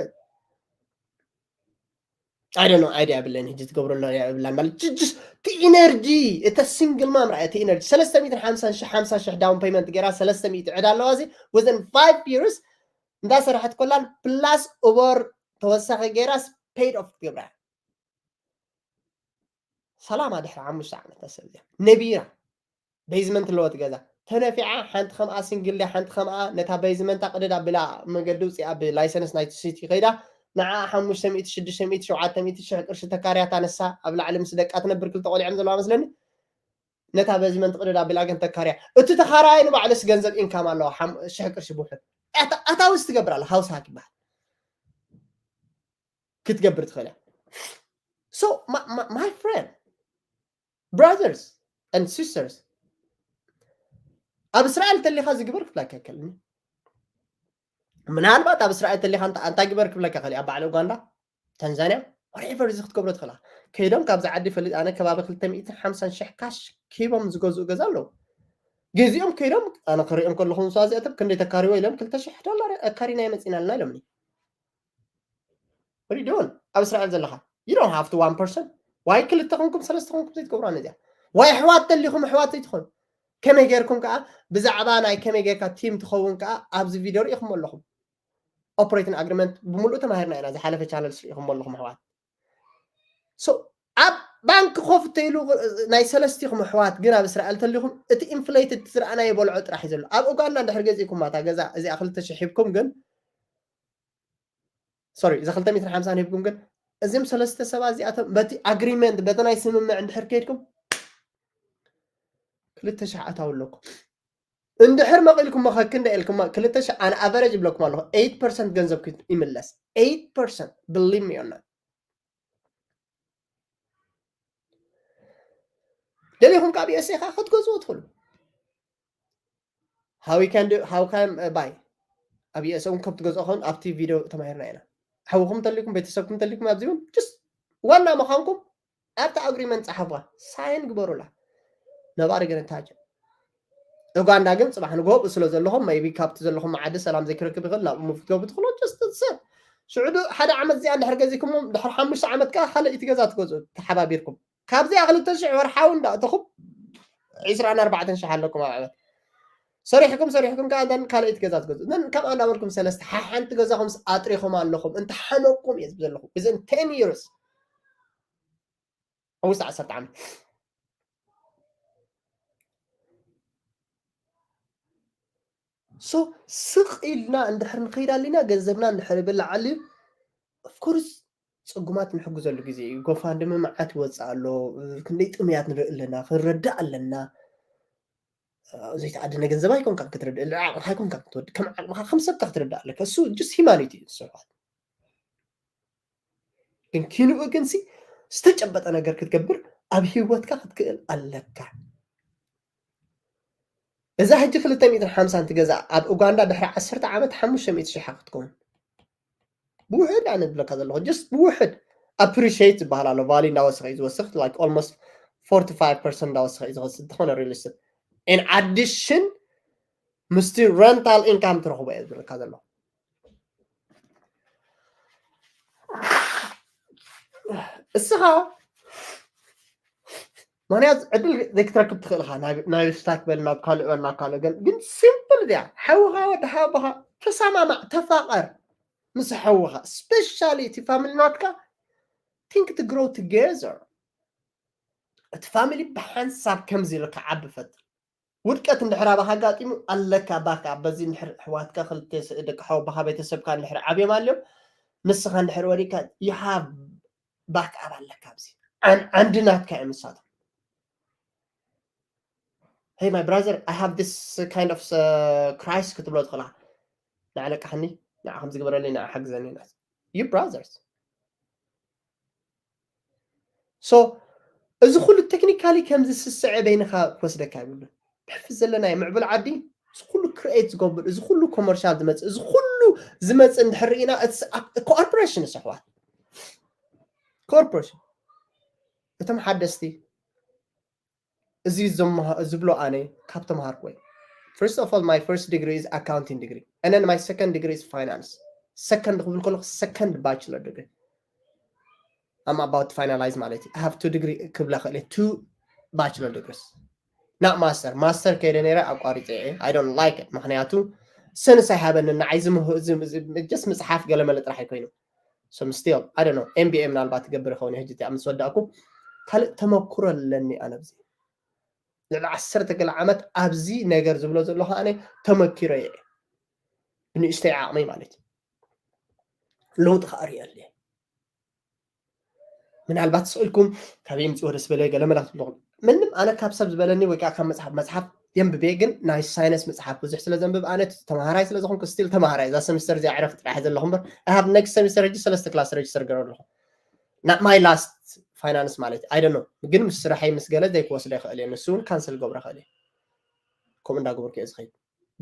I don't know idea የብለን ሕጂ ትገብረሎ የብላን ማለት just እቲ energy እተ single mom ራእየ እቲ energy ሰለስተ ሚእትን ሓምሳን ሽሕ ሓምሳ ሽሕ down payment ገይራ ሰለስተ ሚእቲ ዕዳ ኣለዋ እዚ within five years እንዳሰራሐት ኮላን plus Uber ተወሳኺ ገይራስ paid off ክትገብራ ሰላማ ድሕሪ ሓሙሽተ ዓመት ሰብ እዚኣ ነቢራ basement ኣለዎ እቲ ገዛ ተነፊዓ ሓንቲ ከምኣ single ድያ ሓንቲ ከምኣ ነታ basement ኣ ቅድድ ኣቢላ መገዲ ውፅኣ ብ license ናይቲ city ከይዳ ንዓ ሓሙሽተ ሚእቲ ሽዱሽተ ሚእቲ ሸውዓተ ሚእቲ ሽሕ ቅርሺ ተካርያ ታነሳ ኣብ ላዕሊ ምስ ደቃ ትነብር ክልተ ቆልዖም ዘለዋ መስለኒ ነታ basement ቅድድ ኣቢላ ግን ተካርያ እቲ ተኻራይ ንባዕሉስ ገንዘብ income ኣለዋ ሓም- ሽሕ ቅርሺ ብውሕድ ኣታ- ኣታውስ ትገብር ኣላ house hack ይበሃል ክትገብር ትኽእል እያ so my, my, my friend brothers and sisters ኣብ እስራኤል ተሊኻ ዝግበር ክፍላካ ይከልኒ ምናልባት ኣብ እስራኤል ተሊኻ እንታይ ግበር ክብለካ ከሊ ኣብ በዓል ኡጋንዳ ታንዛንያ whatever እዚ ክትገብሮ ትኽእላ ከይዶም ካብዚ ዓዲ ፈሊጥ ኣነ ከባቢ ክልተ ሚእትን ሓምሳን ሽሕ ካሽ ኪቦም ዝገዝኡ ገዛ ኣለዉ ገዚኦም ከይዶም ኣነ ክሪኦም ከለኹ ንሳ እዚኣቶም ክንደይ ተካሪዎ ኢሎም ክልተ ሽሕ ዶላር ኣካሪና ይመፂና ኣለና ኢሎምኒ What are you doing? ኣብ እስራኤል ዘለኻ you don't have to one person why ክልተ ኮንኩም ሰለስተ ኮንኩም ዘይትገብሩ ነዚኣ why ኣሕዋት ተሊኹም ኣሕዋት ዘይትኾኑ ከመይ ጌርኩም ከዓ ብዛዕባ ናይ ከመይ ጌርካ ቲም ትኸውን ከዓ ኣብዚ ቪድዮ ርኢኹም ኣለኹም operating agreement ብምሉእ ተማሂርና ኢና ዝሓለፈ ቻነል ስርኢኹም ኣለኹም ኣሕዋት so ኣብ ባንክ ኮፍ ተይሉ ናይ ሰለስቲኹም ኣሕዋት ግን ኣብ እስራኤል ተሊኹም እቲ inflated ዝረኣናዮ በልዖ ጥራሕ እዩ ዘሎ ኣብ ኡጋንዳ እንድሕር ገዚእኩም ማታ ገዛ እዚኣ ክልተ ሽሕ ሂብኩም ግን sorry እዛ ክልተ ሚእትን ሓምሳን ሂብኩም ግን እዚም ሰለስተ ሰባት እዚኣቶም በቲ agreement በቲ ናይ ስምምዕ እንድሕር ከይድኩም ክልተ ሽሕ ኣታው ኣለኩም እንድሕር መቒልኩም መኸ ክንደ ኢልኩም ክልተ ሽሕ ኣን average ይብለኩም ኣለኹ eight percent ገንዘብ ይምለስ eight percent believe me on that ደሊኹም ካብ USA ካ ክትገዝኡ ትኽእሉ how you can do how can uh, buy ኣብ USA እውን ከም ትገዝኡ ኸውን ኣብቲ ቪድዮ ተማሂርና ኢና ሓውኹም ተሊኩም ቤተሰብኩም ተሊኩም ኣብዚ እውን just ዋና ምዃንኩም ኣብቲ agreement ጸሓፉዋ ሳይን ግበሩላ ነባሪ ግን እንታጀ ኡጋንዳ ግን ጽባሕ ንግሆ ብኡ ስለ ዘለኹም maybe ካብቲ ዘለኹም ዓዲ ሰላም ዘይክረክብ ይኽእል ናብኡ ሙቭ ክትገብሩ ትኽእሉ just ሰብ ሽዑ ሓደ ዓመት እዚኣ እንድሕር ገዚኩሞ ድሕሪ ሓሙሽተ ዓመት ከዓ ካልእ እቲ ገዛ ትገዝኡ ተሓባቢርኩም ካብዚኣ ክልተ ሽሕ ወርሓዊ እንዳእተኹም ዒስራን ኣርባዕተን ሽሕ ኣለኩም ኣብ ዓመት ሰሪሕኩም ሰሪሕኩም ከዓ እተን ካልኣይቲ ገዛ ትገዝኡ እተን ከምኣ እንዳበልኩም ሰለስተ ሓሓንቲ ገዛኹምስ ኣጥሪኹም ኣለኹም እንተሓመቅኩም እየ ዝብል ዘለኹ within ten years ኣብ ውሽጢ ዓሰርተ ዓመት so ስቕ ኢልና እንድሕር ንኸይድ ኣሊና ገንዘብና እንድሕር ይበላዕ ኣልዩ of course ፅጉማት ንሕግዘሉ ግዜ እዩ ጎፋንድሚ መዓት ይወፅእ ኣሎ ክንደይ ጥምያት ንርኢ ኣለና ክንረዳእ ኣለና ዘይተዓደነ ገንዘብ ኣይኮንካ ክትርድእ ዓቕምካ ኣይኮንካ ክትወድ ከም ዓቕምካ ከም ሰብካ ክትርዳእ ኣለካ እሱ just humanity እዩ ስርዓት ግን ኪንኡ ግን ሲ ዝተጨበጠ ነገር ክትገብር ኣብ ህይወትካ ክትክእል ኣለካ እዛ ሕጂ ክልተ ሚእትን ሓምሳን ትገዛ ኣብ ኡጋንዳ ድሕሪ ዓሰርተ ዓመት ሓሙሽተ ሚእቲ ሽሕ ክትከውን ብውሕድ ኣነ ዝብለካ ዘለኹ just ብውሕድ appreciate ዝበሃል ኣሎ value እንዳወሰኸ እዩ ዝወስኽ like almost forty five percent እንዳወሰኸ እዩ ዝወስድ ዝኾነ real estate in addition ምስቲ rental income ትረኽቦ እየ ዝብለካ ዘለኹ እስኻ ምክንያቱ ዕድል ዘይክትረክብ ትኽእል ኢኻ ናብ ስታክ በል ናብ ካልእ በል ናብ ካልእ ገል ግን ሲምፕል እዚኣ ሓውኻ ወዲ ሓቦኻ ተሰማማዕ ተፋቐር ምስ ሓውኻ ስፔሻሊ እቲ ፋሚሊ ናትካ think to grow together እቲ ፋሚሊ ብሓንሳብ ከምዚ ኢሉ ክዓቢ ፈጥር ውድቀት እንድሕር ኣባኻ ኣጋጢሙ ኣለካ ባካ በዚ እንድሕር ኣሕዋትካ ክልተ ደቂ ሓወቦኻ ቤተሰብካ እንድሕር ዓብዮም ኣልዮም ንስኻ እንድሕር ወዲካ you have backup ኣለካ ኣብዚ ዓንዲ ናትካ እዮም ንሳቶም Hey my brother I have this kind of crisis ክትብሎ ትኽእላ ንዓ ለቃሕኒ ንዓ ከምዚ ግበረለይ ንዓ ሓግዘኒ you brothers so እዚ ኩሉ technically ከምዚ ስስዐ በይንኻ ክወስደካ ይብሉን ብሕፊ ዘለናዮ ምዕቡል ዓዲ እዚ ኩሉ ክሪኤት ዝገብር፣ እዚ ኩሉ ኮመርሻል ዝመፅእ፣ እዚ ኩሉ ዝመፅእ እንድሕር ርኢና ኮርፖሬሽን ይስሕዋት። ኮርፖሬሽን እቶም ሓደስቲ እዚ ዝብሎ ኣነ ካብ ተምሃርኩ ወይ first of all my first degree is accounting degree and then my second degree is finance. Second ክብል ከለኩ second bachelor degree I'm about to finalize ማለት እዩ። I have two degree ክብላ ክእል two bachelor degrees not master. Master ከይደ ነይረ ኣቋሪፀ እየ። I don't like it ምክንያቱ ሰንስ ኣይሃበኒ ንዓይ ዝምህር just መፅሓፍ ገለመለ ጥራሕ ኮይኑ some still I don't know M B A ምናልባት ትገብር ይኸውን ሕጂ እዚኣ ምስ ወዳእኩ ካልእ ተመክሮ ኣለኒ ኣነ ኣብዚ ልዕሊ ዓሰርተ ገለ ዓመት ኣብዚ ነገር ዝብሎ ዘለኹ ኣነ ተመኪሮ እየ ብንእሽተይ ዓቕመይ ማለት እዩ ለውጢ ከዓ ርእየሉ እየ ምናልባት ስኢልኩም ካበይ ምፅኦ ደስ በለ ገለ መላ ክትብልኹም ምንም ኣነ ካብ ሰብ ዝበለኒ ወይ ከዓ ካብ መፅሓፍ መፅሓፍ የንብቤ ግን ናይ ሳይነስ መፅሓፍ ብዙሕ ስለ ዘንብብ ኣነ ተምሃራይ ስለ ዝኾንኩ still ተምሃራይ እዛ ሰሚስተር እዚኣ ዕረፍቲ ጥራሕ ዘለኹ እምበር I have next semester ሕጂ ሰለስተ ክላስ register ገረ ኣለኹ not my last finance ማለት I don't know ግን ምስ ስራሐይ ምስ ገለ ዘይክወስደ ይኽእል እየ ንሱ እውን ካንስል ገብረ ይኽእል እየ ከምኡ እንዳገበርኩ እየ ዝኸይድ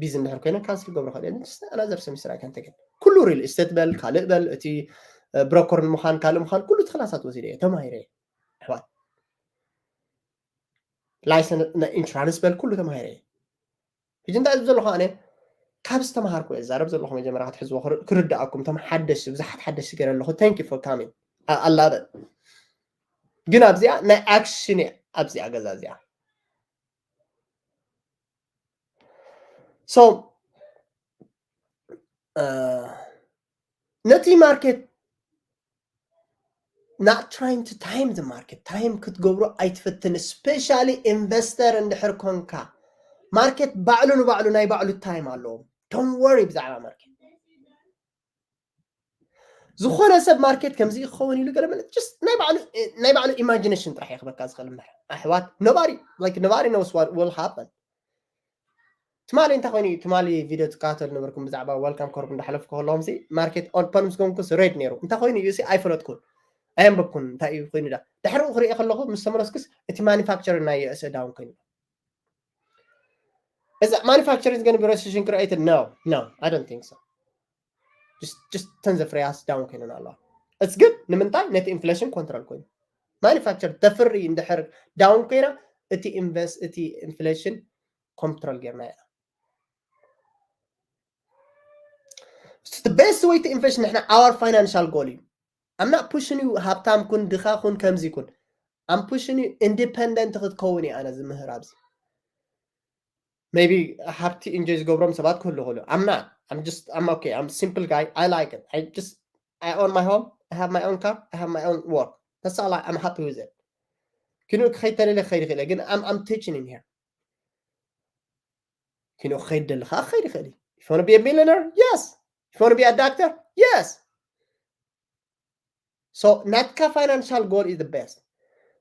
busy እንድሕር ኮይነ ካንስል ገብረ ይኽእል እየ just another semester I can take it ኩሉ real estate በል ካልእ በል እቲ broker ንምዃን ካልእ ምዃን ኩሉ እቲ ክላሳት ወሲደ እየ ተማሂረ እየ ኣሕዋት license insurance በል ኩሉ ተማሂረ እየ ሕጂ እንታይ ዝብ ዘለኹ ኣነ ካብ ዝተምሃርኩ እየ ዛረብ ዘለኹ መጀመርያ ክትሕዝዎ ክርድኣኩም እቶም ሓደሽ ብዙሓት ሓደሽ ገረ ኣለኹ thank you for coming ኣላበ ግን ኣብዚኣ ናይ ኣክሽን እየ ኣብዚኣ ገዛ እዚኣ so ነቲ ማርኬት not trying to time the market time ክትገብሮ ኣይትፈትን specially investor እንድሕር ኮንካ ማርኬት ባዕሉ ንባዕሉ ናይ ባዕሉ time ኣለዎም don't worry ብዛዕባ ማርኬት ዝኾነ ሰብ ማርኬት ከምዚ ክኸውን ኢሉ ገለ ማለት just ናይ ባዕሉ ናይ ባዕሉ imagination ጥራሕ የኽበካ ዝኽእል እምበር ኣሕዋት nobody like nobody knows what will happen ትማሊ እንታይ ኮይኑ እዩ ትማሊ ቪድዮ ትከታተሉ ነበርኩም ብዛዕባ welcome corp እንዳሓለፍኩ ከለኹም ሲ market open ምስ ገንኩስ red ነይሩ እንታይ ኮይኑ እዩ ሲ ኣይፈለጥኩን ኣየንበብኩን እንታይ እዩ ኮይኑ ዳ ድሕሪኡ ክሪኦ ከለኹ ምስ ተመለስኩስ እቲ manufacturing ናይ USA down ኮይኑ is that manufacturing is going to be recession created no no I don't think so just just tons of reas down ኮይነን ኣለዋ it's good ንምንታይ ነቲ inflation control ኮይኑ manufacture ተፍሪ እንድሕር down ኮይና እቲ invest እቲ inflation control ጌርና ኢና the best way to invest ንሕና our financial goal እዩ I'm not pushing you ሃብታም ኩን ድኻ ኩን ከምዚ ኩን I'm pushing you independent ክትከውን እየ ኣነ ዝምህር ኣብዚ maybe ሃብቲ enjoy ዝገብሮም ሰባት ክህሉ ይኽእሉ I'm not I'm just I'm okay I'm simple guy I like it I just I own my home I have my own car I have my own work that's all I, I'm happy with it ኪኖ ክኸይድ ተለለ ክኸይድ ይኽእል ግን I'm I'm teaching in here ኪኖ ክኸይድ ደሊ ከዓ ክኸይድ ይኽእል if you want to be a millionaire yes if you want to be a doctor yes so ናትካ financial goal is the best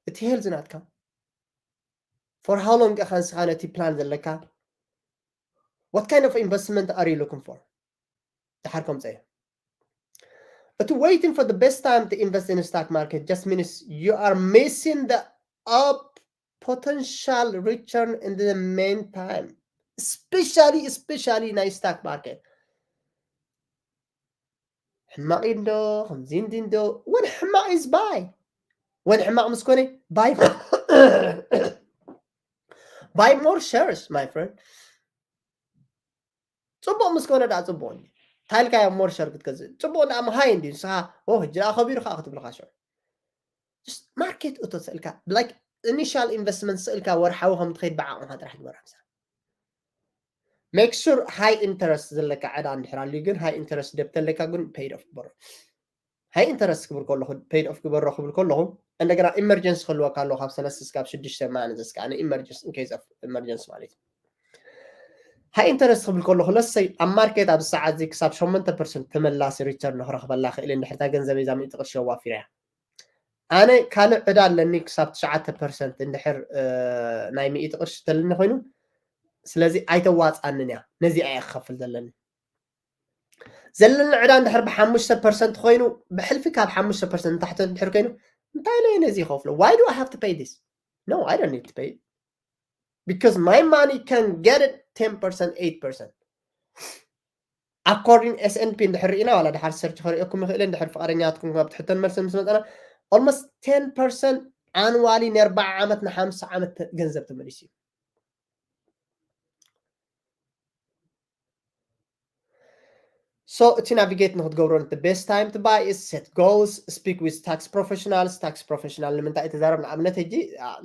እቲ health ናትካ for how long ኢኻ ንስኻ ነቲ plan ዘለካ what kind of investment are you looking for ድሓር ከምፀ እቲ waiting for the best time to invest in the stock market just means you are missing the up potential return in the meantime especially especially ናይ stock market ሕማቕ እንዶ ከምዚ እንዲ እንዶ ወን ሕማቕ is buy ወን ሕማቕ ምስ ኮነ buy buy more shares my friend ፅቡቕ ምስ ኮነ ደኣ ፅቡቕ እንዲ እንታይ ኢልካዮ more share ክትገዝእ ፅቡቕ ደኣ ምሃይ እንዲ ንስኻ ኦ ሕጂ ደኣ ከቢሩ ከዓ ክትብልካ ሽዑ ማርኬት እቶ ስእልካ like initial investment ስእልካ ወርሓዊ ከም ትኸይድ ብዓቕምኻ ጥራሕ ግበራ ምሳ make sure high interest ዘለካ ዕዳ እንድሕር ኣልዩ ግን high interest debt ኣለካ ግን paid off ግበሮ high interest ክብል ከለኹ paid off ግበሮ ክብል ከለኹ እንደገና emergency ክህልወካ ኣለዎ ካብ ሰለስተ ስካብ ሽዱሽተ ማነ ዘስከኣነ emergency in case of emergency ማለት እዩ high interest ክብል ከለኹ ለሰይ ኣብ ማርኬት ኣብዚ ሰዓት እዚ ክሳብ ሸሞንተ percent ተመላሲ return ንክረኽበላ ክእል እንድሕርታ ገንዘበይ እዛ ሚእቲ ቅርሺ ኣዋፊረያ ኣነ ካልእ ዕዳ ኣለኒ ክሳብ ትሽዓተ percent እንድሕር ናይ ሚእቲ ቅርሺ ተልኒ ኮይኑ ስለዚ ኣይተዋፅኣንን እያ ነዚኣ እየ ክኸፍል ዘለኒ ዘለኒ ዕዳ እንድሕር ብሓሙሽተ percent ኮይኑ ብሕልፊ ካብ ሓሙሽተ percent ንታሕቲ እንድሕር ኮይኑ እንታይ ኢለ ነዚ ይኸፍሎ why do I have to pay this no I don't need to pay because my money can get it ten percent, eight percent. According S and P እንድሕር ርኢና፣ ዋላ ድሓር search ከርእየኩም ይኽእል፣ እንድሕር ፍቓደኛትኩም ኣብ ትሕተን መልሲ ምስ መጠና፣ almost ten percent annually ንኣርባዓ ዓመት ንሓምሳ ዓመት ገንዘብ ተመሊሱ እዩ። So እቲ navigate ንክትገብሮ፣ the best time to buy is set goals, speak with tax professionals። Tax professional ንምንታይ ተዛረብ? ንኣብነት ሕጂ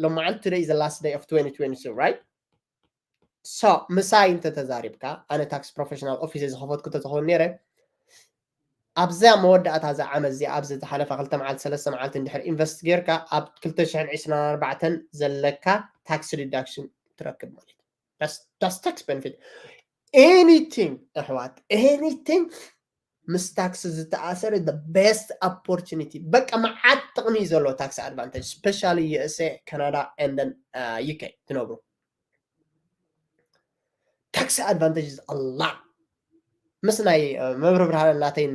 ሎማዓንቲ፣ today is the last day of twenty twenty-two, right? So ምሳይ እንተተዛሪብካ፣ ኣነ tax professional office ዝኸፈትኩ ተተኾን ነይረ፣ ኣብዛ መወዳእታ እዛ ዓመት እዚኣ፣ ኣብዚ ዝሓለፋ ክልተ መዓልቲ ሰለስተ መዓልቲ እንድሕር invest ጌርካ፣ ኣብ ክልተ ሽሕን ዕስራን ኣርባዕተን ዘለካ tax deduction ትረክብ ማለት እዩ። That's tax benefit። Anything ኣሕዋት፣ anything ምስ tax ዝተኣሰረ the best opportunity። በቃ መዓት ጥቕሚ እዩ ዘለዎ tax advantage፣ especially USA፣ Canada and then UK ትነብሩ። Tax advantage is a lot። ምስ ናይ መምህር ብርሃን ናተይን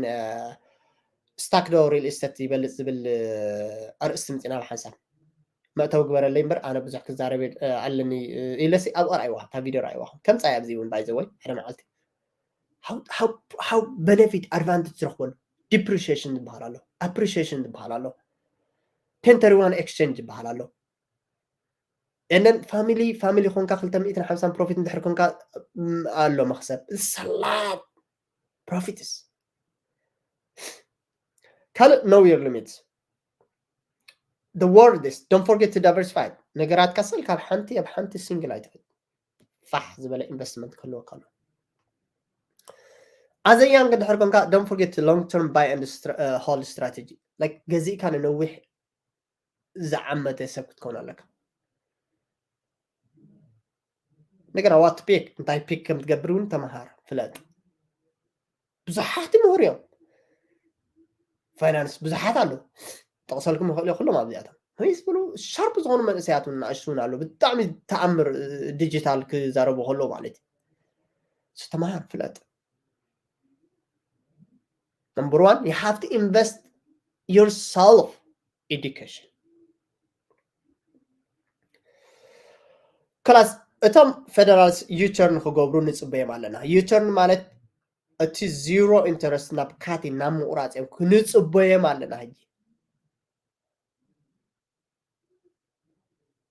stock ዶ real estate ይበልጽ ዝብል ኣርእስቲ ምጽና ብሓንሳብ መእተው ግበረለይ እምበር፣ ኣነ ብዙሕ ክዛረብ ኣለኒ ኢለሲ ኣብኣ ርኣይዋ፣ እታ ቪድዮ ርኣይዋ። ከምጻ ኣብዚ እውን by the way ሓደ መዓልቲ how benefit advantage ትረኽበሉ። Depreciation ዝበሃል ኣሎ፣ appreciation ዝበሃል ኣሎ፣ ten thirty-one exchange ዝበሃል ኣሎ። And then family family ኮንካ ክልተ ሚእትን ሓምሳን profit እንድሕር ኮንካ ኣሎ መኽሰብ። It's a lot profits። ካልእ know your limits። The world is, don't forget to diversify። ነገራትካ ስል ካብ ሓንቲ ኣብ ሓንቲ single ኣይትሕት። ፋሕ ዝበለ investment ክህልወካ ኣሎ። As a young እንድሕር ኮንካ፣ don't forget to long term buy and hold strategy። Like ገዚእካ ንነዊሕ ዝዓመተ ሰብ ክትከውን ኣለካ። እንደገና what to pick፣ እንታይ pick ከም ትገብር እውን ተመሃር፣ ፍለጥ። ብዙሓት ምሁር እዮም፣ finance ብዙሓት ኣለዉ፣ ጠቕሰልኩም ይኽእል እየ ኩሎም ኣብዚኣቶም። ህይ ዝበሉ sharp ዝኾኑ መንእሰያት እውን ንኣሽቱ እውን ኣለዉ። ብጣዕሚ ተኣምር digital ክዛረቡ ከለዉ ማለት እዩ። ተመሃር፣ ፍለጥ። Number one, you have to invest yourself education። ከላስ እቶም federals U-turn ክገብሩ ንጽበዮም ኣለና። U-turn ማለት እቲ zero interest ናብ ካቲ ናብ ምቑራጽ እዮም ክንጽበዮም ኣለና ሕጂ።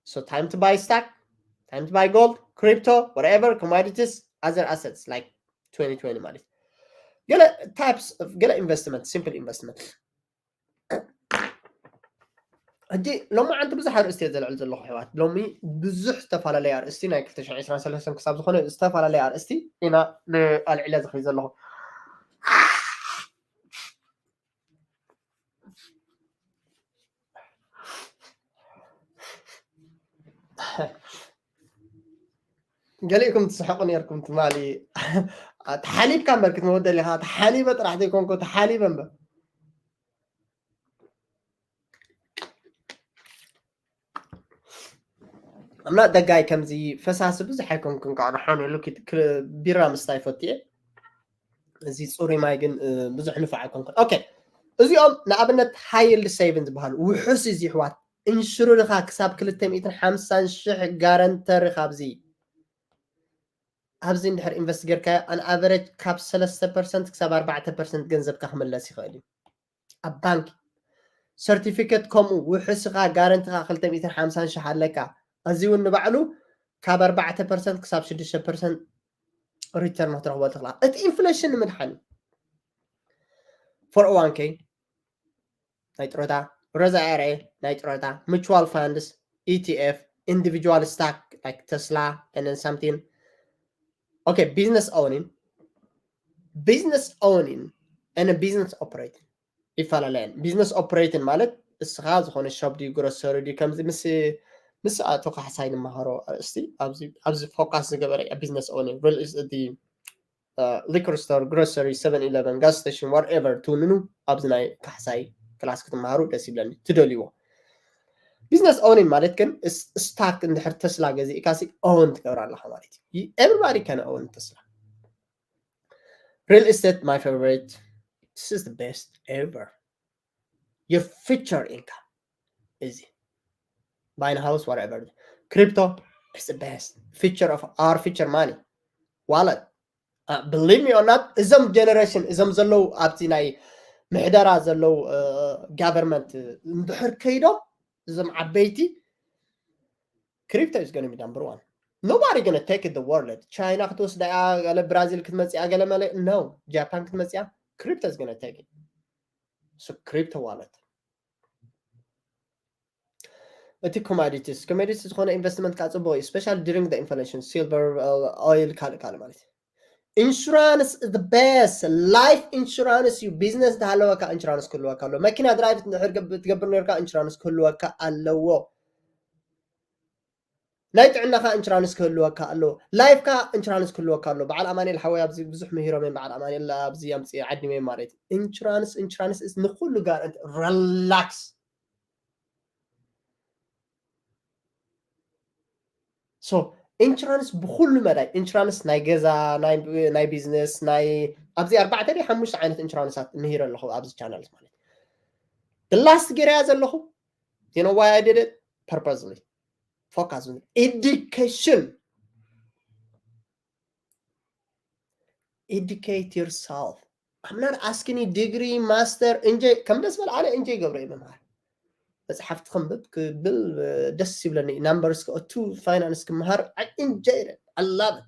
So time to buy stock, time to buy gold, crypto, whatever, commodities, other assets like twenty twenty ማለት ገለ types of ገለ investment፣ simple investment። ሕጂ ሎሚ ዓንቲ ብዙሕ ኣርእስቲ እየ ዘልዕል ዘለኹ ኣሕዋት። ሎሚ ብዙሕ ዝተፈላለየ ኣርእስቲ ናይ ክልተ ሽሕን ዕስራን ሰለስተን ክሳብ ዝኾነ ዝተፈላለየ ኣርእስቲ ኢና ኣልዒለ ዝኽሪ ዘለኹ። ገሊእኩም ትስሕቁ ነርኩም ትማሊ። ተሓሊብካ እምበር ክትመወደል ኢኻ። ተሓሊበ ጥራሕ ዘይኮንኩ ተሓሊበ እምበር። I'm not the guy ከምዚ ፈሳሲ ብዙሕ ኣይኮንኩን። ከዓ ደሓን ኢሉ ኪድ-፣ ክ-፣ ቢራ ምስታይ ፈትየ። እዚ ጽሩይ ማይ ግን ብዙሕ ንፋዕ ኣይኮንኩን። ኦኬ፣ እዚኦም ንኣብነት high yield saving ዝበሃሉ ውሑስ እዚ ኣሕዋት፣ ኢንሹርድኻ ክሳብ ክልተ ሚእትን ሓምሳን ሽሕ ጋረንተሪ ካብዚ ኣብዚ እንድሕር ኢንቨስት ጌርካዮ፣ on average ካብ ሰለስተ ፐርሰንት ክሳብ ኣርባዕተ ፐርሰንት ገንዘብካ ክምለስ ይኽእል እዩ። ኣብ ባንክ ሰርቲፊኬት ከምኡ ውሑስኻ ጋረንትኻ ክልተ ሚእትን ሓምሳን ሽሕ ኣለካ። እዚ እውን ንባዕሉ ካብ ኣርባዕተ ፐርሰንት ክሳብ ሽዱሽተ ፐርሰንት ሪተርን ክትረኽቦ ትኽእላ። እቲ ኢንፍሌሽን ንምድሓን እዩ። ፎር ኦ ዋን ኬ ናይ ጥሮታ፣ ሮዛ ኣይ ኣር ኤ ናይ ጥሮታ፣ mutual funds፣ E T F፣ individual stock like Tesla and then something። Okay, business owning፣ business owning and business operating ይፈላለያን። ቢዝነስ ኦፕሬቲንግ ማለት እስኻ ዝኾነ ሾፕ ድዩ ግሮሰሪ ድዩ ከምዚ ምስ ምስ ኣቶ ካሕሳይ ንመሃሮ ኣርእስቲ ኣብዚ ኣብዚ ፎካስ ዝገበረ ቢዝነስ ኦውኒንግ ሪል ኢስቴት፣ ሊኮር ስቶር፣ ግሮሰሪ፣ ሰቨን ኢለቨን፣ ጋስ ስቴሽን፣ ዋትኤቨር ትውንኑ ኣብዚ ናይ ካሕሳይ ክላስ ክትመሃሩ ደስ ይብለኒ ትደልይዎ። ቢዝነስ ኦውኒንግ ማለት ግን ስታክ እንድሕር ተስላ ገዚእካ ሲ ኦውን ትገብር ኣለኻ ማለት እዩ። Everybody can own Tesla። Real estate, my favorite. This is the best ever. Your future income is buying a house, whatever. Crypto, It's the best feature of our future money, wallet. Believe me or not, እዞም generation እዞም ዘለዉ ኣብቲ ናይ ምሕደራ ዘለዉ government እንድሕር ከይዶም እዞም ዓበይቲ, crypto is going to be number one. Nobody going to take it the world. ቻይና ክትወስዳ እያ፣ ገለ ብራዚል ክትመጽእ እያ፣ ገለ መለ፣ no, ጃፓን ክትመጽእ እያ። Crypto is going to take it. So crypto wallet. እቲ commodities, commodities ዝኾነ investment ከዓ ጽቡቕ እዩ, special during the inflation, silver, oil, ካልእ ካልእ ማለት እዩ። Insurance is the best. Life insurance እዩ። Business እንተሃለወካ insurance ክህልወካ ኣሎ። መኪና drive እንድሕር ገብ- ትገብር ነርካ insurance ክህልወካ ኣለዎ። ናይ ጥዕናኻ insurance ክህልወካ ኣለዎ። Life ካ insurance ክህልወካ ኣለዎ። በዓል ኣማኑኤል ሓወይ ኣብዚ ብዙሕ ምሂሮም እዮም። በዓል ኣማኑኤል ኣብዚ ኣምፅእ ዓዲመ ማለት እዩ። Insurance, insurance is ንኩሉ ጋር relax. So insurance ብኩሉ መዳይ insurance ናይ ገዛ ናይ ናይ business ናይ ኣብዚ ኣርባዕተ ድዩ ሓሙሽተ ዓይነት insurance ኣት ምሂረ ኣለኹ ኣብዚ channel ማለት እዩ። The last ገይረያ ዘለኹ you know why I did it purposely focus on education. Educate yourself. I'm not asking you degree, master, እንጀ ከም ደስ በል ኣነ እንጀ ይገብሮ እየ ምምሃር። መፅሓፍቲ ክንብብ ክብል ደስ ይብለኒ። Numbers ክእቱ finance ክምሃር I enjoy it. I love it.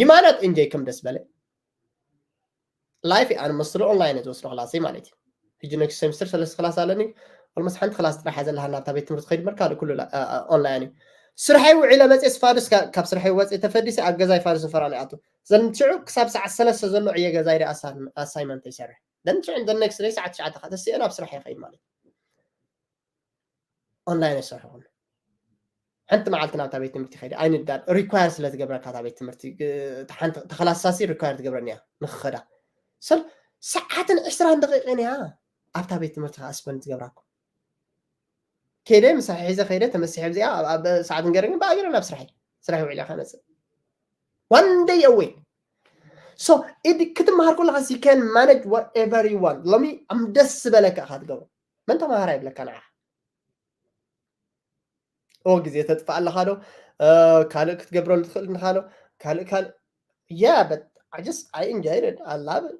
ይማናት እንጀ ከም ደስ በለ life ኣነ መስሎ online ዝወስዶ ክላሰይ ማለት እዩ። ሕጂ next semester ሰለስተ ክላስ ኣለኒ። Almost ሓንቲ ክላስ ጥራሕ እያ ዘለሃና ኣብታ ቤት ትምህርቲ ከይድ መር ካልእ ኩሉ online እዩ። ስርሐይ ውዒለ መፅየ ፋዱስ ካብ ስርሐይ ወፅየ ተፈዲሰ ኣብ ገዛይ ፋዱስ ፈራን ይኣቱ። ዘንትዑ ክሳብ ሰዓት ሰለስተ ዘሎ ዕየ ገዛይ ደ assignment ይሰርሕ። ዘንትዑ the next day ሰዓት ትሽዓተ ከዓ ተስእን ኣብ ስራሕ ይኸይድ ማለት እዩ። Online ኣይሰርሕኹን። ሓንቲ መዓልቲ ናብታ ቤት ትምህርቲ ከይደ ኣይንዳል require ስለ ትገብረካ እታ ቤት ትምህርቲ ተክላሳሲ require ትገብረኒ እያ ንክኸዳ ሰል ሰዓትን ዕስራን ደቂቕን እያ ኣብታ ቤት ትምህርቲ ከዓ spend ትገብራኩም ከይደ ምሳሕ ሒዘ ከይደ ተመሲሐ ብዚኣ ኣብ ሰዓት ንገረኒ ብኣገረ ናብ ስራሕ ስራሕ ውዒለ ከመፅእ one day away so ክትመሃር ከለካ you can manage whatever you want ሎሚ ኣም ደስ ዝበለካ ኢካ ትገብሮ መን ተማሃራ ይብለካ ንዓ ኦ ግዜ ተጥፋእ ኣለካ ዶ ካልእ ክትገብረሉ ትኽእል እንካ ዶ ካልእ ካልእ yeah but I just I enjoyed it I love it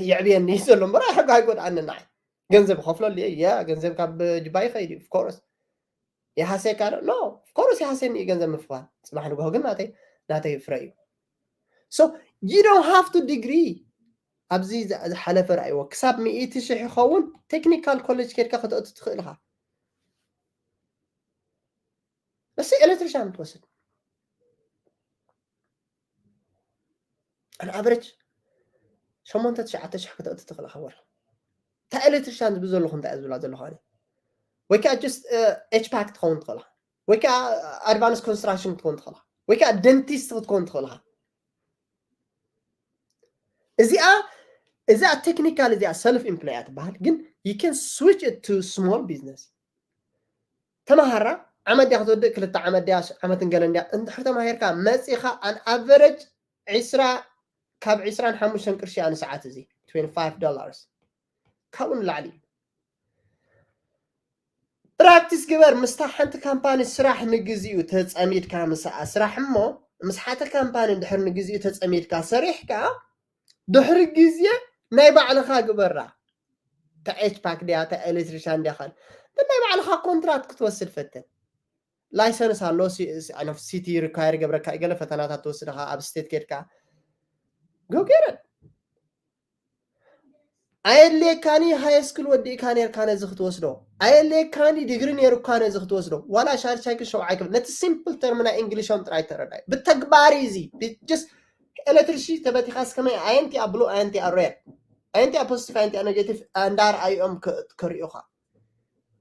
የዕብየኒ ዘሎ እምበር ሕጋ ኣይጎድኣኒ ንዓይ ገንዘብ ከፍለሉ እየ yeah ገንዘብ ካብ ጅባ ይኸይድ እዩ of course ይሃሰካ ዶ no of course ይሃሰኒ እዩ ገንዘብ ምፍኳር ፅባሕ ንግሆ ግን ናተይ ናተይ ፍረ እዩ so you don't have to degree ኣብዚ ዝሓለፈ ርኣይዎ ክሳብ ሚእቲ ሽሕ ይኸውን technical college ከድካ ከተእቱ ትኽእል ኢኻ በስ electrician ትወስድ on average ሸሞንተ ትሽዓተ ሽሕ ከተእቱ ትኽእል ኢኻ ወርሒ እንታይ electrician ዝብል ዘለኹ እንታይ ዝብላ ዘለኹ ኣነ ወይ ከዓ just HVAC ትኸውን ትኽእል ኢኻ ወይ ከዓ advanced construction ክትከውን ትኽእል ኢኻ ወይ ከዓ dentist ክትከውን ትኽእል ኢኻ እዚኣ እዚኣ technical እዚኣ self employed እያ ትበሃል ግን you can switch it to small business ተማሃራ ዓመት ድያ ክትወድእ ክልተ ዓመት ድያ ዓመትን ገለን ድያ እንድሕር ተማሂርካ መፂኻ on average ዕስራ ካብ ዕስራን ሓሙሽተን ቅርሺ ኣንሰዓት እዚ twenty five dollars ካብኡ ንላዕሊ እዩ practice ግበር ምስታ ሓንቲ company ስራሕ ንግዚኡ ተፀሚድካ ምስኣ ስራሕ እሞ ምስ ሓንቲ company እንድሕር ንግዚኡ ተፀሚድካ ሰሪሕካ ድሕሪ ግዜ ናይ ባዕልኻ ግበራ እታ HVAC ድያ እታ electrician ድያ ካል ናይ ባዕልኻ contract ክትወስድ ፈትን license ኣሎ city require ገብረካ ገለ ፈተናታት ትወስድኻ ኣብ state ከድካ go get it ኣየድልየካን እዩ high school ወዲእካ ነርካ ነዚ ክትወስዶ ኣየድልየካን እዩ degree ነይሩካ ነዚ ክትወስዶ ዋላ ሻድሻይ ክን ሸውዓይ ክብል ነቲ simple term ናይ English ኦም ጥራይ ተረዳይ ብተግባር እዩ እዚ just electricity ተበቲኻስ ከመይ ኣየንቲኣ blue ኣየንቲኣ red ኣየንቲኣ positive ኣየንቲኣ negative እንዳርኣዮም ከርእዩኻ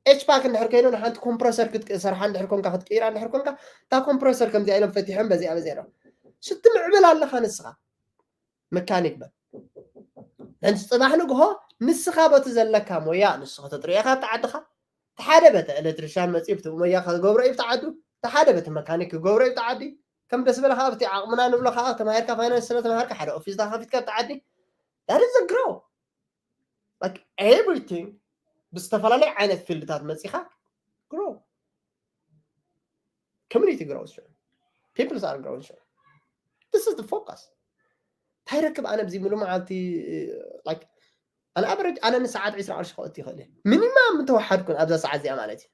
HVAC እንድሕር ከይኑ ንሓንቲ compressor ክትሰርሓ እንድሕር ኮንካ ክትቅይራ እንድሕር ኮንካ እታ compressor ከምዚኣ ኢሎም ፈቲሖም በዚኣ በዚኣ ዶ ሽቲ ምዕብል ኣለኻ ንስኻ mechanic በል ነንስ ፅባሕ ንግሆ ንስኻ በቲ ዘለካ ሞያ ንሱ ከተጥርዮ ካብቲ ዓድኻ ተሓደ በቲ electrician መፅኡ ብቲ ሞያ ክገብሮ እዩ ብቲ ዓዱ ተሓደ በቲ mechanic ክገብሮ እዩ ብቲ ዓዲ ከም ደስ በለካ ኣብቲ ዓቕምና ንብሎ ከዓ ተማሂርካ finance ስለ ተማሃርካ ሓደ office ዳ ከፊትካ ብቲ ዓዲ that is a grow like everything ብዝተፈላለዩ ዓይነት field ታት መፂኻ grow Community grows, sure. People are growing, sure. This is the focus. እንታይ ረክብ ኣነ ብዚ ሙሉ መዓልቲ like ኣነ ኣበረጅ ኣነ ንሰዓት ዕስራ ቅርሺ ከወት ይኽእል እየ ሚኒማም እንተወሓድኩን ኣብዛ ሰዓት እዚኣ ማለት እዩ።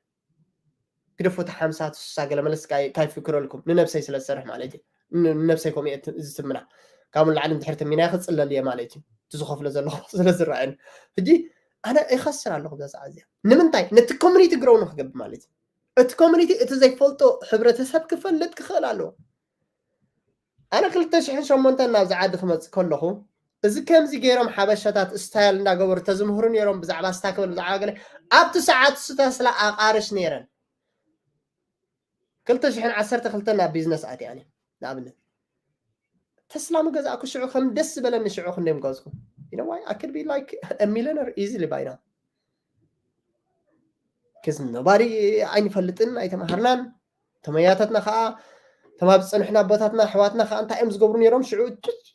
ግደፎ እቲ ሓምሳ ስሳ ገለ መለስ ካይ- ካይፍክረልኩም ንነብሰይ ስለ ዝሰርሕ ማለት እዩ። ን- ንነብሰይ ከምኡ እየ ት- ዝትምና። ካብኡ ንላዕሊ እንድሕር ተሚና ክፅለል እየ ማለት እዩ። እቲ ዝኸፍሎ ዘለኹ ስለ ዝረኣየኒ ሕጂ ኣነ ይኸስር ኣለኹ በዛ ሰዓት እዚኣ። ንምንታይ ነቲ ኮሚኒቲ ግረው ንክገብር ማለት እዩ። እቲ ኮሚኒቲ እቲ ዘይፈልጦ ሕብረተሰብ ክፈልጥ ክኽእል ኣለዎ። ኣነ ክልተ ሽሕን ሸሞንተን ናብዚ ዓዲ ክመፅእ ከለኹ እዚ ከምዚ ገይሮም ሓበሻታት ስታይል እንዳገበሩ ተዝምህሩ ነይሮም ብዛዕባ ስታክብል ብዛዕባ ገለ ኣብቲ ሰዓት እሱ ተስላ ኣቃርሽ ነይረን። ክልተ ሽሕን ዓሰርተ ክልተ ናብ ቢዝነስ ኣትያኒ ንኣብነት ተስላ ምገዛእኩ ሽዑ ከም ደስ ዝበለኒ ሽዑ ክንደይ ምገዝኩ you know why I could be like a millionaire easily by now because nobody ኣይንፈልጥን ኣይተማሃርናን ተመያታትና ከዓ ተማብ ዝፀንሕና ኣቦታትና ኣሕዋትና ከዓ እንታይ እዮም ዝገብሩ ነይሮም ሽዑ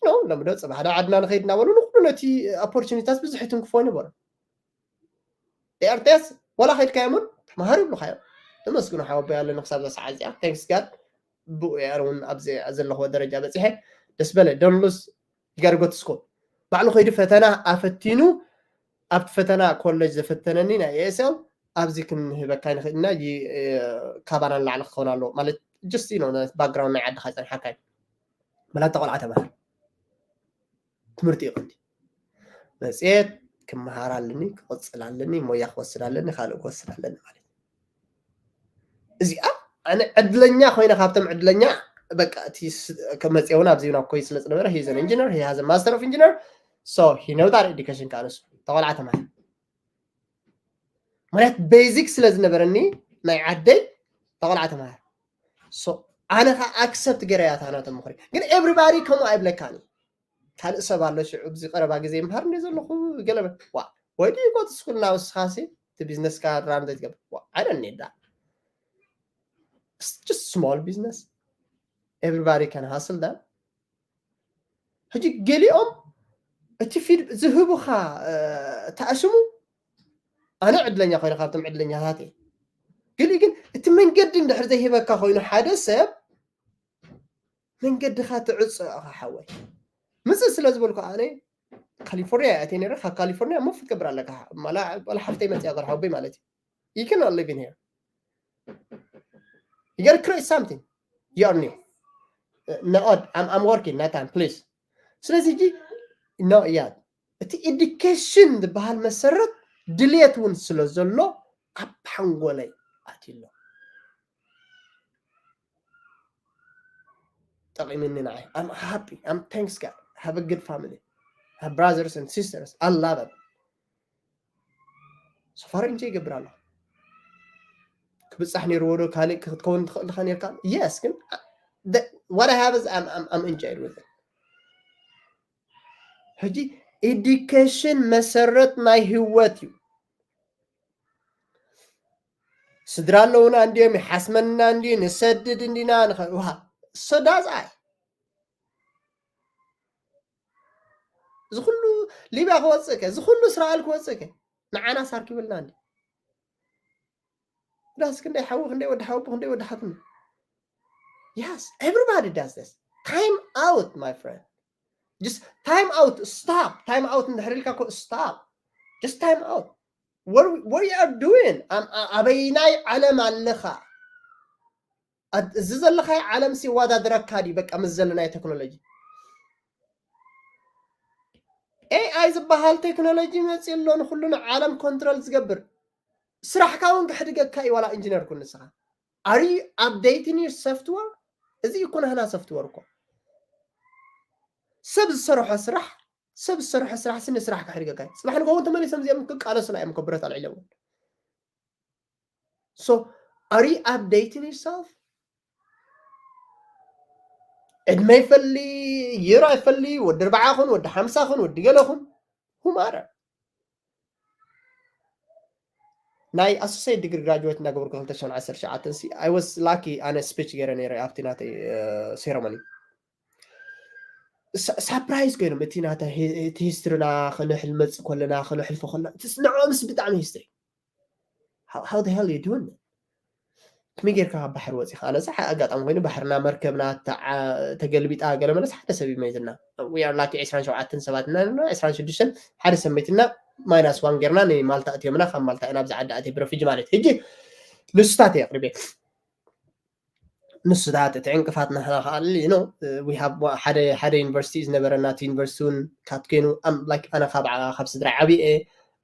ነው ለምዶ ፅባሕ ዳ ዓድና ንኸይድ እናበሉ ንኩሉ ነቲ ኦፖርቹኒታት ብዙሕ ይትንክፎ ይነበሩ ኤርቴስ ዋላ ከይድካዮ እውን ተምሃር ይብሉካ እዮም። ተመስግኖ ሓወቦይ ኣለኒ ክሳብ እዛ ሰዓት እዚኣ። Thanks God ብኡ እየ እውን ኣብዚ ዘለኽዎ ደረጃ በፂሐ። ደስ በለ። Don't lose, you gotta go to school። ባዕሉ ከይዱ ፈተና ኣፈቲኑ ኣብቲ ፈተና ኮሌጅ ዘፈተነኒ ናይ ኤስኤል ኣብዚ ክንህበካ ንኽእል ኢና። ካባና ንላዕሊ ክኸውን ኣለዎ ማለት just you know ባክግራውንድ ናይ ዓድኻ ይፀንሓካ እዩ። መላታ ቆልዓ ተምሃር ትምህርቲ እዩ ቀንዲ። መፅየት ክመሃር ኣለኒ፣ ክቕፅል ኣለኒ፣ ሞያ ክወስድ ኣለኒ፣ ካልእ ክወስድ ኣለኒ ማለት እዩ። እዚኣ ኣነ ዕድለኛ ኮይነ ካብቶም ዕድለኛ በቃ እቲ መፅየ እውን ኣብዚ ናብ ኮይ ስለ ዝነበረ he's an engineer, he has a master of engineer, so he know that education ከኣ ንሱ ተቆልዓ ተምሃር ማለት ቤዚክ ስለ ዝነበረኒ ናይ ዓደይ ተቆልዓ ተምሃር ኣነ ከዓ ኣክሰፕት ገይረ እያ ታናተ ምኽሪ ግን ኤቭሪባዲ ከምኡ ኣይብለካን ካልእ ሰብ ኣሎ ሽዑ ብዚ ቀረባ ግዜ ይምሃር እንደ ዘለኹ ገለበ ዋ ወይ ድዩ ኮት ስኩል እናወስኻሲ እቲ ቢዝነስካ ራን ዘይትገብር ዋ I don't need that just small business everybody can hustle that ሕጂ ገሊኦም እቲ ፊድ ዝህቡኻ ተኣሽሙ ኣነ ዕድለኛ ኮይነ ካብቶም ዕድለኛታት እየ ገሊኡ ግን እቲ መንገዲ እንድሕር ዘይህበካ ኮይኑ ሓደ ሰብ መንገድኻ ትዕጾ ኢኻ ሓወይ ምፅእ ስለ ዝበልኩ ኣነ ካሊፎርኒያ እየ ኣትየ ነረ ካብ ካሊፎርኒያ ሙፍ ትገብር ኣለካ ዋላ ሓፍተይ መፅያ ገር ሓወይ ማለት እዩ you cannot live in here you gotta create something you are new no I'm, I'm working not time please ስለዚ ሕጂ no yeah እቲ ኤዱኬሽን ዝበሃል መሰረት ድልየት እውን ስለ ዘሎ ኣብ ሓንጎለይ ኣትሎ ጠቂምኒ ንዓይ I'm happy I'm thanks God have a good family have brothers and sisters I love it so far እንጂ ይገብር ኣሎ ክብፃሕ ነይርዎ ዶ ካልእ ክትከውን ትኽእል ዲኻ ነርካ yes ግን what I have is I'm, I'm, I'm enjoyed with it ሕጂ ኤዱኬሽን መሰረት ናይ ህይወት እዩ ስድራ ኣለውና እንዲዮም ይሓስመና እንዲ ንሰድድ እንዲና ንኸ so that's I ዝኩሉ ሊብያ ክወፅእ ከ ዝኩሉ እስራኤል ክወፅእ ከ ንዓና ሳርኪብልና እንዲ ዳስ ክንደይ ሓዊ ክንደይ ወዲ ሓዊ ክንደይ ወዲ ሓትኒ yes everybody does this time out my friend just time out stop time out እንድሕር ኢልካ ኮ stop just time out what what you are doing ኣበይናይ ዓለም ኣለኻ እዚ ዘለኻይ ዓለም ሲዋዳድረካ ድዩ በቃ ምስ ዘለናይ ቴክኖሎጂ ኤኣይ ዝበሃል ቴክኖሎጂ መፅእ ኣሎ ንኩሉ ንዓለም ኮንትሮል ዝገብር ስራሕካ እውን ክሕድገካ እዩ ዋላ ኢንጂነር ኩን ንስኻ are you updating your software እዚ እኮ ናህና software እኮ ሰብ ዝሰርሖ ስራሕ ሰብ ዝሰርሖ ስራሕ ስኒ ስራሕ ክሕድገካ እዩ ፅባሕ ንከውን ተመሊሶም እዚኦም ክቃለሱና እዮም ከብረት ኣልዒለዎም so are you updating yourself ዕድመ ይፈሊ ይራ ይፈሊ ወዲ ኣርባዓ ኹን ወዲ ሓምሳ ኹን ወዲ ገለ ኹን who matter ናይ associate degree graduate እናገበርኩ ክልተ ሽሕን ዓሰርተ ትሽዓተን ሲ I was lucky ኣነ speech ገይረ ነይረ ኣብቲ ናተይ ceremony ሳፕራይዝ ኮይኖም እቲ ናተ እቲ ሂስትሪና ክነሕል መፅእ ከለና ክነሕልፎ ከለና ንዕኦምስ ብጣዕሚ ሂስትሪ how the hell you doing ከመይ ጌርካ ካብ ባሕሪ ወፂኻ? ኣነ ፃሓ ኣጋጣሚ ኮይኑ ባሕርና መርከብና ተገልቢጣ ገለ መለስ ሓደ ሰብ እዩ መይትና። We are like ዕስራን ሸውዓተን ሰባት እና ዕስራን ሽዱሽተን ሓደ ሰብ መይትና። ማይናስ ዋን ጌርና ንማልታ እትዮምና፣ ካብ ማልታ ኢና ኣብዚ ዓዲ ኣትየ ብረፊጂ ማለት። ሕጂ ንሱታት እየ ኣቕሪበ። ንሱታት እቲ ዕንቅፋት ናህና ከኣ you know we have ሓደ ሓደ ዩኒቨርሲቲ ዝነበረና እቲ ዩኒቨርሲቲ እውን ካት ኮይኑ like ኣነ ካብ ካብ ስድራ ዓብየ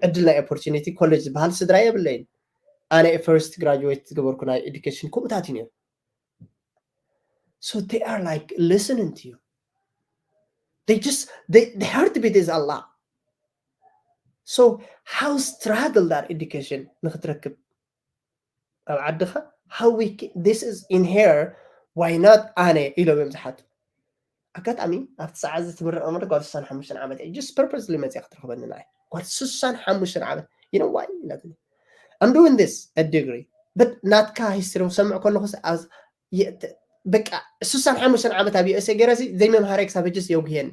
ዕድል ናይ ኦፖርቹኒቲ ኮሌጅ ዝበሃል ስድራ የብለይን። ኣነ ፈርስት ግራጁዌት ዝገበርኩ ናይ ኤዱኬሽን ከምኡታት እዩ ነይሩ። So they are like listening to you. They just they, the heartbeat is Allah. So how struggle that education ንክትረክብ ኣብ ዓድኻ how we this is in here, why not ኣነ ኢሎም እዮም ዝሓቱ። ኣጋጣሚ ኣብቲ ሰዓት እዚ ትምረቕ ማለት ጓል ስሳን ሓሙሽተን ዓመት እየ just purposely መፅያ ክትረኽበኒ ንዓይ ጓል ስሳን ሓሙሽተን ዓመት you know why ኢላትኒ I'm doing this a degree but ናትካ ሂስትሪ ሰምዕ ከለኹ በቃ ስሳን ሓሙሽተን ዓመት ኣብ USA ገይረሲ ዘይመምሃረይ ክሳብ ሕጅስ የጉህየኒ።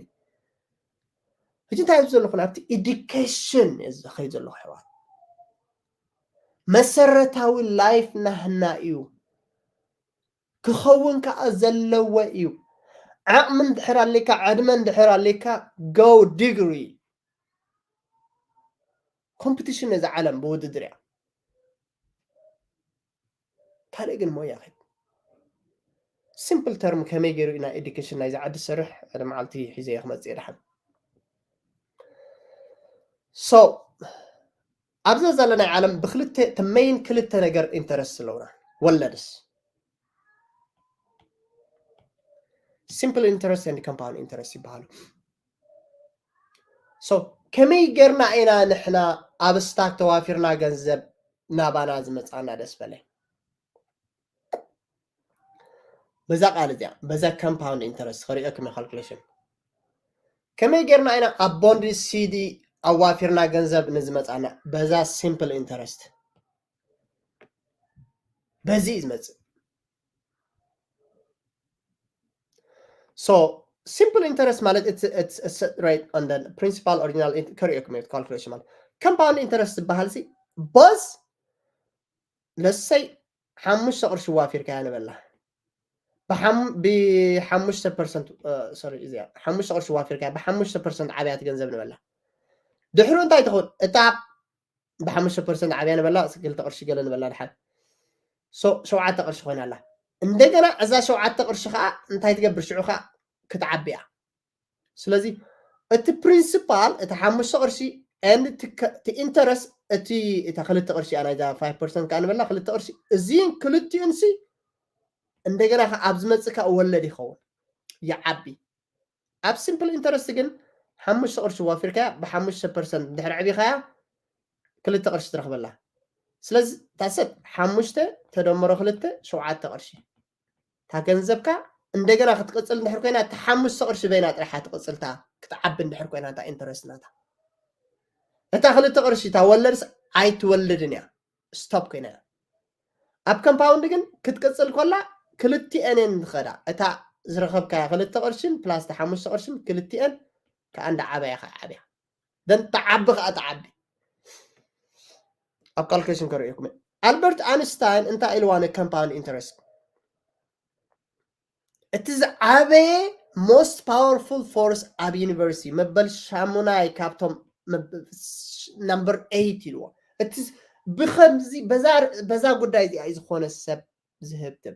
ሕጂ እንታይ ኣብዚ ዘለኹ ናብቲ ኤዱኬሽን እዚ ከይድ ዘለኹ ኣሕዋት መሰረታዊ ላይፍ ናህና እዩ ክኸውን ከዓ ዘለዎ እዩ። ዓቕሚ እንድሕር ኣለካ ዕድመ እንድሕር ኣለካ go degree ኮምፒቲሽን ነዚ ዓለም ብውድድር እያ። ካልእ ግን ሞያ ኸይድ ሲምፕል ተርም ከመይ ገይሩ ኢና ኤዱኬሽን ናይዚ ዓዲ ዝሰርሕ ሓደ መዓልቲ ሒዘ እየ ክመፅእ እየ ደሓን። So ኣብዛ ዘለናይ ዓለም ብክልተ ተመይን ክልተ ነገር ኢንተረስት ኣለውና። ወለድስ simple interest and compound interest ይበሃሉ። So ከመይ ጌርና ኢና ንሕና ኣብ ስታክ ተዋፊርና ገንዘብ ናባና ዝመፃና ደስ በለ በዛ ቃል እዚኣ በዛ compound interest ከሪኦ ከመይ ካልኩሌሽን ከመይ ጌርና ኢና ኣብ ቦንድ ሲዲ ኣዋፊርና ገንዘብ ንዝመፃና በዛ simple interest በዚ እዩ ዝመፅእ። So simple interest ማለት it's it's it's right on the principal original ከሪኦኩም እየ ካልኩሌሽን ማለት compound interest ዝበሃል ሲ በዝ ለሰይ ሓሙሽተ ቅርሺ ዋፊርካያ ንበላ ብሓሙሽተ ፐርሰንት ሶሪ እዚኣ ሓሙሽተ ቅርሺ ዋፊርካያ ብሓሙሽተ ፐርሰንት ዓብያት ገንዘብ ንበላ ድሕሩ እንታይ ትኸውን እታ ብሓሙሽተ ፐርሰንት ዓብያ ንበላ ክልተ ቅርሺ ገለ ንበላ ድሓን ሸውዓተ ቅርሺ ኮይና ኣላ እንደገና እዛ ሸውዓተ ቅርሺ ከዓ እንታይ ትገብር ሽዑ ከዓ ክትዓብያ ስለዚ እቲ ፕሪንሲፓል እቲ ሓሙሽተ ቅርሺ and ኢንተረስት እቲ እታ ክልተ ቅርሺ እያ ናይዛ ፋይቭ ፐርሰንት ከዓ ንበላ ክልተ ቅርሺ እዚን ክልቲኡን ሲ እንደገና ከዓ ኣብ ዝመፅእ ከዓ ወለድ ይኸውን ይዓቢ ኣብ ሲምፕል ኢንተረስት ግን ሓሙሽተ ቅርሺ ዋፊርካያ ብሓሙሽተ ፐርሰንት እንድሕር ዕቢኻያ ክልተ ቅርሺ ትረኽበላ ስለዚ እታ ሰብ ሓሙሽተ ተደምሮ ክልተ ሸውዓተ ቅርሺ እታ ገንዘብካ እንደገና ክትቅፅል እንድሕር ኮይና እቲ ሓሙሽተ ቅርሺ በይና ጥራሓ ትቅፅልታ ክትዓቢ እንድሕር ኮይና እታ ኢንተረስት ናታ እታ ክልተ ቅርሺ እታ ወለድስ ኣይትወልድን እያ ስቶፕ ኮይና እያ ኣብ ኮምፓውንድ ግን ክትቅፅል ኮላ ክልቲአን እየን ዝኸዳ እታ ዝረኸብካያ ክልተ ቅርሽን ፕላስ ሓሙሽተ ቅርሽን ክልቲአን ከዓ እንዳ ዓበያ ከዓ ዓብያ ደን ተዓቢ ከዓ ተዓቢ ኣብ ካልኩሌሽን ከርእየኩም ኣልበርት ኣንስታይን እንታይ ኢልዋ ን ኮምፓውንድ ኢንተረስት እቲ ዝዓበየ most powerful force ኣብ ዩኒቨርሲቲ መበል ሻሙናይ ካብቶም number eight ኢልዎ እቲ ብከምዚ በዛ ጉዳይ እዚኣ እዩ ዝኾነ ሰብ ዝህብትም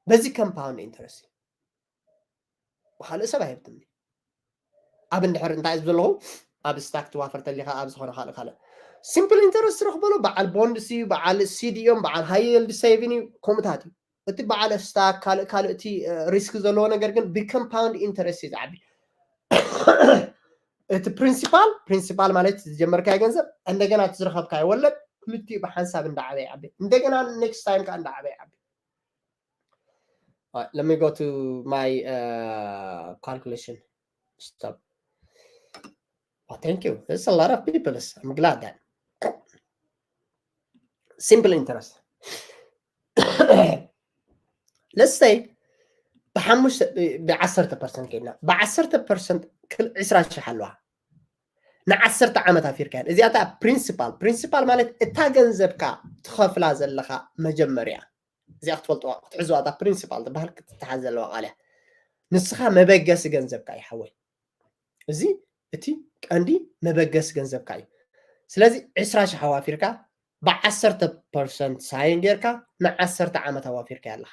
በዚ compound interest ብካልእ ሰብ ኣይህብትም ኣብ እንድሕር እንታይ እዩ ዘለኹ ኣብ ስታክ ትዋፈር ተሊካ ኣብ ዝኾነ ካልእ ካልእ simple interest ትረኽበሉ በዓል ቦንድ ሲ በዓል ሲዲ እዮም በዓል high yield saving እዩ ከምኡታት እዩ እቲ በዓል ስታክ ካልእ ካልእ እቲ ሪስክ ዘለዎ ነገር ግን ብ compound interest እዩ ዝዓቢ እቲ ፕሪንሲፓል ፕሪንሲፓል ማለት ዝጀመርካዮ ገንዘብ እንደገና እቲ ዝረኸብካዮ ወለድ ክልቲኡ ብሓንሳብ እንዳዓበ ይዓቢ እንደገና next time ከዓ እንዳዓበ ይዓቢ let me go to my uh, calculation stop well, thank you there's a lot of people I'm glad that simple interest let's say ብሓሙሽተ ብዓሰርተ ፐርሰንት ከይድና ብዓሰርተ ፐርሰንት ዕስራ ሽሕ ኣለዋ ንዓሰርተ ዓመት ኣፊርካያን። እዚኣታ ፕሪንሲፓል፣ ፕሪንሲፓል ማለት እታ ገንዘብካ ትኸፍላ ዘለኻ መጀመርያ። እዚኣ ክትፈልጥዋ፣ ክትሕዝዋ፣ እታ ፕሪንሲፓል ትበሃል ክትተሓዝ ዘለዋ ቃል እያ። ንስኻ መበገሲ ገንዘብካ እዩ ሓወይ። እዚ እቲ ቀንዲ መበገሲ ገንዘብካ እዩ። ስለዚ ዕስራ ሽሕ ኣዋፊርካ ብዓሰርተ ፐርሰንት ሳይን ጌርካ ንዓሰርተ ዓመት ኣዋፊርካ ኣለኻ።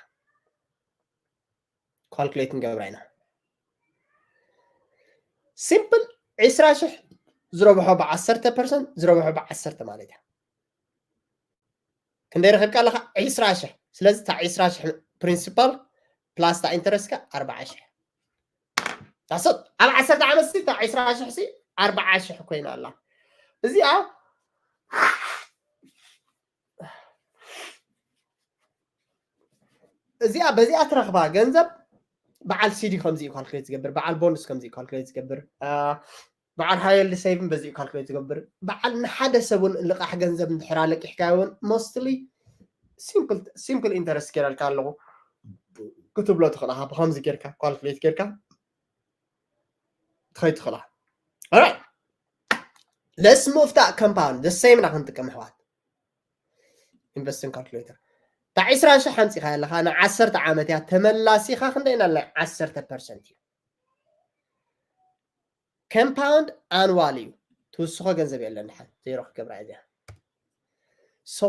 ካልኩሌት ንገብራ ኢና። ሲምፕል ዕስራ ሽሕ ዝረብሖ ብዓሰርተ ፐርሰንት ዝረብሖ ብዓሰርተ ማለት እያ። ክንደይ ረኺብካ ኣለኻ? ዕስራ ሽሕ። ስለዚ እታ ዕስራ ሽሕ ፕሪንሲፓል ፕላስ እታ ኢንተረስትካ ኣርብዓ ሽሕ። ዳሶት ኣብ ዓሰርተ ዓመት ሲ እታ ዕስራ ሽሕ ሲ ኣርብዓ ሽሕ ኮይና ኣላ። እዚኣ እዚኣ በዚኣ ትረኽባ ገንዘብ በዓል ሲዲ ከምዚ እዩ ካልኩሌት ዝገብር፣ በዓል ቦንድስ ከምዚ እዩ ካልኩሌት ዝገብር፣ በዓል ሃይል ሴቪን በዚ እዩ ካልኩሌት ዝገብር። በዓል ንሓደ ሰብ እውን ልቓሕ ገንዘብ እንድሕር ኣለቂሕካዮ እውን ሞስትሊ ሲምፕል ኢንተረስት ጌረልካ ኣለኹ ክትብሎ ትኽእል ኢኻ። ብኸምዚ ጌርካ ካልኩሌት ጌርካ ትኸይድ ትኽእል ኢኻ። Alright, let's move that compound the same ኢና ክንጥቀም ኣሕዋት። ኢንቨስቲንግ ካልኩሌተር እታ ዕስራ ሽሕ ሓምፂኻ ኣለኻ ንዓሰርተ ዓመት እያ ተመላሲኻ ክንደይ ኢና ኣለና? ዓሰርተ ፐርሰንት እዩ። ኮምፓውንድ ኣንዋል እዩ። ትውስኾ ገንዘብ የለን። ድሓን ዜሮ ክገብራ እዚኣ። So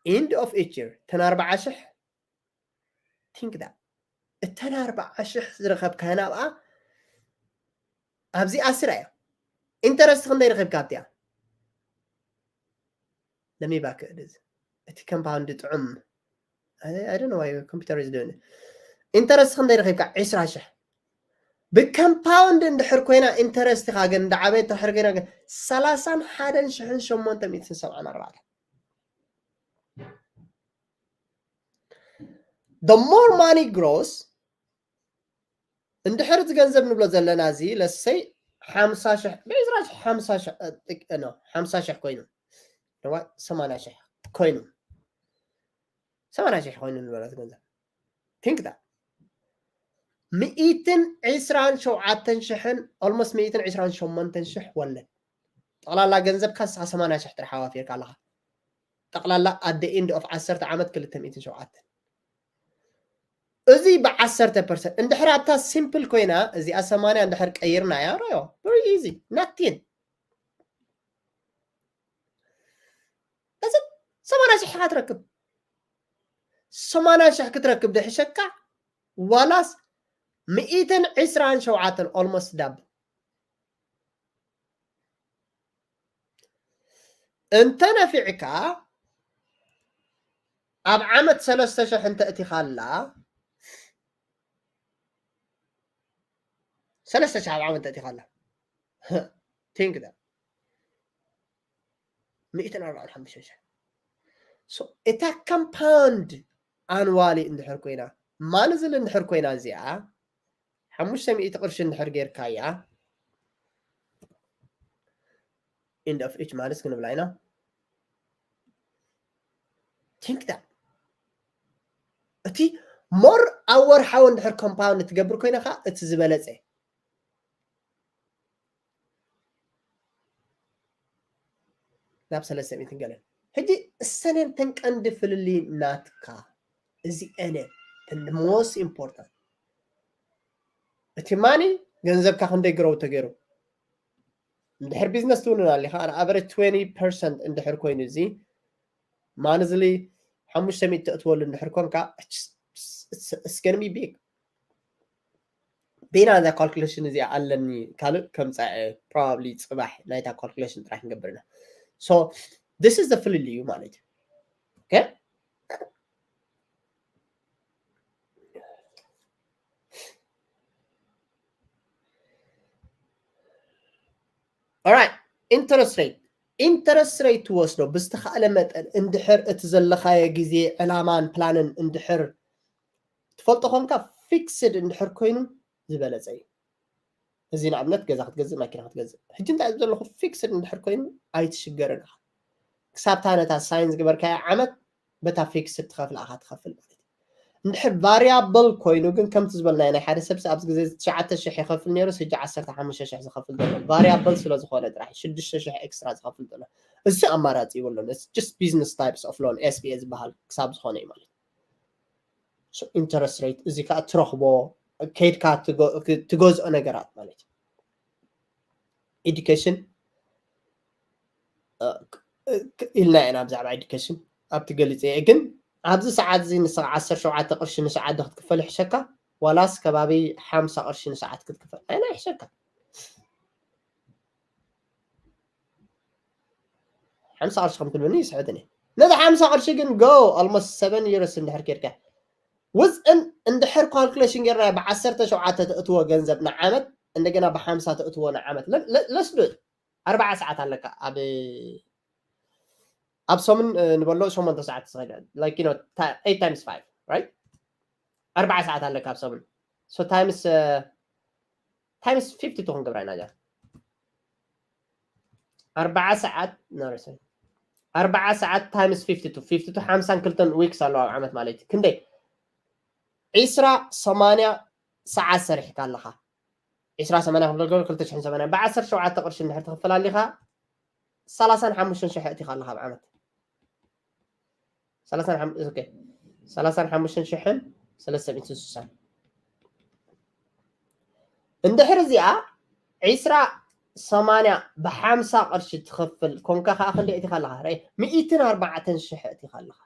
end of each year እተን ኣርብዓ ሽሕ think that እተን ኣርብዓ ሽሕ ዝረኸብካየን ኣብኣ ኣብዚ ኣስር እያ። ኢንተረስት ክንደይ ረኺብካ ኣብቲኣ? ለሚባክ እቲ ኮምፓውንድ ጥዑም። I don't know why computer is doing it. ኢንተረስት ክንደይ ረኺብካ? ዕስራ ሽሕ። ብኮምፓውንድ እንድሕር ኮይና ኢንተረስት ኢኻ ግን እንዳዓበየ ተሕር ኮይና ግን ሰላሳን ሓደን ሽሕን ሸሞንተ ሚእትን ሰብዓን ኣርባዕተን። The more money grows እንድሕር እቲ ገንዘብ ንብሎ ዘለና እዚ ለሰይ ሓምሳ ሽሕ ብዕስራ ሽሕ ሓምሳ ሽሕ ኮይኑ ሰማንያ ሽሕ ኮይኑ ሰማንያ ሽሕ ኮይኑ ንበለት ገንዘብ ቲንክ ዳ ሚእትን ዕስራን ሸውዓተን ሽሕን ኦልሞስት ሚእትን ዕስራን ሸሞንተን ሽሕ ወለድ ጠቕላላ ገንዘብካ ንስኻ ሰማንያ ሽሕ ጥራሕ ኣዋፊርካ ኣለኻ። ጠቕላላ at the end of ዓሰርተ ዓመት ክልተ ሚእትን ሸውዓተን እዚ ብዓሰርተ ፐርሰንት እንድሕር ኣብታ ሲምፕል ኮይና እዚኣ ሰማንያ እንድሕር ቀይርናያ ራዮ very easy nothing። እዚ ሰማንያ ሽሕ ኢኻ ትረክብ። ሰማንያ ሽሕ ክትረክብ ድሕሸካ ዋላስ ሚእትን ዕስራን ሸውዓተን ኦልሞስት ዳብል እንተ ነፊዕካ ኣብ ዓመት ሰለስተ ሽሕ እንተ እቲኻላ ሰለስተ ሽሕ ኣብ ዓመት እንተ እቲኻላ ቲንክ ዳ ሚእትን ኣርባዓን ሓሙሽተን ሽሕ እታ ኮምፓውንድ ኣንዋሊ እንድሕር ኮይና ማንዝል እንድሕር ኮይና እዚኣ ሓሙሽተ ሚእቲ ቅርሺ እንድሕር ጌርካያ end of each month ክንብላ ኢና። ቲንክ ዳ እቲ ሞር ኣብ ወርሓዊ እንድሕር ኮምፓውንድ ትገብር ኮይና ከዓ እቲ ዝበለፀ ናብ ሰለስተ ሚእትን ገለን ሕጂ እሰነን ተንቀንዲ ፍልልይ ናትካ እዚአነ most important እቲ ማኒ ገንዘብካ ክንደይ ግረው ተገይሩ እንድሕር ቢዝነስ ትውንን ኣሊካ ኣን ኣቨሬጅ ትወንቲ ፐርሰንት እንድሕር ኮይኑ እዚ ማንዝሊ ሓሙሽተ ሚእቲ ተእትወሉ እንድሕር ኮንካ እስገንሚ ቢግ ቤና እዛ ካልኩሌሽን እዚኣ ኣለኒ ካልእ ከምፃ ፕሮባብሊ ፅባሕ ናይታ ካልኩሌሽን ጥራሕ ክንገብር ኢና so this is the ፍልልዩ ማለት እዩ okay Alright, interest rate interest rate ትወስዶ ብዝተኻእለ መጠን እንድሕር እቲ ዘለኻዮ ግዜ ዕላማን ፕላንን እንድሕር ትፈልጦ ኮንካ ፊክስድ እንድሕር ኮይኑ ዝበለፀ እዩ እዚ ንኣብነት ገዛ ክትገዝእ ማኪና ክትገዝእ ሕጂ እንታይ ዘለኹ ፊክስድ እንድሕር ኮይኑ ኣይትሽገርን ኢኻ ክሳብታ ነታ ሳይን ዝገበርካዮ ዓመት በታ ፊክስድ ትኸፍል ኣኻ ትኸፍል ማለት እዩ እንድሕር ቫሪያብል ኮይኑ ግን ከምቲ ዝበልናዮ ናይ ሓደ ሰብ ኣብዚ ግዜ ትሽዓተ ሽሕ ይኸፍል ነይሩ ሕጂ ዓሰርተ ሓሙሽተ ሽሕ ዝኸፍል ዘሎ ቫሪያብል ስለ ዝኾነ ጥራሕ ሽዱሽተ ሽሕ ኤክስትራ ዝኸፍል ዘሎ እዚ ኣማራፂ ይብሉን just business types of loan S B A ዝበሃል ክሳብ ዝኾነ እዩ ማለት interest rate እዚ ከዓ ትረኽቦ ከይድካ ትገዝኦ ነገራት ማለት እዩ education ኢልና ኢና ብዛዕባ education ኣብቲ ገሊፀ እየ ግን ኣብዚ ሰዓት እዚ ንስኻ ዓሰርተ ሸውዓተ ቅርሺ ንሰዓት ዶ ክትክፈል ይሕሸካ ዋላስ ከባቢ ሓምሳ ቅርሺ ንሰዓት ክትክፈል ኣይና ይሕሸካ ሓምሳ ቅርሺ ከም ትብልኒ ይስሕትኒ ነዚ ሓምሳ ቅርሺ ግን go almost seven years እንድሕር ኬድካ ውፅእን እንድሕር calculation ጌርና ብዓሰርተ ሸውዓተ ተእትዎ ገንዘብ ንዓመት እንደገና ብሓምሳ ተእትዎ ንዓመት let's do it ኣርባዓ ሰዓት ኣለካ ኣብ ኣብ ሰሙን ንበሎ ሸሞንተ ሰዓት ዝኸደ like you know eight times five right ኣርባዓ ሰዓት ኣለካ ኣብ ሰሙን so times times fifty ትኹን ግብራ ኢና ዛ ኣርባዓ ሰዓት ኣርባዓ ሰዓት times fifty two fifty two ሓምሳን ክልተን weeks ኣለዋ ኣብ ዓመት ማለት እዩ ክንደይ ዒስራ ሰማንያ ሰዓት ሰሪሕካ ኣለኻ ዒስራ ሰማንያ ክፍለ ክልተ ሽሕን ሰማንያን ብዓሰርተ ሸውዓተ ቅርሺ እንድሕር ትኽፈል ኣሊኻ ሰላሳን ሓሙሽተን ሽሕ እቲኻ ኣለኻ ኣብ ዓመት ሰላሳን ሓሙሽተን ሽሕን ሰለስተ ሚእትን ስሳን እንድሕር እዚኣ ዒስራ ሰማንያ ብሓምሳ ቅርሺ ትኸፍል ኮንካ ከዓ ክንደይ እቲኻ ኣለኻ ርአ ሚእትን ኣርባዕተን ሽሕ እቲኻ ኣለኻ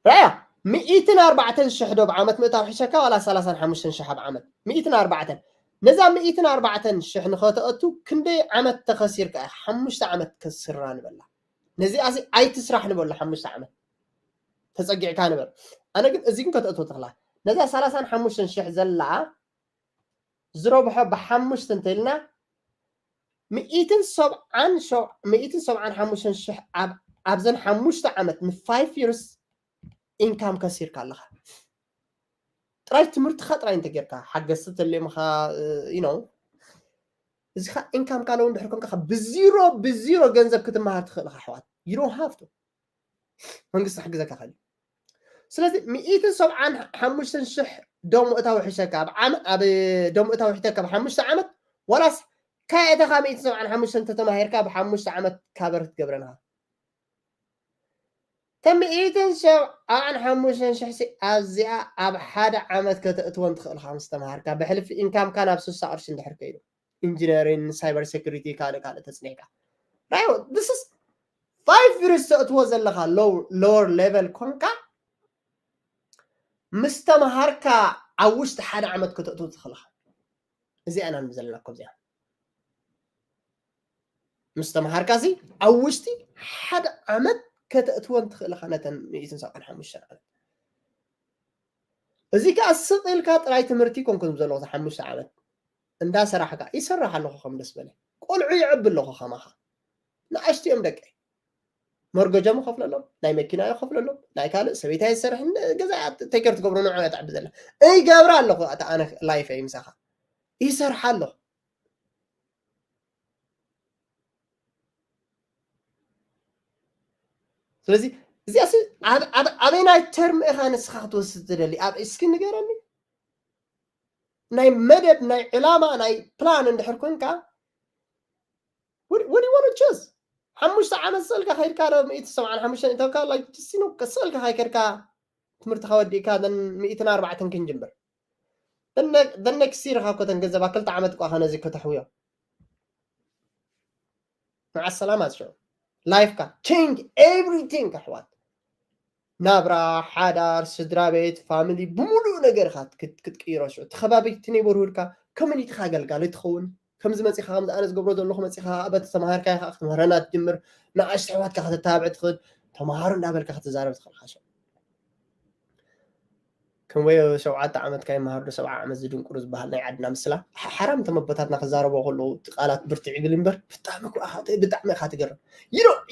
ራያ ሚእትን ኣርባዕተን ሽሕ ዶ ብዓመት ምእታው ሒሸካ ዋላ ሰላሳን ሓሙሽተን ሽሕ ኣብ ዓመት ሚእትን ኣርባዕተን ነዛ ሚእትን ኣርባዕተን ሽሕ ንኸተእቱ ክንደይ ዓመት ተኸሲርካ ኢኻ ሓሙሽተ ዓመት ከስራ ንበላ ነዚኣ ሲ ኣይትስራሕ ንበሎ ሓሙሽተ ዓመት ተፀጊዕካ ንበር ኣነ ግን እዚ ግን ከተእቶ ትኽላ ነዛ ሰላሳን ሓሙሽተን ሽሕ ዘላ ዝረብሖ ብሓሙሽተ እንተኢልና ሚእትን ሰብዓን ሚእትን ሰብዓን ሓሙሽተን ሽሕ ኣብዘን ሓሙሽተ ዓመት ን five years income ከሲርካ ኣለኻ ጥራይ ትምህርትኻ ጥራይ እንተጌርካ ሓገዝቲ ተልዮምኻ you know እዚኻ income ካ ለው እንድሕር ኮንካ ብዚሮ ብዚሮ ገንዘብ ክትመሃር ትኽእል ኢኻ ኣሕዋት you don't have to መንግስቲ ክሕግዘካ ክእል እዩ ስለዚ ሚእትን ሰብዓን ሓሙሽተን ሽሕ ደሞ እታዊ ሕሸካ ኣብ ዓመት ኣብ ደሞ እታዊ ሕተካ ብሓሙሽተ ዓመት ዋላስ ካየተኻ ሚእትን ሰብዓን ሓሙሽተን ተተማሂርካ ብሓሙሽተ ዓመት ካበር ክትገብረን ኢኻ ተን ሚእትን ሰብዓን ሓሙሽተን ሽሕ ሲ ኣብዚኣ ኣብ ሓደ ዓመት ከተእትወን ትኽእል ኢኻ ምስ ተምሃርካ ብሕልፊ ኢንካምካ ናብ ስሳ ቅርሺ እንድሕር ከይዱ ኢንጂነሪን ሳይበር ሴኩሪቲ ካልእ ካልእ ተፅኒሕካ ራዮ this is five years ተእትዎ ዘለኻ lower level ኮንካ ምስ ተምሃርካ ኣብ ውሽጢ ሓደ ዓመት ከተእትዎ ትኽእል ኢኻ እዚኣ ኢና ንብል ዘለና ኮ እዚኣ ምስ ተምሃርካ ሲ ኣብ ውሽጢ ሓደ ዓመት ከተእትወን ትኽእል ኢኻ ነተን ሚእትን ሰብዓን ሓሙሽተን ዓመት እዚ ከዓ ስቕ ኢልካ ጥራይ ትምህርቲ ኮንኩም ዘለኹ ሓሙሽተ ዓመት እንዳሰራሕካ ይሰርሕ ኣለኹ ከም ደስ በለ ቆልዑ ይዕቢ ኣለኹ ከማኻ ንኣሽትኦም ደቀይ መርገጆም ከፍለሎም ናይ መኪና ይኸፍለሎም ናይ ካልእ ሰበይታ ይሰርሕ ገዛ ተይከር ትገብሮ ንዑ እያ ትዕቢ ዘላ ይገብራ ኣለኹ ኣነ ላይፍ እይ ምሳኻ ይሰርሕ ኣለኹ ስለዚ እዚኣ ኣበይ ናይ ተርም ኢኻ ንስኻ ክትወስድ ትደሊ ኣብ እስኪ ንገረኒ ናይ መደብ ናይ ዕላማ ናይ ፕላን እንድሕር ኮንካ ወዲ ወዲ ቸዝ ሓሙሽተ ዓመት ስእልካ ከይድካ ዶ ሚእቲ ሰብዓን ሓሙሽተን እተካ ላይክ ስእልካ ከይከድካ ትምህርትኻ ወዲእካ ሚእትን ኣርባዕተን ክንጅምር the next year ኻ ኮተን ገንዘባ ክልተ ዓመት እኳ ኸነዚ ከተሕውዮ መዓ ሰላማ ዝሽዑ ላይፍካ change everything ኣሕዋት ናብራ ሓዳር ስድራ ቤት ፋሚሊ ብምሉእ ነገርካ ክትቅይሮ ሽዑ እቲ ከባቢ እቲ ኔበርሁድካ ኮሚኒቲካ ኣገልጋሊ ትኸውን ከምዚ መፂኻ ከምዚ ኣነ ዝገብሮ ዘለኹ መፂኻ ኣበቲ ተምሃርካ ኢኻ ክትምህረና ትጅምር ንኣሽተ ኣሕዋትካ ከተተባብዕ ትኽእል ተምሃሩ እንዳበልካ ክትዛረብ ትኽእል ኢኻ ሽዑ ከም ወይ ሸውዓተ ዓመት ካይመሃር ዶ ሰብዓ ዓመት ዝድንቁሩ ዝበሃል ናይ ዓድና ምስላ ሓራም ተመቦታትና ክዛረቦ ከለዉ እቲ ቃላት ብርትዕ ይብል እምበር ብጣዕሚ ብጣዕሚ ኢኻ ትገርም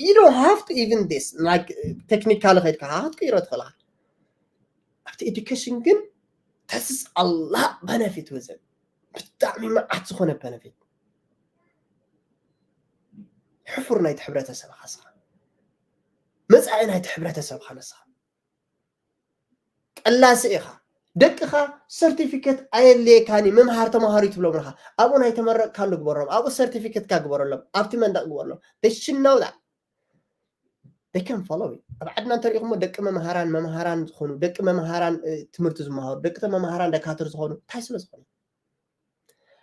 you don't have to even this like technical ከይድካ ክትቅይሮ ትኽእል ኣብቲ education ግን ተስስ ኣላ benefit with it ብጣዕሚ መዓት ዝኾነ benefit ሕፉር ናይቲ ሕብረተሰብ ካስኻ መጻኢ ናይቲ ሕብረተሰብካ ንስኻ ቀላሲ ኢኻ። ደቅኻ ሰርቲፊኬት ኣየድልየካን እዩ፣ ምምሃር ተምሃሩ እዩ ትብሎም ኣለኻ። ኣብኡ ናይ ተመረቕካሉ ግበሮም፣ ኣብኡ ሰርቲፊኬትካ ግበረሎም፣ ኣብቲ መንደቕ ግበረሎም። They should know that. They can follow you. ኣብ ዓድና እንተሪኢኹሞ ደቂ መምሃራን መምሃራን ዝኾኑ፣ ደቂ መምሃራን ትምህርቲ ዝመሃሩ፣ ደቂ መምሃራን ደካትር ዝኾኑ እንታይ ስለ ዝኾኑ?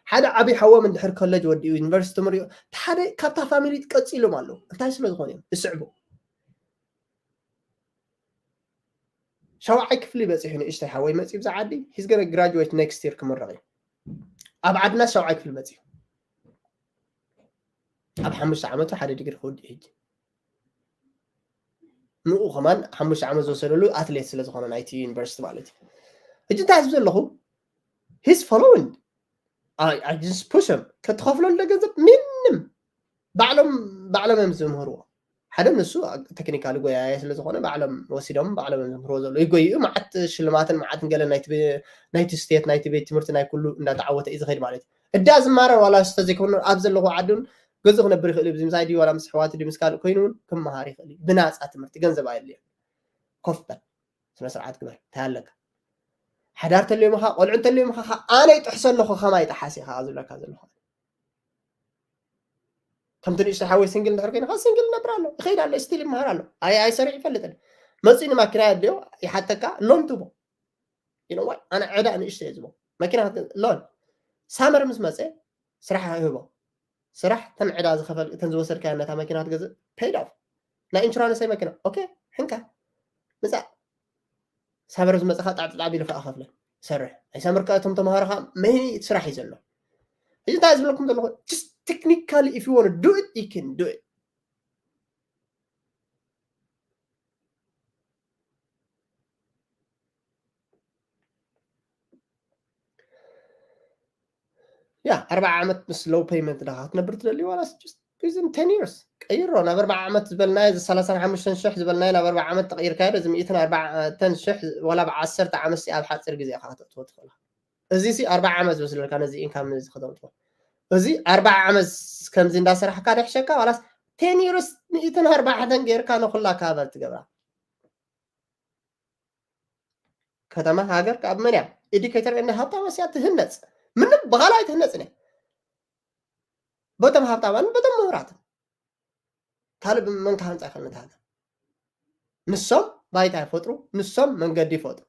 ሓደ ዓብዪ ሓዎም እንድሕር ኮሌጅ ወዲኡ ዩኒቨርሲቲ ተመሪቑ፣ ሓደ ካብታ ፋሚሊ ቀፂሎም ኣለዉ። እንታይ ስለ ዝኾኑ እዮም ዝስዕቡ? ሻውዓይ ክፍሊ በፂሑ ንእሽተይ ሓወይ መፂኡ ብዛ ዓዲ። He's gonna graduate next year ክምረቕ እዩ። ኣብ ዓድና ሻውዓይ ክፍሊ በፂሑ ኣብ ሓሙሽተ ዓመቱ ሓደ ዲግሪ ክውድእ ሕጂ። ንኡ ከማን ሓሙሽተ ዓመት ዝወሰደሉ ኣትሌት ስለ ዝኾነ ናይቲ ዩኒቨርሲቲ ማለት እዩ። ሕጂ እንታይ ዝብ ዘለኹ? He's following. I just push him. ከትኸፍለሉ ገንዘብ ምንም፣ ባዕሎም ባዕሎም እዮም ዝምህርዎ። ሓደ ንሱ ቴክኒካሊ ጎያየ ስለ ዝኾነ ባዕሎም ወሲዶም ባዕሎም እዮም ዝምህርዎ ዘለዉ። ይጎይኡ፣ መዓት ሽልማትን መዓትን ገለ ናይቲ ቤ- ናይቲ ስቴት ናይቲ ቤት ትምህርቲ ናይ ኩሉ እንዳተዓወተ እዩ ዝኸይድ ማለት እዩ። እዳ ዝማረር ዋላ ስተ ዘይኮኑ ኣብ ዘለዎ ዓዲ እውን ገዝኡ ክነብር ይኽእል እዩ። ብዚ ምሳይ ድዩ ዋላ ምስ ኣሕዋቱ ድዩ ምስ ካልእ ኮይኑ እውን ክመሃር ይኽእል እዩ። ብናፃ ትምህርቲ ገንዘብ ኣየድልዮን። ኮፍ በል፣ ስነ ስርዓት ግበር፣ እንታይ ኣለካ? ሓዳር ተልዮምኻ ቆልዑ እንተልዮምኻ ኣነ ይጥሕሶ ኣለኹ ከማይ ይጠሓስ ኢኻ ዝብለካ ዘለኹ። ከምቲ ንእሽቶ ሓወይ ሲንግል እንድሕር ኮይንካ ሲንግል ነብር ኣሎ ይኸይድ ኣሎ ስቲል ይመሃር ኣሎ። ኣይ ኣይ ሰሪሕ ይፈልጥን መፅኡ ንማኪና የድልዮ ይሓተካ ሎን ትቦ ኢሎ ዋይ ኣነ ዕዳ ንእሽቶ እየ ዝቦ መኪና ሎን ሳመር ምስ መፀ ስራሕ ይህቦ። ስራሕ ተን ዕዳ ዝኸፈል እተን ዝወሰድካዮ ነታ መኪና ትገዝእ paid off ናይ ኢንሹራንስ ናይ መኪና ኦኬ ሕንካ ምፃእ ሳመር ምስ መፅኻ ጣዕጣዕ ኢሉ ከዓ ከፍለ ሰርሕ ኣይሳምር ከዓ እቶም ተምሃሮ ከዓ መይ ስራሕ እዩ ዘሎ። ሕጂ እንታይ ዝብለኩም ዘለኹ just technically if you want to do it you can do it። ያ ኣርባዓ ዓመት ምስ low payment ዳኻ ክትነብር ትደሊ ዋላስ just within ten years ቀይሮ ናብ ኣርባዓ ዓመት ዝበልናዮ እዚ ሰላሳን ሓሙሽተን ሽሕ ዝበልናዮ ናብ ኣርባዓ ዓመት ተቐይርካዮ እዚ ሚእትን ኣርባዕተን ሽሕ ዋላ ብዓሰርተ ዓመት ኣብ ሓፂር ግዜ ኢኻ ከተእትዎ ትኽእላ። እዚ ሲ ኣርባዓ ዓመት ዝወስደልካ ነዚ ኢንካም እዚ ከተውፅኦ እዚ ኣርባዓ ዓመት ከምዚ እንዳሰራሕካ ደሕሸካ ዋላስ ten years ሚእትን ኣርባዕተን ጌርካ ንኩላ ካቨር ትገብራ። ከተማ ሃገር ካብ መን እያ? ኤዲኬተር እንደ ሃብታም እስያ ትህነፅ ምንም ብኻልእ ኣይትህነፅን እያ። በቶም ሃብታማን በቶም ምሁራትን ካልእ ብመን ክሃንፃ ይኽእል ነቲ ሃገር? ንሶም ባይታ ይፈጥሩ፣ ንሶም መንገዲ ይፈጥሩ።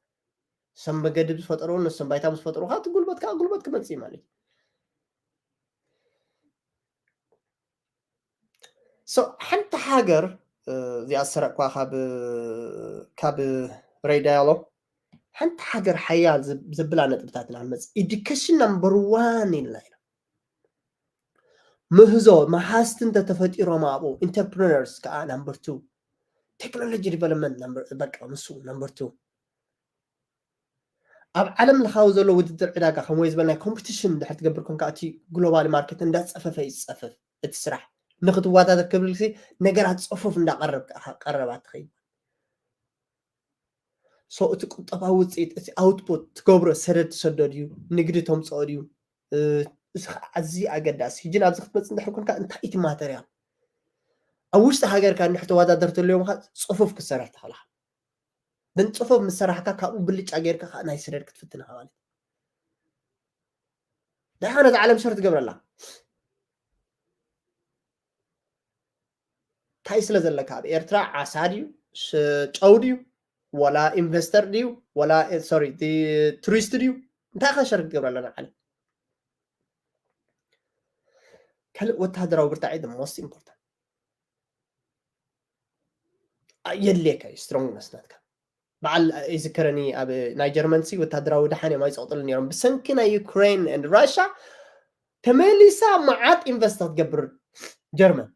ንሶም መንገዲ ዝፈጠሩ፣ ንሶም ባይታ ምስ ፈጠሩ ከዓ እቲ ጉልበት ከዓ ጉልበት ክመፅእ እዩ ማለት እዩ። So ሓንቲ ሃገር እዚኣ ዝሰረቅኳ ካብ ካብ ሬይ ዳያሎ ሓንቲ ሃገር ሓያል ዘብላ ነጥብታት ኢና ንመፅእ። Education number one ኢልና ኢና። ምህዞ መሃዝቲ እንተተፈጢሮም ኣብኡ entrepreneurs ከዓ number two technology development በቃ ንሱ number two። ኣብ ዓለም ለኻዊ ዘሎ ውድድር ዕዳጋ ከም ወይ ዝበልናይ ኮምፒቲሽን እንድሕር ትገብር ኮንካ እቲ ግሎባል ማርኬት እንዳፀፈፈ እዩ ዝፀፍፍ እቲ ስራሕ ንክትወዳደር ክብል ሲ ነገራት ፅፉፍ እንዳቀረብ ቀረባ ትኸይድ so እቲ ቁጠባዊ ውፅኢት እቲ ኣውትፑት ትገብሮ ሰደድ ትሰዶ ድዩ ንግዲ ተምፅኦ ድዩ እዚ ከዓ ኣዝዩ ኣገዳሲ ሕጂ ናብዚ ክትመፅእ እንድሕር ኮንካ እንታይ እቲ ማተርያል ኣብ ውሽጢ ሃገርካ እንድሕር ተወዳደር ተልዮም ከዓ ፅፉፍ ክትሰርሕ ትኽእልካ ብንፅፎ ምስ ሰራሕካ ካብኡ ብልጫ ጌርካ ከዓ ናይ ስደድ ክትፍትን ኢኻ ማለት እዩ። ደሓ ነዛ ዓለም ሸር ትገብረላ እንታይ ስለ ዘለካ ኣብ ኤርትራ ዓሳ ድዩ ጨው ድዩ ወላ ኢንቨስተር ድዩ ወላ ሶሪ ቱሪስት ድዩ እንታይ ኢኻ ሸር ክትገብረላ ንዓለም ካልእ ወታደራዊ ብርታዒ the most important የድልየካ እዩ ስትሮንግነስ ናትካ በዓል ይዝከረኒ ኣብ ናይ ጀርመን ሲ ወታደራዊ ደሓን እዮም ኣይፀቕጥሉ ነይሮም ብሰንኪ ናይ ዩክሬን ን ራሻ ተመሊሳ መዓት ኢንቨስት ክትገብር ጀርመን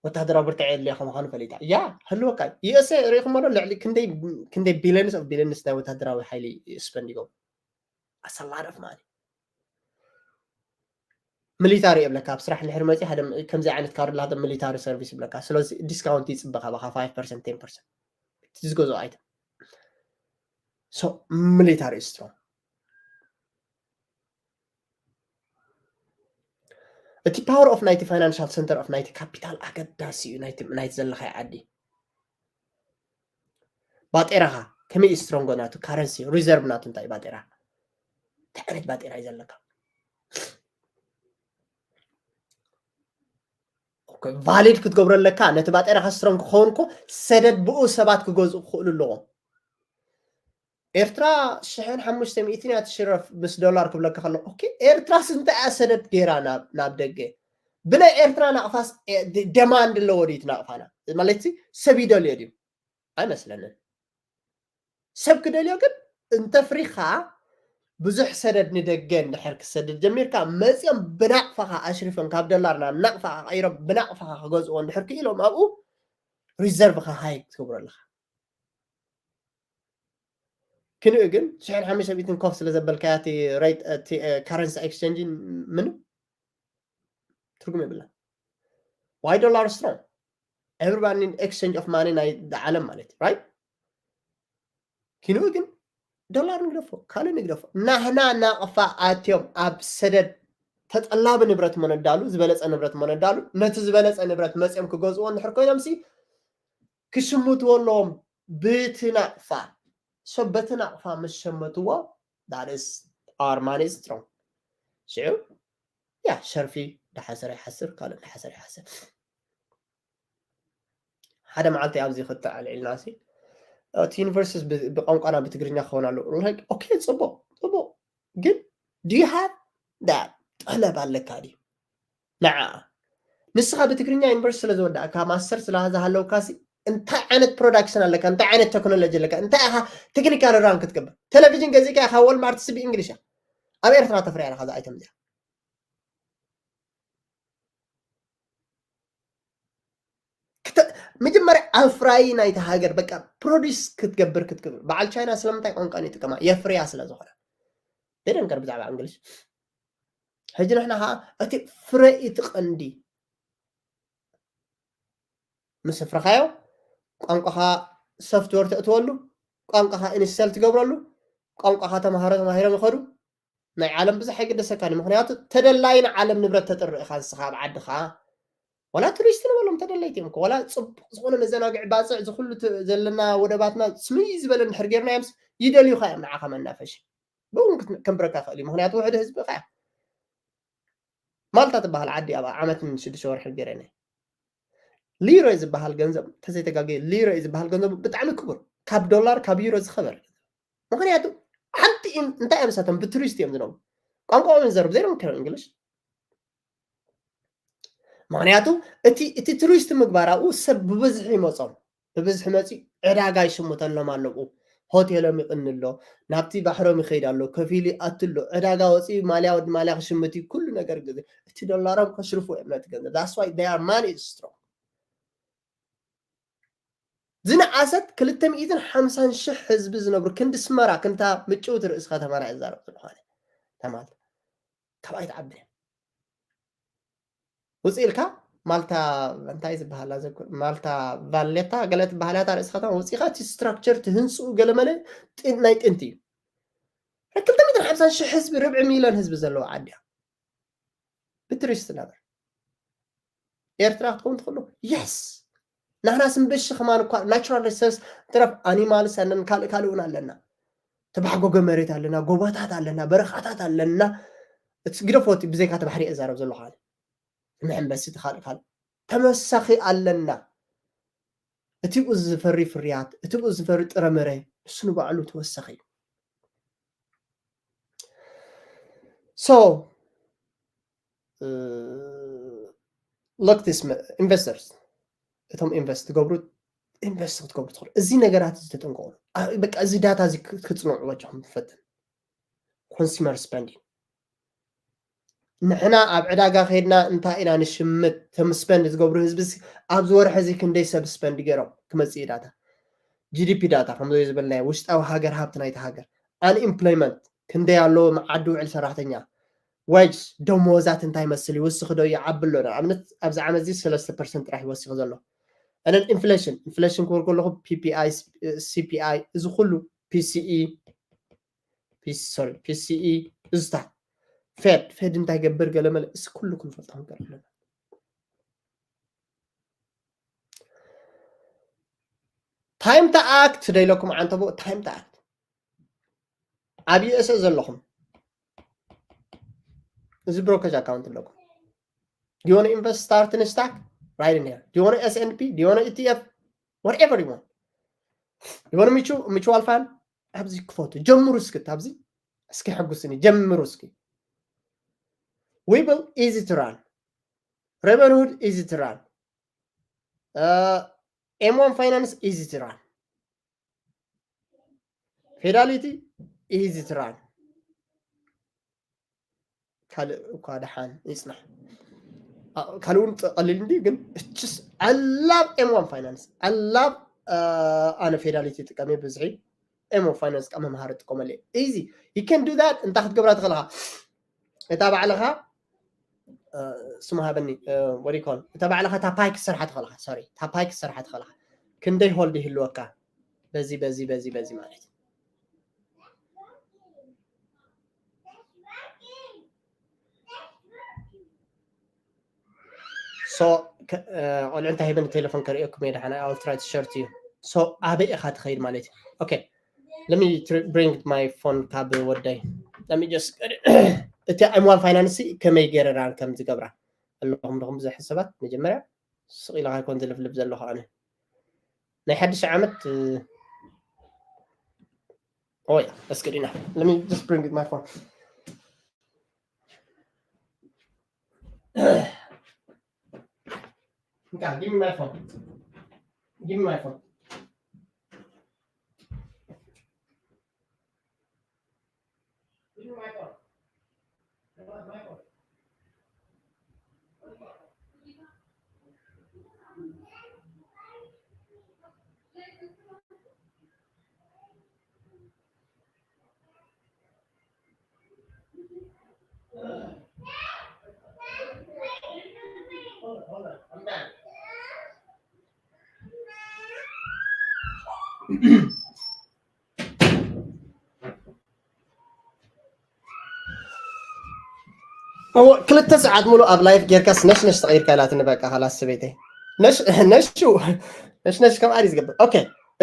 ወታደራዊ ብርትዐ የድልያ ከምዃኑ ፈሊጣ እያ ህልወካ ዩኤስኤ ርኢኹሞ ዶ ልዕሊ ክንደይ ቢሊንስ ኦፍ ቢሊንስ ናይ ወታደራዊ ሓይሊ ስፐንድ ይገብሩ ኣሰላደፍ ማለት ሚሊታሪ የብለካ ኣብ ስራሕ እንድሕር መፂ ሓደ ከምዚ ዓይነት ካርድ ላተ ሚሊታሪ ሰርቪስ ይብለካ ስለዚ ዲስካውንት ይፅበ ካባካ five percent ten percent ዝገዝኦ ኣይተ so military is strong እቲ power of ናይቲ financial center of ናይቲ capital ኣገዳሲ እዩ ናይቲ ዘለካይ ዓዲ ባጤራኻ ከመይ እዩ ስትሮንጎ ናቱ ካረንሲ ሪዘርቭ ናቱ እንታይ እዩ ባጤራ እንታይ ዓይነት ባጤራ እዩ ዘለካ ቫሊድ ክትገብሮ ኣለካ ነቲ ባጤራኻ ስትሮንግ ክኸውን እኮ ሰደድ ብኡ ሰባት ክገዝኡ ክኽእሉ ኣለዎም ኤርትራ ሽሕን ሓሙሽተ ሚእትን እያ ትሽረፍ ምስ ዶላር ክብለካ ከሎ ኦኬ ኤርትራስ እንታይ እያ ሰደድ ገይራ ናብ ደገ ብናይ ኤርትራ ናቕፋስ ደማንድ ኣለዎ ድዩ ናቕፋና ማለት ሰብ ይደልዮ ድዩ ኣይመስለንን ሰብ ክደልዮ ግን እንተፍሪኻ ብዙሕ ሰደድ ንደገ እንድሕር ክሰድድ ጀሚርካ መፅኦም ብናቕፋኻ ኣሽሪፎም ካብ ደላር ናብ ናቕፋኻ ቀይሮም ብናቕፋኻ ክገዝእዎ እንድሕር ክኢሎም ኣብኡ ሪዘርቭኻ ሃይ ክትገብሮ ኣለኻ ክንኡ ግን ሽሕን ሓሙሽተ ሚእትን ኮፍ ስለ ዘበልካያ እቲ ሬት እቲ ካረንሲ ኤክስቸንጅ ምንም ትርጉም የብላ ዋይ ዶላር ስትሮንግ everybody need exchange of money ናይ ዓለም ማለት እዩ right ኪንኡ ግን ዶላር ንግደፎ ካልእ ንግደፎ ናህና ናቕፋ ኣትዮም ኣብ ሰደድ ተጠላቢ ንብረት መነዳሉ ዝበለፀ ንብረት መነዳሉ ነቲ ዝበለፀ ንብረት መፅኦም ክገዝዎ እንድሕር ኮይኖም ሲ ክሽምትዎ ኣለዎም ብቲ ናቕፋ so በቲ ናቕፋ ምስ ሸመትዎ that is our money is strong ሽዑ ያ ሸርፊ ዳሓሰረ ይሓስር ካልእ ዳሓሰረ ይሓስር ሓደ መዓልቲ ኣብዚ ክተዕ ኣልዒልና ሲ እቲ ዩኒቨርሲቲ ብቋንቋና ብትግርኛ ክኸውን ኣለዎ ኦኬ ፅቡቅ ፅቡቅ ግን do you have that ጠለብ ኣለካ ድዩ ንዓ ንስኻ ብትግርኛ ዩኒቨርሲቲ ስለ ዝወዳእካ ማስተር ስለ ዝሃለውካ ሲ እንታይ ዓይነት ፕሮዳክሽን ኣለካ እንታይ ዓይነት ቴክኖሎጂ ኣለካ እንታይ ኢኻ ቴክኒካል ራን ክትገብር ቴሌቪዥን ገዚእካ ኢኻ ወልማርት ሲ ብእንግሊሽ ኣብ ኤርትራ ተፍርያ ኢኻ ዛ ኣይተም እዚኣ መጀመርያ ኣፍራይ ናይቲ ሃገር በቃ ፕሮዲስ ክትገብር ክትገብር በዓል ቻይና ስለምንታይ ቋንቋ ይጥቀማ የፍርያ ስለ ዝኾነ ደደንቀር ብዛዕባ እንግሊሽ ሕጂ ንሕና ከዓ እቲ ፍረ እቲ ቀንዲ ምስ ኣፍረኻዮ ቋንቋኻ ሶፍትወር ተእትወሉ ቋንቋኻ ኢንስተል ትገብረሉ ቋንቋኻ ተምሃሮ ተማሂሮም ይኸዱ ናይ ዓለም ብዙሕ ኣይገደሰካን ምክንያቱ ተደላይን ዓለም ንብረት ተጥርእ ኢኻ ንስኻ ኣብ ዓድኻ ዋላ ቱሪስት ንበሎም ተደለይቲ እዮም ዋላ ፅቡቅ ዝኾነ መዘናግዒ ባፅዕ ዝኩሉ ዘለና ወደባትና ስምይ ዝበለ እንድሕር ጌርናዮም ይደልዩካ እዮም ንዓኻ መናፈሺ ብእውን ከንብረካ ክእል እዩ ምክንያቱ ውሕድ ህዝቢ ኢኻ ማልታ ትበሃል ዓዲ ኣብ ዓመት ሽዱሽተ ወርሒ ገረነ ሊሮ ዝበሃል ገንዘብ ተዘይተጋገየ ሊሮ ዝበሃል ገንዘብ ብጣዕሚ ክቡር ካብ ዶላር ካብ ዩሮ ዝኸበር ምክንያቱ ሓንቲ እንታይ እዮም ሳቶም ብቱሪስት እዮም ዝነብሩ ቋንቋኦም ይዘርብ ዘይዶም ከ እንግሊሽ ምክንያቱ እቲ እቲ ቱሪስት ምግባር ኣብኡ ሰብ ብብዝሒ ይመፆም ብብዝሒ መፂ ዕዳጋ ይሽምተሎም ኣለብኡ ሆቴሎም ይቕኒ ኣሎ ናብቲ ባሕሮም ይኸይድ ኣሎ ከፊሉ ይኣቱ ኣሎ ዕዳጋ ወፂኡ ማልያ ወዲ ማልያ ክሽምት እዩ ኩሉ ነገር ግዜ እቲ ዶላሮም ከሽርፉ እዮም ነቲ ገንዘብ that's why their money is strong ዝነኣሰት ክልተ ሚእትን ሓምሳን ሽሕ ህዝቢ ዝነብሩ ክንዲ ስመራ ክንታ ምጭውቲ ርእሲ ከተማና ይዛረብ ዝኾነ ተማልታ ካብ ኣይትዓብን ውፅእ ኢልካ ማልታ እንታይ ዝበሃላ ማልታ ቫሌታ ገለ ትበሃላ እታ ርእሲ ከተማ ውፅኢኻ እቲ ስትራክቸር እቲ ህንፅኡ ገለመለ ናይ ጥንቲ እዩ ክልተ ሚእትን ሓምሳን ሽሕ ህዝቢ ርብዒ ሚሊዮን ህዝቢ ዘለዎ ዓዲ እያ ብትሪስት ነበር ኤርትራ ክትከውን ትኽእሉ የስ ናህና ስምብሽ ከማን እኳ ናቹራል ሪሶርስ ትረፍ ኣኒማልስ ኣለና ካልእ ካልእ እውን ኣለና ተባሕጎገ መሬት ኣለና ጎቦታት ኣለና በረኻታት ኣለና እቲ ግደፎ እቲ ብዘይካ እቲ ባሕሪ እዛረብ ዘለኹ ኣነ ንመሐንበሲ እቲ ካልእ ካልእ ተመሳኺ ኣለና እቲ ብኡ ዝፈሪ ፍርያት እቲ ብኡ ዝፈሪ ጥረምረ ንሱ ንባዕሉ ተወሳኺ እዩ so look this investors እቶም ኢንቨስት ትገብሩ ኢንቨስት ክትገብሩ ትኽእሉ እዚ ነገራት እዚ ተጠንቀቑ በቃ እዚ ዳታ እዚ ክትፅንዑ በጃኹም ትፈትን consumer spending ንሕና ኣብ ዕዳጋ ከይድና እንታይ ኢና ንሽምት ተም ስፐንድ ዝገብሩ ህዝቢ ኣብዚ ወርሒ እዚ ክንደይ ሰብ ስፐንድ ገይሮም ክመፅእ ዳታ ጂዲፒ ዳታ ከምዚ ዝበልናዮ ውሽጣዊ ሃገር ሃብቲ ናይቲ ሃገር ኣንኢምፕሎይመንት ክንደይ ኣለዎ መዓዲ ውዕል ሰራሕተኛ ዋጅ ደሞዛት እንታይ መስል ይውስኽ ዶ ይዓቢ ኣሎ ንኣብነት ኣብዚ ዓመት እዚ ሰለስተ ፐርሰንት ጥራሕ ይወስኽ ዘሎ እነን ኢንፍሌሽን ኢንፍሌሽን ክብል ከለኹ ፒፒኣይ ሲፒኣይ እዚ ኩሉ ፒሲኢ ፒሲኢ እዝታት ፌድ ፌድ እንታይ ገብር ገለመለ እዚ ኩሉ ክንፈልጦ ክንቀር ኣለና time to act ዶ ኢለኩም ዓንተቦ? Time to act ኣብ USA ዘለኹም እዚ brokerage account ኣለኩም። Do you want to invest start in stock? Right in here. Do you want to S and P? Do you want to E T F? Whatever you want. Do you want to mutual, mutual fund? ኣብዚ ክፈቱ ጀምሩ እስኪ ኣብዚ እስኪ ሕጉስኒ ጀምሩ እስኪ። Webull easy to run. Robinhood easy to run. Uh, M one Finance easy to run. Fidelity easy to run. ካልእ እኳ ደሓን ይጽናሕ። ካልእ እውን ቀሊል እንዲ ግን just I love M one Finance. I love ኣነ ፌዳሊቲ ጥቀሚ ብዝሒ M one Finance ቃ መምሃሪ ጥቀመለ easy. You can do that። እንታይ ክትገብራ ትኽእልኻ? እታ ባዕልኻ ስሙ ሃበኒ ወሪኮን እታ ባዕልኻ ታፓይ ክሰርሓ ትኽእልኻ። ሶሪ፣ ታፓይ ክሰርሓ ትኽእልኻ። ክንደይ ሆልድ ይህልወካ? በዚ በዚ በዚ በዚ ማለት so ቆልዑ እንታይ ሂበን ቴሌፎን ከርእየኩም እየ ደሓን። I will try to share to you. So ኣበይ ኢኻ ትኸይድ ማለት እዩ? Okay, let me bring my phone ካብ ወደይ። Let me just እቲ M one Finance ከመይ ገይረ ራን ከም ዝገብራ ኣለኹም ዶኹም ብዙሕ ሰባት መጀመርያ ስቕ ኢልካ ይኮን ዝልፍልፍ ዘለኹ ኣነ ናይ ሓድሽ ዓመት ኦይ እስክሪና let me just bring my phone. Give me my phone. Give me my phone. ክልተ ሰዓት ሙሉ ኣብ ላይፍ ጌርካስ ነሽነሽ ተቐይርካ ኢላትኒ። በቃ ካላስ ሰበይተይ ነሽነሽ ከም ኣሪ ዝገብር። ኦኬ፣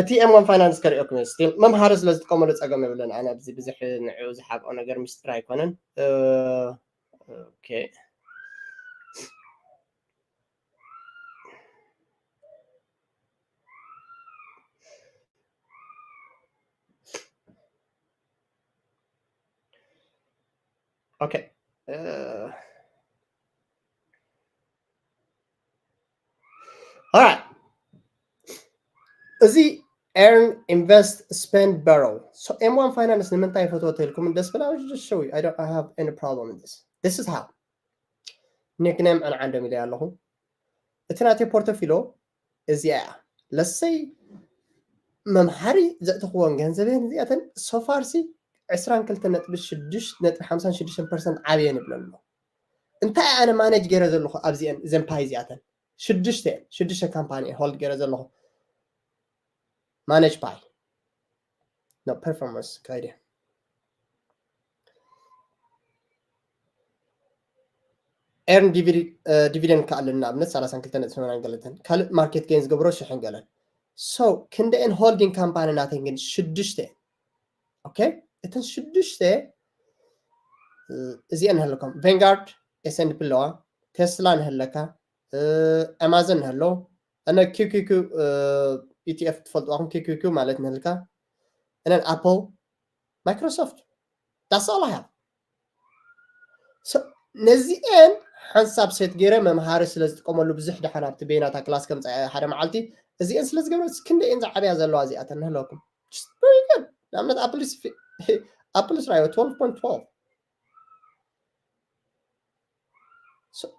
እቲ M one Finance ከሪኦኩም ስቲል መምሃሪ ስለ ዝጥቀመሉ ጸገም የብለን። ኣነ ኣብዚ ብዙሕ ንዑ ዝሓብኦ ነገር ምስጢር ኣይኮነን። ኦኬ Okay. Uh, all right. እዚ earn, invest, spend, borrow. So M one Finance ንምንታይ ፈትዎ ተልኩም ደስ ብላ just show you. I don't I have any problem with this. This is how. ኒክኔም ኣንዓንዶም ኢለ ኣለኹ። እቲ ናተይ ፖርቶፊሎ እዚኣ እያ። ለሰይ መምሃሪ ዘእተኽወን ገንዘበን እዚኣተን ሶፋርሲ ዕስራን ክልተ ነጥቢ ሽዱሽተ ነጥቢ ሓምሳን ሽዱሽተን ፐርሰንት ዓብየን ይብለ ኣሎ። እንታይ ኣነ ማነጅ ገይረ ዘለኹ ኣብዚአን እዘን ፓይ እዚኣተን ሽዱሽተ እየን ሽዱሽተ ካምፓኒ ሆልድ ገይረ ዘለኹ። ማነጅ ፓይ ኖ ፐርፎርማንስ ካይደ ኤርን ዲቪደንድ ከኣለን ንኣብነት ሰላሳን ክልተ ነጥቢ ሰማንያን ገለተን ካልእ ማርኬት ጌን ዝገብሮ ሽሕን ገለን። So ክንደኤን ሆልዲንግ ካምፓኒ ናተን ግን ሽዱሽተ እየን። ኦኬ እተን ሽዱሽተ እዚአን ንህልኩም ቬንጋርድ ኤስንድፒ ኣለዋ፣ ቴስላ ንህለካ፣ ኣማዞን ንህሎ፣ እነ ኪውኪውኪው ኢቲኤፍ ትፈልጥዋኹም ኪውኪውኪው ማለት ንህልካ፣ እነን ኣፕል፣ ማይክሮሶፍት that's all I have። ነዚኤን ሓንሳብ ሴት ገይረ መምሃሪ ስለ ዝጥቀመሉ ብዙሕ ደሓን ኣብቲ ቤናታ ክላስ ከምፃ ሓደ መዓልቲ እዚኤን ስለ ዝገብረ ክንደኤን ዝዓብያ ዘለዋ እዚኣተን ንህለኩም ንኣብነት ኣፕል ስራዮ twelve point twelve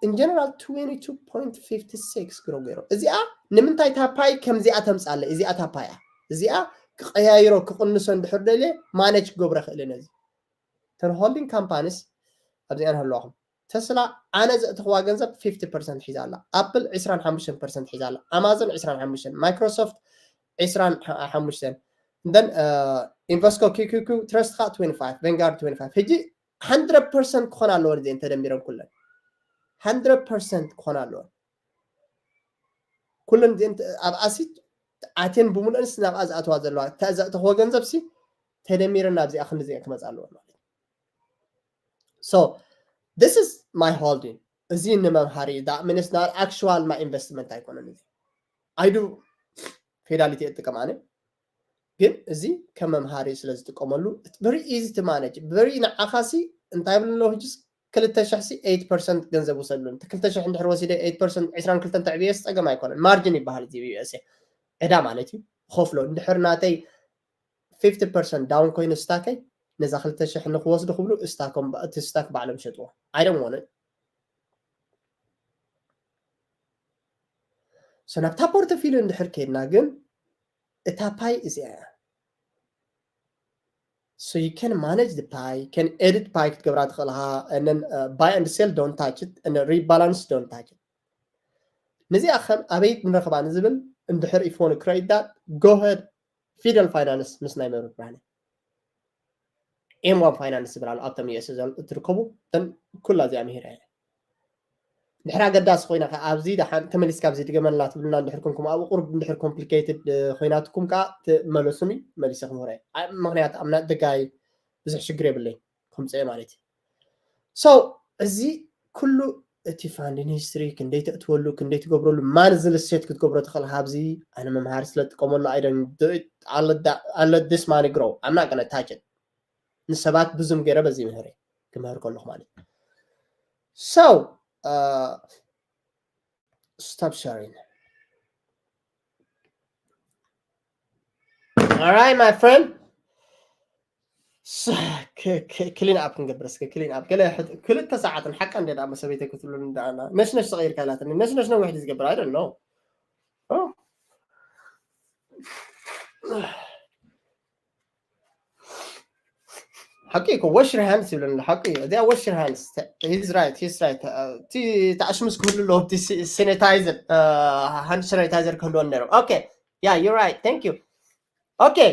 in general twenty two point fifty six ግሮ ገይሮ እዚኣ ንምንታይ ታፓይ ከምዚኣ ተምፃለ እዚኣ ታፓያ እዚኣ ክቀያይሮ ክቅንሶ እንድሕር ደልየ ማነጅ ክገብሮ ክእል ነዚ ተን ሆልዲንግ ካምፓኒስ ኣብዚኣ ንህልዋኹም ተስላ ኣነ ዘእትኽዋ ገንዘብ fifty percent ሒዛ ኣላ ኣፕል ዕስራን ሓሙሽተን ፐርሰንት ሒዛ ኣላ ኣማዞን ዕስራን ሓሙሽተን ማይክሮሶፍት ዕስራን ሓሙሽተን then ኢንቨስኮ ኪኪኪ ትረስት ካ twenty five ቬንጋርድ twenty five ሕጂ hundred percent ክኾና ኣለወን እዚአን ተደሚረን ኩለን hundred percent ክኾና ኣለወን ኩለን እዚአን ኣብ ኣሲድ ኣትየን ብምሉእንስ ናብኣ ዝኣተዋ ዘለዋ እታ ዘእተኽዎ ገንዘብ ሲ ተደሚረን ናብዚኣ ክንዲዚኣ ክመፃ ኣለዎ ማለት እዩ። So this is my holding። እዚ ንመምሃሪ ዳ ምንስ ናብ actual my investment ኣይኮነን። እዚ I do Fidelity እጥቀም ኣነ፣ ግን እዚ ከም መምሃሪ ስለ ዝጥቀመሉ very easy to manage። Very ንዓኻሲ እንታይ ብሎ ሕጅስ ክልተ ሽሕ ሲ eight percent ገንዘብ ውሰድሉ። ክልተ ሽሕ እንድሕር ወሲደ eight percent ዕስራን ክልተን ተዕብየ ጸገም ኣይኮነን። ማርጅን ይበሃል እዚ USA። ዕዳ ማለት እዩ። ኸፍሎ እንድሕር ናተይ fifty percent down ኮይኑ ስታከይ ነዛ ክልተ ሽሕ ንክወስዱ ክብሉ ስታኮም እቲ ስታክ ባዕሎም ሸጥዎ። I don't want it። So ናብታ ፖርትፊሊዮ እንድሕር ከይድና ግን እታ ፓይ እዚኣ እያ። So you can manage the pie, can edit pie ክትገብራ ትኽእል ኢኻ። And then uh, buy and sell, don't touch it, and then rebalance, don't touch it። ነዚኣ ከም ኣበይ ንረኽባ ንዝብል እንድሕር if you want to create that, go ahead. Fidel Finance ምስ ናይ መብርህ ብርሃነ M one Finance ዝብል ኣሎ ኣብቶም US እትርከቡ እተን ኩላ እዚኣ ምሂረ እየ። ድሕር ኣገዳሲ ኮይና ከ ኣብዚ ደሓን ተመሊስካ ኣብዚ ድገመልና ትብልና እንድሕር ኮንኩም ኣብኡ ቁርብ እንድሕር complicated ኮይናትኩም ከዓ ትመለሱኒ መሊሰ ክምህሮ እየ። ምክንያቱ I'm not the guy ብዙሕ ሽግር የብለይ ከምፅኦ ማለት እዩ። So እዚ ኩሉ እቲ funding history ክንደይ ተእትወሉ ክንደይ ትገብረሉ ማን ዝልሴት ክትገብሮ ትኽእል። ካብዚ ኣነ መምሃሪ ስለ ጥቀመሉ I don't do it. I let this money grow. I'm not gonna touch it። ንሰባት ብዙም ገይረ በዚ ምህረ ክምህር ከለኹ ማለት እዩ። So uh, stop sharing. All right my friend. Clean up ክንገብር እስከ clean up ገለ ክልተ ሰዓትን ሓቃ እንደ ዳኣ መሰበይተ ክትብሉ እንዳና ነሽነሽ ተቐይርካ ኢላትኒ። ነሽነሽ ነዊሕ ድዩ ዝገብር? I don't know. ሓቂ እኮ wash your hands ይብለና። ሓቂ እዩ። እዚኣ wash your hands. He's right, he's right. እቲ ተኣሽምስ ክህሉ ኣለዎ። እቲ sanitizer, hand sanitizer ክህልዎ ነይሩ። Okay. Yeah, you're right. Thank you. Okay.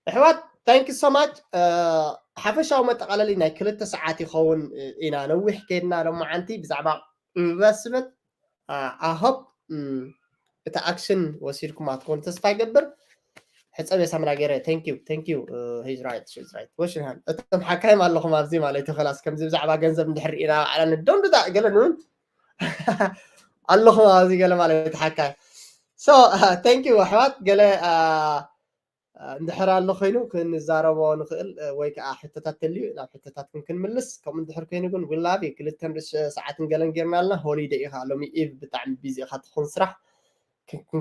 ኣሕዋት thank you so much። ሓፈሻዊ መጠቓለሊ ናይ ክልተ ሰዓት ይኸውን ኢና። ነዊሕ ከይድና ሎማዓንቲ ብዛዕባ investment I hope እቲ action ወሲድኩም ኣትኮኑ ተስፋ ይገብር። ሕፀብ የሳምና ገይረ thank you thank you. He's right, she's right. Wash your hand. እቶም ሓካይም ኣለኹም ኣብዚ ማለት እዩ። ከላስ ከምዚ ብዛዕባ ገንዘብ እንድሕር ርኢና ባዕላ ንደንዱ ገለ ንውን ኣለኹም ኣብዚ ገለ ማለት ሓካይ። So thank you ኣሕዋት። ገለ እንድሕር ኣሎ ኮይኑ ክንዛረቦ ንኽእል ወይ ከዓ ሕቶታት ተልዩ ናብ ሕቶታትኩም ክንምልስ። ከምኡ እንድሕር ኮይኑ ግን we love you። ክልተን ርሽ ሰዓትን ገለን ጌርና ኣለና። Holiday ኢኻ ሎሚ ኢቭ ብጣዕሚ ቢዚ ኢኻ ትኾን ስራሕ።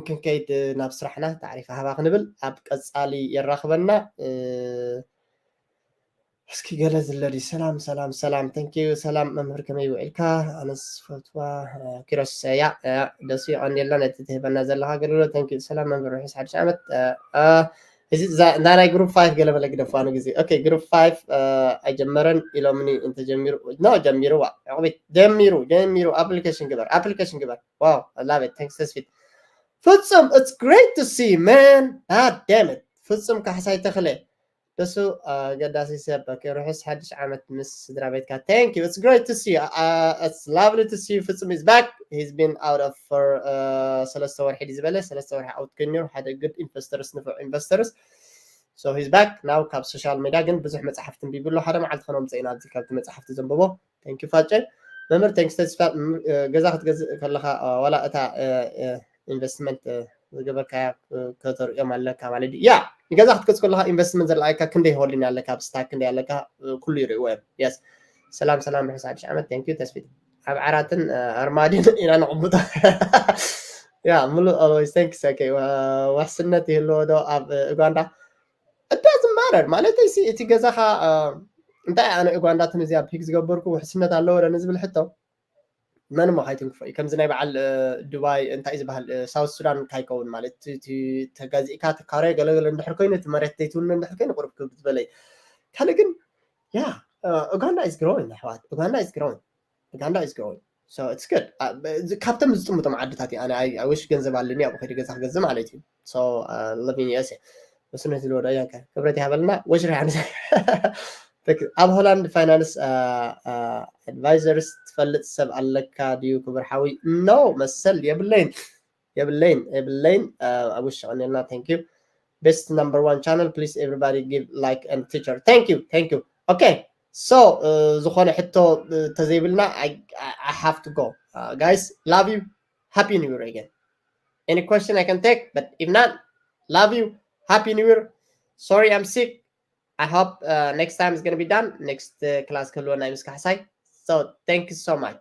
ክንከይድ ናብ ስራሕና ታዕሪፍ ሃባ ክንብል ኣብ ቀፃሊ የራኽበና። እስኪ ገለ ዝለዲ ሰላም ሰላም ሰላም thank you ሰላም መምህር ከመይ ውዒልካ ኣነስ ፈትዋ። ኪሮስ ያ ደሱ ይቐንየልና ነቲ ትህበና ዘለካ ኣገልግሎት thank you ሰላም መምህር ርሑስ ሓድሽ ዓመት። እዚ ናይ group five ገለ መለ ግደፉ ኣነ ግዜ okay group five ኣይጀመረን ኢሎምኒ እንተጀሚሩ no ጀሚሩ ዕቕቢት ጀሚሩ ጀሚሩ application ግበር application ግበር wow love it thanks ተስፊት ፍጹም it's great to see man god damn it ፍጹም ካሕሳይ ተኽለ ደሱ ኣገዳሲ ሰብ ርሑስ ሓድሽ ዓመት ምስ ስድራ ቤትካ thank you it's great to see it's lovely to see ፍጹም is back he's been out of for ሰለስተ ወርሒ ዝበለ ሰለስተ ወርሒ out ኮይኑ ሓደ good investors ንፉዕ investors so he's back now ካብ social media ግን ብዙሕ መጽሓፍቲ ንቢብሎ ሓደ መዓልቲ ከነምጽእ ኢና ኣብዚ ካብቲ መጽሓፍቲ ዘንብቦ thank you ፋጨ መምህር thanks ተስፋ ገዛ ክትገዝእ ከለኻ ዋላ እታ investment ዝገበርካያ ከተርእዮም ኣለካ ማለት እዩ ያ ንገዛ ክትገዝ ከለካ investment ዘለካ ክንደይ holding ኣለካ ኣብ stock ክንደይ ኣለካ ኩሉ ይርእዎ እዮም yes ሰላም ሰላም ርሑስ ሓድሽ ዓመት thank you ተስፊት ኣብ ዓራትን ኣርማድዮን ኢና ነቕምጦ ያ ሙሉ always thanks okay ውሕስነት ይህልዎ ዶ ኣብ ኡጋንዳ it doesn't matter ማለት እቲ ገዛኻ እንታይ ኣነ ኡጋንዳ ትንዚያ ፒክ ዝገበርኩ ውሕስነት ኣለዎ ዶ ንዝብል ሕቶ መን እሞ ካይትንክፎ እዩ ከምዚ ናይ በዓል ዱባይ እንታይ ዝበሃል ሳውት ሱዳን ካይከውን ማለት ተጋዚእካ ትካረ ገለገለ እንድሕር ኮይኑ እቲ መሬት ዘይትውነ እንድሕር ኮይኑ ቁርብ ክብድ ዝበለ እዩ ካልእ ግን ያ ኡጋንዳ is growing ኣሕዋት ኡጋንዳ is growing ኡጋንዳ is growing so it's good ካብቶም ዝጥምቶም ዓድታት እዩ ኣነ I wish ገንዘብ ኣለኒ ኣብኡ ከይደ ገዛ ክገዝእ ማለት እዩ so living USA ውስነት ዝለወዶ እያ ክብረት ይሃበልና ወሽሪ ሓንሳ ኣብ ሆላንድ ፋይናንስ advisors ትፈልጥ ሰብ ኣለካ ድዩ ክብር ሓዊ no መሰል የብለይን የብለይን የብለይን። I wish ቀኒልና። Thank you. Best number one channel, please everybody give like and teacher. Thank you, thank you. Okay, so ዝኾነ ሕቶ ተዘይብልና I have to go. Guys, love you. Happy New Year again. Any question I can take, but if not, love you. Happy New Year. Sorry I'm sick. I hope next time is going to be done. Next class ክህልወና እዩ ምስ ካሕሳይ. So thank you so much.